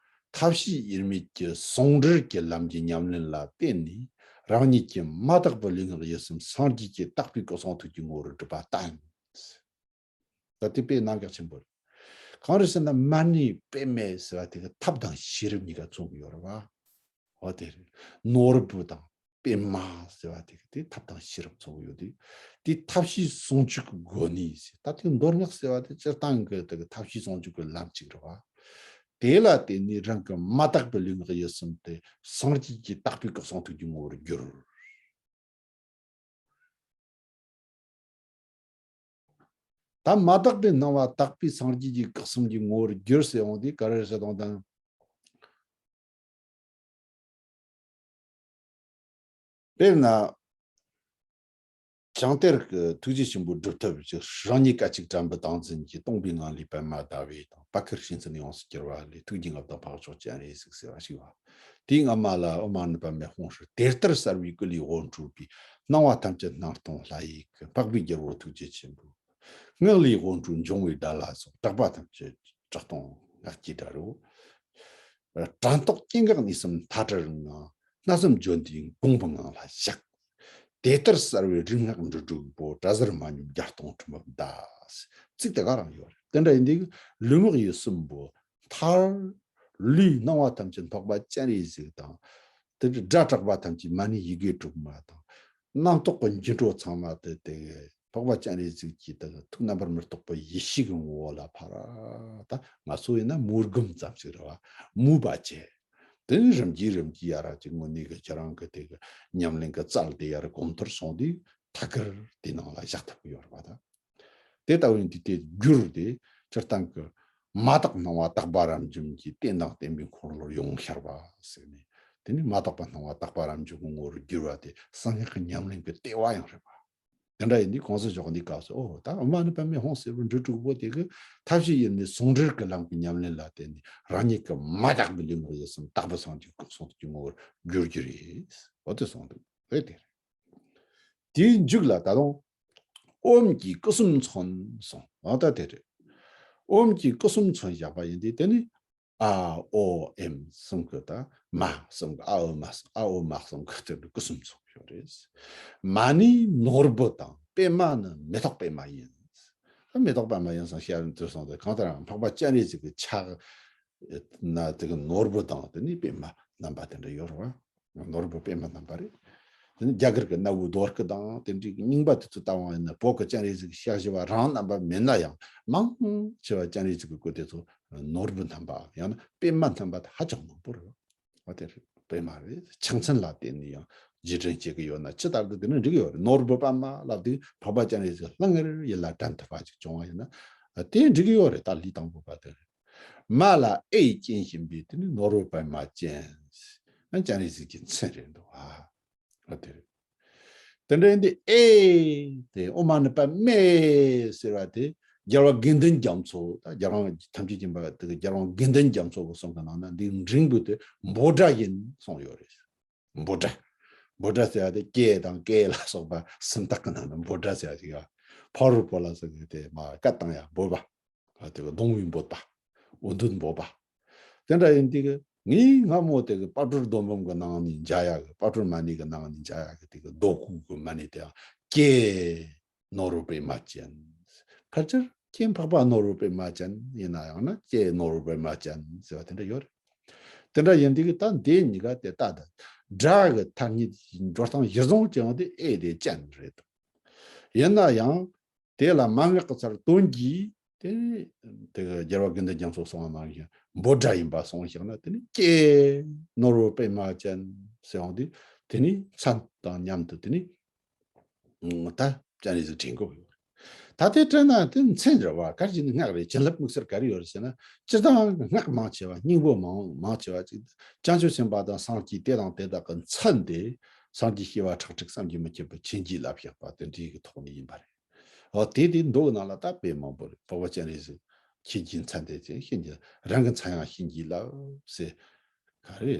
ཐབས་ཤེས་དབྱེར་མེད་ཀྱི་ཟུང་འབྲེལ་གྱི་ལམ་གྱི་ཉམས་ལེན་ལ་བརྟེན་ནས་རང་ཉིད་ཀྱི་མ་དག་པའི་ལུས་ངག་ཡིད་གསུམ་སངས་རྒྱས་ཀྱི་དག་པའི་སྐུ་གསུང་ཐུགས་ཀྱི་ངོ་བོར་གྲུབ་པ་བསྟན། ད་དེ་དཔེ་རྣམ་གཞག་ཆེན་པོ་རེད། གང་རེད་ཟེར་ན་མ་ཎི་པདྨེ་ཟེར་བ་དེ་གི་ཐབས་དང་ཤེས་རབ་གཉིས་ཀ་ཚང་གི་ཡོད་རེད་བ། འོ་དེ་རེད། ནོར་བུ་དང་པདྨ་ཟེར་བ་དེ་གི་དེ་ཐབས་དང་ཤེས་རབ་ཚང་གི་ཡོད་དེ། དེ་ཐབས་ཤེས་ཟུང་འཇུག་གི་སྒོ་ནས་ཟེར། ད་དེ་མདོ་སྔགས་ཟེར་བ་དེ་སྤྱིར་བཏང་གི་དེ་གི་ཐབས་ཤེས་ཟུང་འཇུག་གི་ལམ་གཅིག་རེད་བ། དེ་ལ་བརྟེན་ནས་རང་གི་མ་དག་པའི་ལུས་ངག་ཡིད་གསུམ་དེ་སངས་རྒྱས་ཀྱི་དག་པའི་སྐུ་གསུང་ཐུགས་ཀྱི་ངོ་བོར་གྱུར། ད་མ་དག་པའི་སྣང་བ་དག་པའི་སངས་རྒྱས་ཀྱི་སྐུ་གསུམ་གྱི་ངོ་བོར་གྱུར་ཟེར་ཡོང་དུས་ག་རེ་ཟེར་དང་དང་། དཔེར་ན། བྱང་གཏེར་གྱི་ཐུགས་རྗེ་ཆེན་པོའི་སྒྲུབ་ཐབས་ཀྱི་རང་ཉིད་སྐད་ཅིག་དྲན་པའི་ཏིང་འཛིན་གྱིས་སྟོང་པའི་ངང་ལས་པདྨ་ཟླ་བའི་དང་པད་ཁར་ཤིང་ཚན་ཡོངས་སུ་གྱུར་པ་ལས་ཐུགས་ཀྱི་མངའ་བདག་འཕགས་མཆོག་སྤྱན་རས་གཟིགས་ཟེར་བ་ཞིག་བ། དེའི་སྔ་མ་ལ་ཨོཾ་མ་ཎི་པདྨེ་ཧཱུྃ་ཧྲཱིཿ། དེ་ལྟར་གསལ་བའི་སྐུ་ལས་འོད་འཕྲོས་པས་སྣང་བ་ཐམས་ཅད་སྣང་སྟོང་ལྷ་ཡི་སྐུ། འཕགས་པའི་རྒྱལ་པོ་ཐུགས་རྗེ་ཆེན་པོ། ངག་ལས་འོད་འཕྲོས་འབྱུང་བའི་སྒྲ་ལ་སོགས། གྲགས་པ་ཐམས་ཅད་གྲགས་སྟོང་སྔགས་ཀྱི་སྒྲ་རོ། དྲན་རྟོག་སྐྱེ་འགག་གནས་གསུམ་མཐའ་བྲལ་ངང་། སྣང་སེམས་བརྗོད་འདས་དགོངས་པའི་ངང་ལ་བཞག། དེ་ལྟར་གསལ་བའི་རིག་སྔགས་འབྲུ་དྲུག་པོ། གྲྭ་གཟར་མ་ཉམས་རྒྱ་སྟོང་ཁྲི་འབབ་མདའ། ཚིག་དེ་ག་རང་ཡོད་རེད། དེ་འདྲ་ཡིན་དུས་ལུས་ངག་ཡིད་གསུམ་པོ་མཐར། ལུས་སྣང་བ་ཐམས་ཅད་འཕགས་པ་སྤྱན་རས་གཟིགས་དང་། དེ་སྒྲ་གྲགས་པ་ཐམས་ཅད་མ་ཎི་ཡི་གེ་དྲུག་མ་དང་། རྣམ་རྟོག་གི་འགྱུ་འཕྲོ་ཚང་མ་དེ་དེ་འཕགས་པ་སྤྱན་རས་གཟིགས་ཀྱི་དེ་ཐུགས་རྣམ་པར་མི་རྟོག་པའི་ཡེ་ཤེས་ཀྱི་ངོ་བོ་ལ་ཕར། ད་ང་ཚོ་ཡིན་ན་མོས་སྒོམ་ཙམ་ཞིག་རེད་བ། མོས་པ་བྱས། དེ་ནས་རིམ་གྱིས་རིམ་གྱིས་ཡར་གྱི་དངོས་གནས་ཀྱི་ཁྱེད་རང་གི་དེ་གི་ཉམས་ལེན་གྱི་རྩལ་དེ་ཡར་གོང་མཐོར་སོང་དུས་ཐད་ཀར་དེ་ནང་ལ་བཞག་ཐུབ་ཀྱི་ཡོད་རེད་བ་ད། དེ་ལྟ་བུ་ཡིན་དུས་དེ་རྒྱུར་དེ་སྤྱིར་བཏང་གི་མ་དག་སྣང་བ་དག་པ་རབ་འབྱམས་ཀྱི་རྟེན་དང་བརྟེན་པའི་འཁོར་ལོར་ཡོངས་ཤར་བ་ཟེར་ནས། དེ་ནི་མ་དག་པ་སྣང་བ་དག་པ་རབ་འབྱམས་ཀྱི་ངོ་བོར་གྱུར་པ་དེ་གསང་སྔགས་ཀྱི་ཉམས་ལེན་གྱི་ལྟེ་བ་ཡང་རེད་པ། དེ་འདྲ་ཡིན་དུས་གོང་ས་མཆོག་འདི་སྐབས་སུ་ཨོ་ད་ཨོཾ་མ་ཎི་པདྨེ་ཧཱུྃ་ཟེར་བའི་འབྲུ་དྲུག་པོ་དེ་གི་ཐབས་ཤེས་ཡིན་ནི་ཟུང་འབྲེལ་གྱི་ལམ་གྱི་ཉམས་ལེན་ལ་བརྟེན་ནས་རང་ཉིད་ཀྱི་མ་དག་པའི་ལུས་ངག་ཡིད་གསུམ་དག་པའི་སངས་རྒྱས་ཀྱི་གསུང་གི་ངོ་བོར་གྱུར་གྱི་རེད། ཨོ་དེ་གསུངས་འདུག་ཨེ་དེ་རེད། དེའི་མཇུག་ལ་ད་དུང་ཨོཾ་གྱིས་སྐུ་གསུམ་མཚོན་གསུངས། ཨ་ད་དེ་རེད། ཨོཾ་གྱིས་སྐུ་གསུམ་མཚོན་བཞག་པ་ཡིན་དུས་དེ་ནི་ཨ་ཨོ་ཨེམ་གསུམ་གྱི་ད་མ་གསུམ་གྱི་ཨ་ཨོ་མ་གསུམ་ཨ་ཨོ་མ་གསུམ་གྱི་དེ་ནི་སྐུ་གསུམ་མཚོན་ཡོད་རེད། མ་ཎི་ནོར་བུ་དང་པདྨ་ནི་མེ་ཏོག་པདྨ་ཡིན། ད་མེ་ཏོག་པདྨ་ཡིན་སོང་བཤད་རིན་དུ་སོང་དེ་གང་ལྟར་འཕགས་པ་སྤྱན་རས་གཟིགས་ཀྱི་ཕྱག་ན་དེ་གི་ནོར་བུ་དང་དེ་ནི་པདྨ་རྣམ་པ་དེ་འདྲ་ཡོད་རེད་བ། ནོར་བུ་པདྨ་རྣམ་པ་རེད། དེ་ནི་རྒྱ་གར་གྱི་གནའ་བོའི་རྡོ་སྐུ་དང་དེ་འདྲའི་རྙིང་པ་དེ་ཚོ་ལྟ་བ་ཡིན་ན་བོད་ཀྱི་སྤྱན་རས་གཟིགས་ཤར་བཞི་པ་རང་རྣམ་པ་མིན་ན་ཡང་མང་ཆེ་བ་སྤྱན་རས་གཟིགས་ཀྱི་སྐུ་དེ་ཚོ་ནོར་བུ་རྣམ་པ་ཡང་ན་པདྨ་རྣམ་པ་དེ་ཧ་ཅང་མང་པོ་རེད། ཨ་དེ་རེད། པདྨ་རེད། ཕྱག་མཚན་ལ་བརྟེན་ནས་ཡང་རྗེས་དྲན་བྱེད་ཀྱི་ཡོད་ན་ཇི་ལྟར་དུ་དེ་ནི་འགྲིག་ཡོད་རེད། ནོར་བུ་པདྨ་ལབ་དུས་འཕགས་པ་སྤྱན་རས་གཟིགས་ལྷང་ངེར་ཡིད་ལ་དྲན་ཐུབ་པ་ཅིག་བྱུང་བ་ཡིན་ན་དེ་འགྲིག་ཡོད་རེད། ད་ལུས་དང་པོ་པ་དེ་རེད། མ་ལ་ཨེ་ཡིས་བརྒྱན་བཞིན་པའི་དེ་ནི་ནོར་བུ་པདྨ་ཅན། ཨ་སྤྱན་རས་གཟིགས་ཀྱི་མཚན་རེད་འདུག་ཨ། ཨ་དེ་རེད། དེ་འདྲ་ཡིན་དུས་ཨེ་དེ་ཨོཾ་མ་ཎི་པདྨེ་ཟེར་བ་དེ་རྒྱལ་བ་དགེ་འདུན་རྒྱ་མཚོ། ད་རྒྱལ་དབང་ཐམས་ཅད་མཁྱེན་པ་དེ་རྒྱལ་དབང་དགེ་འདུན་རྒྱ་མཚོ་གི་གསུང་གི་ནང་ན་འདི་འབྲིང་པོ་དེ་འབོད་སྒྲ་ཡིན་གསུངས་ཡོད་རེད། འབོད་སྒྲ། འབོད་སྒྲ་ཟེར་བ་དེ་ཀེ་དང་ཀེ་ལ་སོགས་པ་སུམ་རྟགས་ཀྱི་ནང་ན་འབོད་སྒྲ་ཟེར་བ་ཞིག་ཡོད། ཕ་རོལ་པོ་ལ་སོགས་ཀྱི་དེ་མ་སྐད་བཏང་ཡ་འབོད་པ། དེ་ག་གདུང་བའི་འབོད་པ། འུ་སྡུག་འབོད་པ། དེ་འདྲ་ཡིན་དུས་ངའི་སྔ་མོ་དེ་གི་དཔལ་སྤྲུལ་རྡོ་འབུམ་གི་ནང་ནས་མཇལ་ཡག་གི། དཔལ་སྤྲུལ་མ་ཎི་གི་ནང་ནས་མཇལ་ཡག་གི་དེ་གི་རྡོ་སྐུ་གི་མ་ཎི་དེའང་ཀྱེ་ནོར་བུ་པདྨ་ཅན། ཕལ་ཆེར་ཀྱེ་འཕགས་པ་ནོར་བུ་པདྨ་ཅན་ཡིན་ན་ཡང་ན་ཀྱེ་ནོར་བུ་པདྨ་ཅན་ཟེར་བ་དེ་འདྲ་ཡོད་རེད། དེ་འདྲ་ཡིན་དུས་ད་འདི་གཉིས་ཀ་དེ་ལྟ་ད་སྒྲ་གི་ཐ་སྙད་འགྲོ་སྟངས་གཞིར་བཟུང་བྱས་ཡོང་དུས་ཨེ་དེ་ཅན་རེད། ཡིན་ན་ཡང་དེ་ལ་མན་ངག་གི་ཚར་དོན་གྱིས་དེ་དེ་གི་རྒྱལ་བ་དགེ་འདུན་རྒྱ་མཚོ་གསུང་བ་ནང་བཞིན་འབོད་སྒྲ་ཡིན་པ་གསུངས་བཞག་ན་དེ་ནི་ཀྱེ་ནོར་བུ་པདྨ་ཅན་ཟེར་ཡོང་དུས་དེ་ནི་མཚན་དང་མཉམ་དུ་དེ་ནི་ད་སྤྱན་རས་གཟིགས་དྲན་དགོས་ཡོད། ད་ལྟའི་དྲན་ན་དེ་མཚན་རེད་བ། ག་རེ་བྱས་ནས་སྔགས་རེད། བྱིན་རླབས་དམིགས་བསལ་ག་རེ་ཡོད་རེད་ཟེར་ན། སྤྱིར་བཏང་སྔགས་མང་ཆེ་བ་སྙིང་པོ་མང་མང་ཆེ་བ་ཅིག་བྱང་ཆུབ་སེམས་དཔའ་དང་སངས་རྒྱས་དེ་དང་དེ་དག་གི་མཚན་དེ་སངས་རྒྱས་བྱེ་བ་ཁྲག་ཁྲིག་བསམ་གྱིས་མི་ཁྱབ་པའི་བྱིན་གྱིས་བརླབས་བཞག་པ་དེ་འདྲའི་གི་ཐོག་ནས་ཡིན་པ་རེད། འོ་དེ་དེ་མདོ་གི་ནང་ལ་ད་དཔེ་མང་པོ་རེད། འཕགས་པ་སྤྱན་རས་གཟིགས་ཁྱེད་ཀྱི་མཚན་དེ་ཅན་བྱིན་གྱིས་རང་གི་མཚན་ཡང་བྱིན་གྱིས་བརླབས་ཟེར་ག་རེ།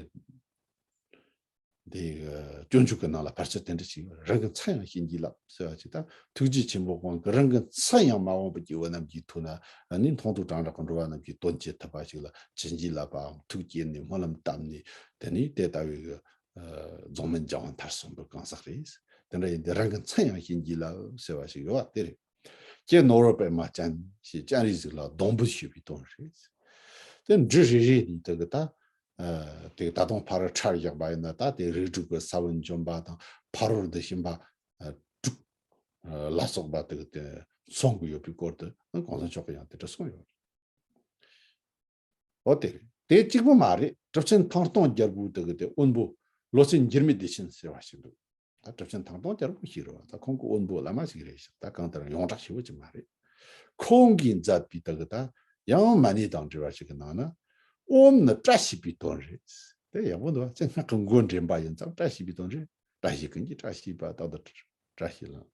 འདི་གི་སྤྱོད་འཇུག་གི་ནང་ལ་ཕལ་ཆེར་དེ་འདྲ་ཞིག་ཡོད་རེད། རང་གི་མཚན་ཡང་བྱིན་གྱིས་བརླབས་ཟེར་བ་ཞིག་དང་། ཐུགས་རྗེ་ཆེན་པོའི་དབང་གིས་རང་གི་མཚན་ཡང་མ་འོངས་པ་སྐྱེ་བོ་རྣམས་ཀྱི་ཐུགས་ན་ནི་མཐོང་ཐོས་གྲང་འཁྲུལ་གྱི་འགྲོ་བ་རྣམས་ཀྱི་དོན་བྱེད་ཐུབ་པ་ཞིག་ལ་བྱིན་གྱིས་བརླབས་པའམ་ཐུགས་བསྐྱེད་ནས་སྨོན་ལམ་བཏབ་ནས་དེ་ནས་དེ་ལྟ་བུའི་གི་རྫོགས་སྨིན་སྦྱང་བ་མཐར་སོན་པའི་གང་ཟག་རེད། དེ་འདྲ་ཡིན་དུས་རང་གི་མཚན་ཡང་བྱིན་གྱིས་བརླབས་ཟེར་བ་ཞིག་ཡོད་པ་དེ་རེད། ཀྱེ་ནོར་བུ་པདྨ་ཅན་ཞེས་སྤྱན་རས་གཟིགས་ལ་སྡོང་འབུལ་ཞུས་པའི་དོན་རེད། དེ་འབྲུ་རེ་རེ་ནས་དེ་གི་ད། ཨ་དེ་ད་དུང་ཕ་རོལ་ཁྲར་བཞག་པ་ཡིན་ན་ད་དེ་རིགས་དྲུག་གི་ས་བོན་འཇོམས་པ་དང་ཕ་རོལ་ཏུ་ཕྱིན་པ་ཨ་དྲུག་ཨ་ལ་སོགས་པ་དེ་གི་དེ་གསུང་གི་ཡོད་པའི་སྐོར་དུ་གོང་ས་མཆོག་གིས་ཡང་དེ་འདྲ་གསུངས་ཡོད་རེད། འོ་དེ་རེད། དེ་གཅིག་པུ་མ་རེད། གྲུབ་ཆེན་ཐང་སྟོང་རྒྱལ་པོའི་དེ་གི་དེ་དབོན་པོ་ལོ་ཙཱ་འགྱུར་མེད་བདེ་ཆེན་ཟེར་བ་ཞིག་འདུག་ད་གྲུབ་ཆེན་ཐང་སྟོང་རྒྱལ་པོ་ཞིག་རེད་བ། ད་ཁོང་གི་དབོན་པོ་བླ་མ་ཞིག་རེད་ཤག་ད་གང་ལྟར་ཡོངས་གྲགས་ཞེ་པོ་ཅིག་མ་རེད། ཁོང་གིས་མཛད་པའི་དེ་གི་ད་ཡང་མ་ཎི་དང་འབྲེལ་བ་ཞིག་གི་ནང་ན། ཨོཾ་ནི་བཀྲ་ཤིས་པའི་དོན་རེད། དེ་ཡག་པོ་འདུག་བ། ཅི་སྔགས་ཀྱི་མགོ་འདྲེན་པ་ཡིན་ཙང་བཀྲ་ཤིས་པའི་དོན་རེད། བཀྲ་ཤིས་ཀུན་གྱི་བཀྲ་ཤིས་པ་རྟག་ཏུ་བཀྲ་ཤིས་ལྷ།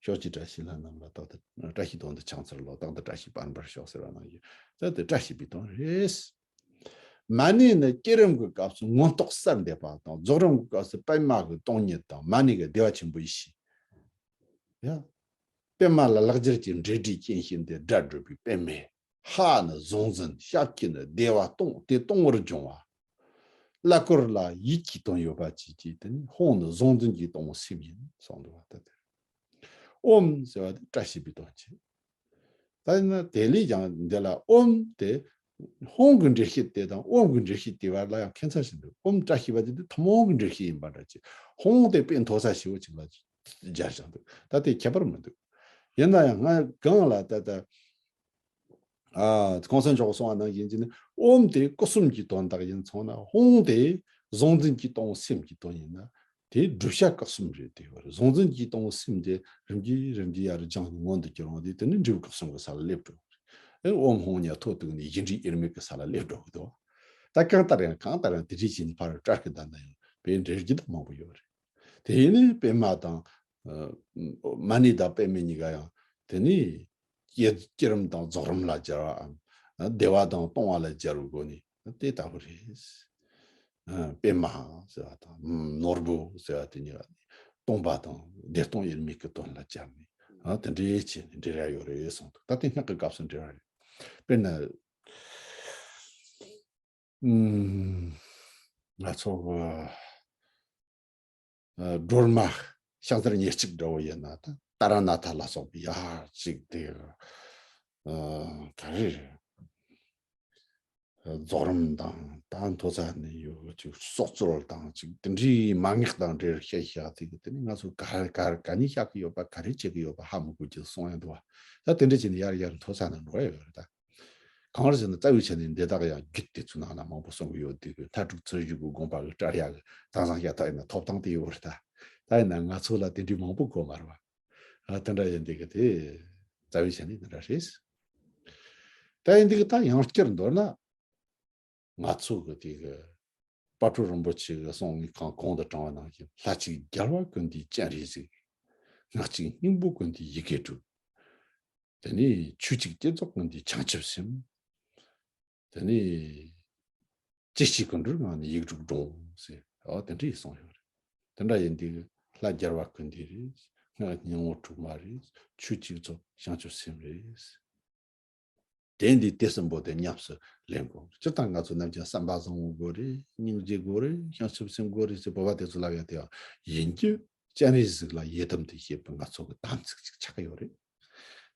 ཕྱོགས་ཀྱི་བཀྲ་ཤིས་ལྷ་རྣམས་ལ་རྟག་ཏུ་བཀྲ་ཤིས་དོན་དུ་ཕྱག་འཚལ་ལོ། རྟག་ཏུ་བཀྲ་ཤིས་པར་འབར་ཤོག་ཟེར་བ་ནང་བཞིན་ད་དེ་བཀྲ་ཤིས་པའི་དོན་རེད། མ་ཎི་ནི་བསྐྱེད་རིམ་གྱི་སྐབས་སུ་མངོན་རྟོགས་གསལ་འདེབས་པ་དང་། རྫོགས་རིམ་གྱི་སྐབས་སུ་པདྨ་གི་སྟོང་ཉིད་དང་མ་ཎི་གི་བདེ་བ་ཆེན་པོའི་ཡེ་ཤེས། ཡ། པདྨ་ལ་ལེགས་སྦྱར་གྱི་འབྲེལ་སྒྲའི་རྐྱེན་བྱིན་ཏེ་སྒྲ་བསྒྲོད་པའི་པདྨས། ཧ་ནི་གཟུང་འཛིན། ཤབ་ཀྱི་ནི་བདེ་བ་སྟོང་སྟེ་སྟོང་པར་སྦྱོང་བ། བླ་སྐོར་ལ་ཡིད་ཀྱི་དོན་ཡོད་པ་ཅིག་གིས་དེ་ནི་ཧཱུྃ་ནི་གཟུང་འཛིན་གྱི་དང་པོ་སེམས་ཡིན་གསུངས་འདུག་བ། ད་དེ་ཨོཾ་ཟེར་བ་དེ་བཀྲ་ཤིས་པའི་དོན་བྱེད། ད་ཡིན་ན་དེ་ལས་ཀྱང་འདི་ལ་ཨོཾ་དེ་ཧཱུྃ་གི་འགྲེལ་བཤད་དེ་དང་ཨོཾ་གི་འགྲེལ་བཤད་དེ་བར་ལ་ཡང་ཁྱད་མཚར་ཞིག་འདུག་ཨོཾ་བཀྲ་ཤིས་པ་དེ་དེ་ཐུན་མོང་གི་འགྲེལ་བཤད་ཡིན་པ་འདྲ་ཅིག་ཧཱུྃ་དེ་དཔེ་མཐོ་ས་ཞེ་པོ་ཅིག་ལ་སྦྱར་བཞག་འདུག་ད་དེ་ཁྱད་པར་མི་འདུག་ཡིན་ན་ཡང་ང་གང་ལ་ད་ལྟ་ཨ་གོང་ས་མཆོག་གསུངས་པ་ནང་བཞིན་གྱི་ནི་ཨོཾ་དེ་སྐུ་གསུམ་གྱི་དོན་དག་ཡིན་སོང་ན། ཧཱུྃ་དེ་གཟུང་འཛིན་གྱི་དང་པོ་སེམས་ཀྱི་དོན་ཡིན་ན། དེ་བསྒྲུབ་བྱ་སྐུ་གསུམ་རེད། དེ་བར་གཟུང་འཛིན་གྱི་དང་པོ་སེམས་དེ་རིམ་གྱིས་རིམ་གྱིས་ཡར་སྦྱངས་ནས་མངོན་དུ་གྱུར་འོང་དུས་དེ་ནི་འབྲས་བུ་སྐུ་གསུམ་གྱི་ས་ལ་སླེབས་འགྲོ་གི་རེད། ཨོཾ་ཧཱུྃ་ཉ་ཐོ་གཏུགས་ནས་གཞི་འབྲས་དབྱེར་མེད་ཀྱི་ས་ལ་སླེབས་འགྲོ་གི་འདུག་ད་གང་ལྟར་ཡང་གང་ལྟར་ཡང་དེ་འདྲའི་བྱས་ནས་ཕར་བཀྲ་ཤིས་བདག་ན་ཡང་དཔེ་འགྲེལ་རྒྱུ་དང་མང་པོ་ཡོད་རེད། དེ་ཡིན་ནའི་པདྨ་དང་ཨ་མ་ཎི་དང་པདྨ་གཉིས་ཀ་ཡང་དེ་ནི་བསྐྱེད་བསྐྱེད་རིམ་དང་རྫོགས་རིམ་ལ་སྦྱར་བའམ་བདེ་བ་དང་སྟོང་བ་ལ་སྦྱར་བའི་སྒོ་ནས་དེ་ལྟ་བུ་རེད། ཨ་པདྨ་ཟེར་བ་དང་ནོར་བུ་ཟེར་བ་དེ་གཉིས་ཀ་ནི་སྟོང་པ་དང་བདེ་སྟོང་དབྱེར་མེད་ཀྱི་དོན་ལ་སྦྱར་ནས་ཨ་དེ་འདྲའི་བྱས་ནས་འགྲེལ་ཡ་ཡོད་རེད་གསུངས་འདུག་ད་དེ་སྔགས་ཀྱི་སྐབས་སུ་འགྲེལ་བ་རེད། དཔེར་ན། ཨུམ། ང་ཚོ་གི་ཨ་སྒྲོལ་མ་ཤང་ཟར་ཉེར་གཅིག་འདྲ་བོ་ཡིན་ན། ད་ཏཱ་ར་ནཱ་ཐ་ལ་སོགས་པའི་ཡར་གཅིག་དེ་ཨ་ག་རེ་རེད། རྫོགས་རིམ་དང་ད་མཐོ་ས་ནས་ཡོད་ཅིག་སྲོག་རྩོལ་དང་ཅིག་དེ་འདྲའི་མན་ངག་དང་འབྲེལ་བཤད་བཞག་དེ་གི་དེ་ནི་ང་ཚོ་ག་ག་ག་ནས་བཤད་གི་ཡོད་པ་ག་རེ་བྱེད་གི་ཡོད་པ་ཧ་མི་གོ་རྒྱུ་གསུང་ཡ་འདུག་བ། ད་དེ་འདྲ་བྱས་ནས་ཡར་ཡར་མཐོ་ས་ན་འགྲོ་ཡ་ཡོད་རེད་ད། གང་ལ་ཟེར་ན་རྩ་བའི་ཆ་ནས་འདི་དག་ཡང་རྒྱུད་སྡེ་ཚོའི་ནང་ན་མང་པོ་གསུང་གི་ཡོད་དུས་ཀྱི་མཐའ་དྲུག་ཚུལ་བཞི་གི་དགོངས་པ་གི་བཀྲལ་ཡག་གི་དེང་སང་ཤ་སྟག་ཡིན་ན་ཐོབ་ཐང་དེ་ཡོད་རེད་ད། ད་ཡིན་ན་ང་ཚོ་ལ་དེ་འདྲའི་མང་པོ་དགོས་མ་རེད་བ། ཨ་དེ་འདྲ་ཡིན་དུས་ཀྱི་དེ་རྩ་བའི་ཆ་ནས་དེ་འདྲ་རེད། ད་ཡིན་དུས་ཀྱི་ད་ཡང་བསྐྱར་མདོར་ན་ང་ཚོ་གི་དེ་གི་དཔལ་སྤྲུལ་རིན་པོ་ཆེ་གི་གསུང་གི་གང་གོང་དུ་དྲངས་པ་ནང་བཞིན། ལྷ་གཅིག་རྒྱལ་བ་ཀུན་འདུས་སྤྱན་རས་གཟིགས། སྔགས་གཅིག་སྙིང་པོ་ཀུན་འདུས་ཡི་གེ་དྲུག་དེ་ནས་ཆོས་གཅིག་བསྐྱེད་རྫོགས་ཀུན་འདུས་བྱང་ཆུབ་སེམས། དེ་ནས་ཅི་ཞིག་ཀུན་འགྲོའི་ངང་ནས་ཡིག་དྲུག་སྒྲོངས་ཟེར། ཨོ་དེ་འདྲ་ཡི་གསུངས་ཡོད་རེད། དེ་འདྲ་ཡིན་དུས་ལྷ་རྒྱལ་བ་ཀུན་འདུས་རེད། སྔགས་སྙིང་པོ་དྲུག་མ་རེད། ཆོས་གཅིག་རྫོགས་བྱང་ཆུབ་སེམས་རེད། དེ་འདི་དེ་གསུམ་པོ་དེ་ཉམས་སུ་ལེན་དགོས། སྤྱིར་བཏང་ང་ཚོ་ནམ་རྒྱུན་བསམ་པ་བཟང་བོ་དགོས་རེད། སྙིང་རྗེ་དགོས་རེད། བྱང་ཆུབ་སེམས་དགོས་རེད་ཟེར་བོད་པ་དེ་ཚོ་ལབ་ཡ་དེ་ཡང་ཡིན་རྒྱུ། སྤྱན་རས་གཟིགས་ལ་ཡི་དམ་དུ་བྱེད་པའི་ང་ཚོ་གི་དམ་ཚིག་ཅིག་ཆགས་ཀྱི་ཡོད་རེད།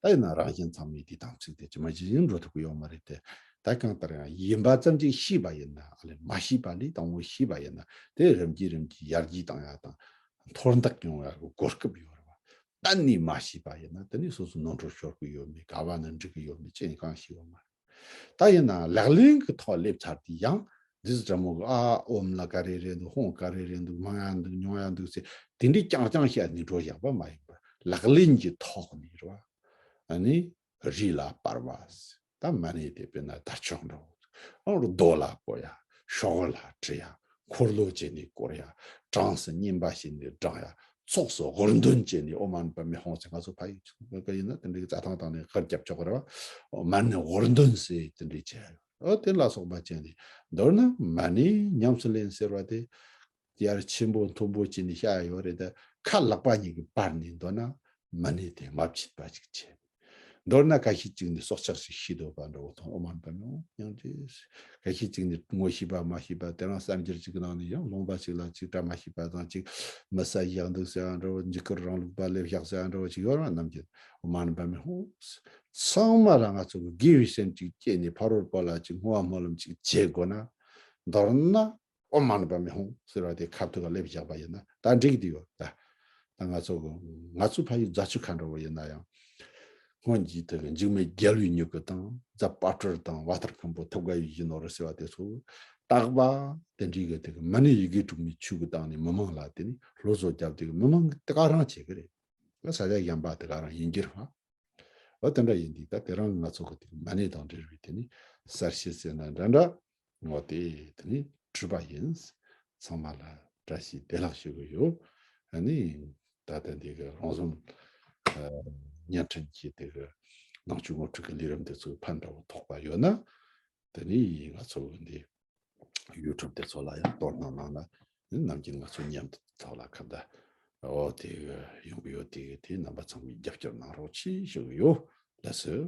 ད་ཡིན་ན་རང་གཞན་ཚང་མས་དེའི་དམ་ཚིག་དེ་ཅི་མ་ཅི་ཡིན་འགྲོ་ཐུབ་ཀྱི་ཡོད་མ་རེད་དེ། ད་གང་ལྟར་ཡང་ཡིན་པ་ཙམ་གྱིས་ཤེས་པ་ཡིན་ན། ཨ་ལས་མ་ཤེས་པ་ལས་དང་པོ་ཤེས་པ་ཡིན་ན་དེ་རིམ་གྱིས་རིམ་གྱིས་ཡར་རྒྱས་བཏང་ཡ་དང་མཐོར་འདེགས་ཡོང་ཡ་གི་གོ་སྐབས་ཡོད་རེད་བ། གཏན་ནས་མ་ཤེས་པ་ཡིན་ན་དེ་ནས་སོ་སོ་ནོར་འཁྲུལ་ཤོར་གི་ཡོད་མེད། ག་བ་ན་འགྲིག་གི་ཡོད་མེད་ཅི་ཡིན་གང་ཤེས་ཡོད་མ་རེད། ད་ཡིན་ན་ལག་ལེན་གྱི་ཐོག་སླེབས་ཚར་དུས་ཡང་འདི་ཙམ་མོ་གི་ཨ་ཨོམ་ལ་ག་རེ་རེད་འདུག་ཧོང་ག་རེ་རེད་འདུག་མང་ཡ་འདུག་ཉུང་ཡ་འདུག་ཟེར་དེ་འདྲའི་རྐྱང་རྐྱང་བཤད་ནས་འགྲོ་བཞག་པ་མ་ཡིན་པར། ལག་ལེན་གྱི་ཐོག་ནས་རེད་བ། ཨ་ནི་རི་ལ་སྤར་བ་ཟེར། ད་མ་ཎི་དེ་དཔེར་ན་དར་ལྕོག་འདྲ་བོ། ཨ་རྡོ་ལ་བརྐོ་ཡ། ཤོག་ལ་བྲི་ཡ། འཁོར་ལོ་བྱས་ནས་བསྐོར་ཡ། གྲངས་སུ་བསྙེན་པ་བྱས་ནས་བགྲང་ཡ། ཚོགས་སུ་དབུར་འདོན་བྱས་ནས་ཨོཾ་མ་ཎི་པདྨེ་ཧཱུྃ་ཟེར། ང་ཚོ་ཕ་ཡུལ་ཚོ་ག་ཡིན་ན་དེ་འདྲའི་རྩྭ་ཐང་བཏང་ནས་གར་རྒྱབ་ཆོག་གི་རེད་བ། མ་ཎི་དབུར་འདོན་ཟེར་དེ་འདྲའི་བྱས་ཡོད། ཨོ་དེ་ལ་སོགས་པ་བྱས་ནས་མདོར་ན་མ་ཎི་ཉམས་སུ་ལེན་ཟེར་བ་དེ་ཡར་ཆེན་པོ་མཐོན་པོ་བྱས་ནས་བཤད་ཡོད་རེད། ད་ཁ་ལག་པ་གཉིས་ཀྱི་བར་ནས་མདོར་ན་མ་ཎི་དེ་མ་བྱིན་པ་ཅིག་བྱས། མདོར་ན་ཁ་ཤས་ཅིག་ནི་སྲོག་ཆགས་ཤིག་ཤི་སྡོད་པ་འདྲ་བོ་དང་ཨོཾ་མ་ཎི་པདྨེ་ཧཱུྃ་སྙིང་རྗེ། ཁ་ཤས་ཅིག་ནི་ངོ་ཤེས་པ་མ་ཤེས་པ་དེ་རང་བསམ་འགྱུར་ཅིག་གི་ནང་ནས་ཡང་ལུང་པ་ཞིག་ལ་ཅིག་བཀྲ་མ་ཤིས་པ་དང་ཅིག་མི་ས་ཡག་འདུག་ཟེར་ཡང་འདྲ་བོ། འཇིགས་སྐུལ་རིང་ལུགས་པ་སླེབས་ཤག་ཟེར་ཡང་འདྲ་བོ་ཅིག་ཡོད་ར། ནམ་རྒྱུན་ཨོཾ་མ་ཎི་པདྨེ་ཧཱུྃ། ཚང་མ་ལ་ང་ཚོ་གི་དགེ་བའི་སེམས་ཅིག་བསྐྱེད་ནས་ཕ་རོལ་པོ་ལ་ཅིག་བསྔོ་བ་སྨོན་ལམ་ཅིག་བྱེད་དགོས་ན། མདོར་ན་ཨོཾ་མ་ཎི་པདྨེ་ཧཱུྃ་ཟེར་བ་དེ་ཁ་ཐུག་ག་སླེབས་བཞག་པ་ཡིན་ན་ད་འགྲིག་གི་ཡོད་ད། ད་ང་ཚོ་གི་ང་ཚོ་ཕ་ཡུལ་རྫ་ཆུ་ཁ་འདྲ་བོ་ཡིན་ན་ཡང་། སྔོན་གྱི་དེ་གི་འཇིགས་མེད་རྒྱལ་བའི་མྱུ་གུ་དང་རྫ་དཔལ་སྤྲུལ་དང་བ་ཐར་མཁན་པོ་ཐུབ་དགའ་ཡིད་བཞིན་ནོར་བུ་ཟེར་བ་དེ་ཚོ་རྟག་པ་དེ་འདྲའི་གི་དེ་གི་མ་ཎི་ཡི་གེ་དྲུག་མའི་ཆོས་གི་སྟེང་ནས་མི་མང་ལ་དེ་ནི་སློབ་གསོ་བརྒྱབ་དེ་གི་མི་མང་གི་དེ་ག་རང་བྱེད་གི་རེད། ས་ཆ་གཞན་པ་དེ་ག་རང་ཡིན་གྱི་རེད་བ། འོ་དེ་འདྲ་ཡིན་དུས་ད་དེ་རང་ང་ཚོ་གི་དེ་མ་ཎི་དང་འབྲེལ་བའི་དེ་ནི་གསར་བཤད་ཟེར་ན་འདྲ་འདྲ། འོ་དེ་དེ་ནི་གྲུབ་པ་ཡིན། ཚང་མ་ལ་བཀྲ་ཤིས་བདེ་ལེགས་ཞུ་གི་ཡོད། ཨ་ནི་ད་ལྟ་འདི་གི་རོང་ཟོམ་བརྙན་འཕྲིན་གྱི་དེ་གི་ནང་ཆོས་ངོ་སྤྲོད་ཀྱི་ལས་རིམ་འདི་ཚོའི་ཕན་འདྲ་བོ་ཐོགས་པ་ཡོད་ན། དེ་ནི་ང་ཚོ་གི་འདི་ཡུ་ཊུབ་དེ་ཚོ་ལ་ཡང་གཏོར་སྣང་གནང་ན། ནམ་རྒྱུན་ང་ཚོ་མཉམ་དུ་ཚོགས་ལ་ཁ་བརྡ་འོ་དེ་ཡོང་གི་ཡོད། དེ་དེ་རྣམ་པ་ཚང་མས་རྒྱབ་སྐྱོར་གནང་རོགས་གྱིས་ཞུ་གི་ཡོད། ལགས་སོ།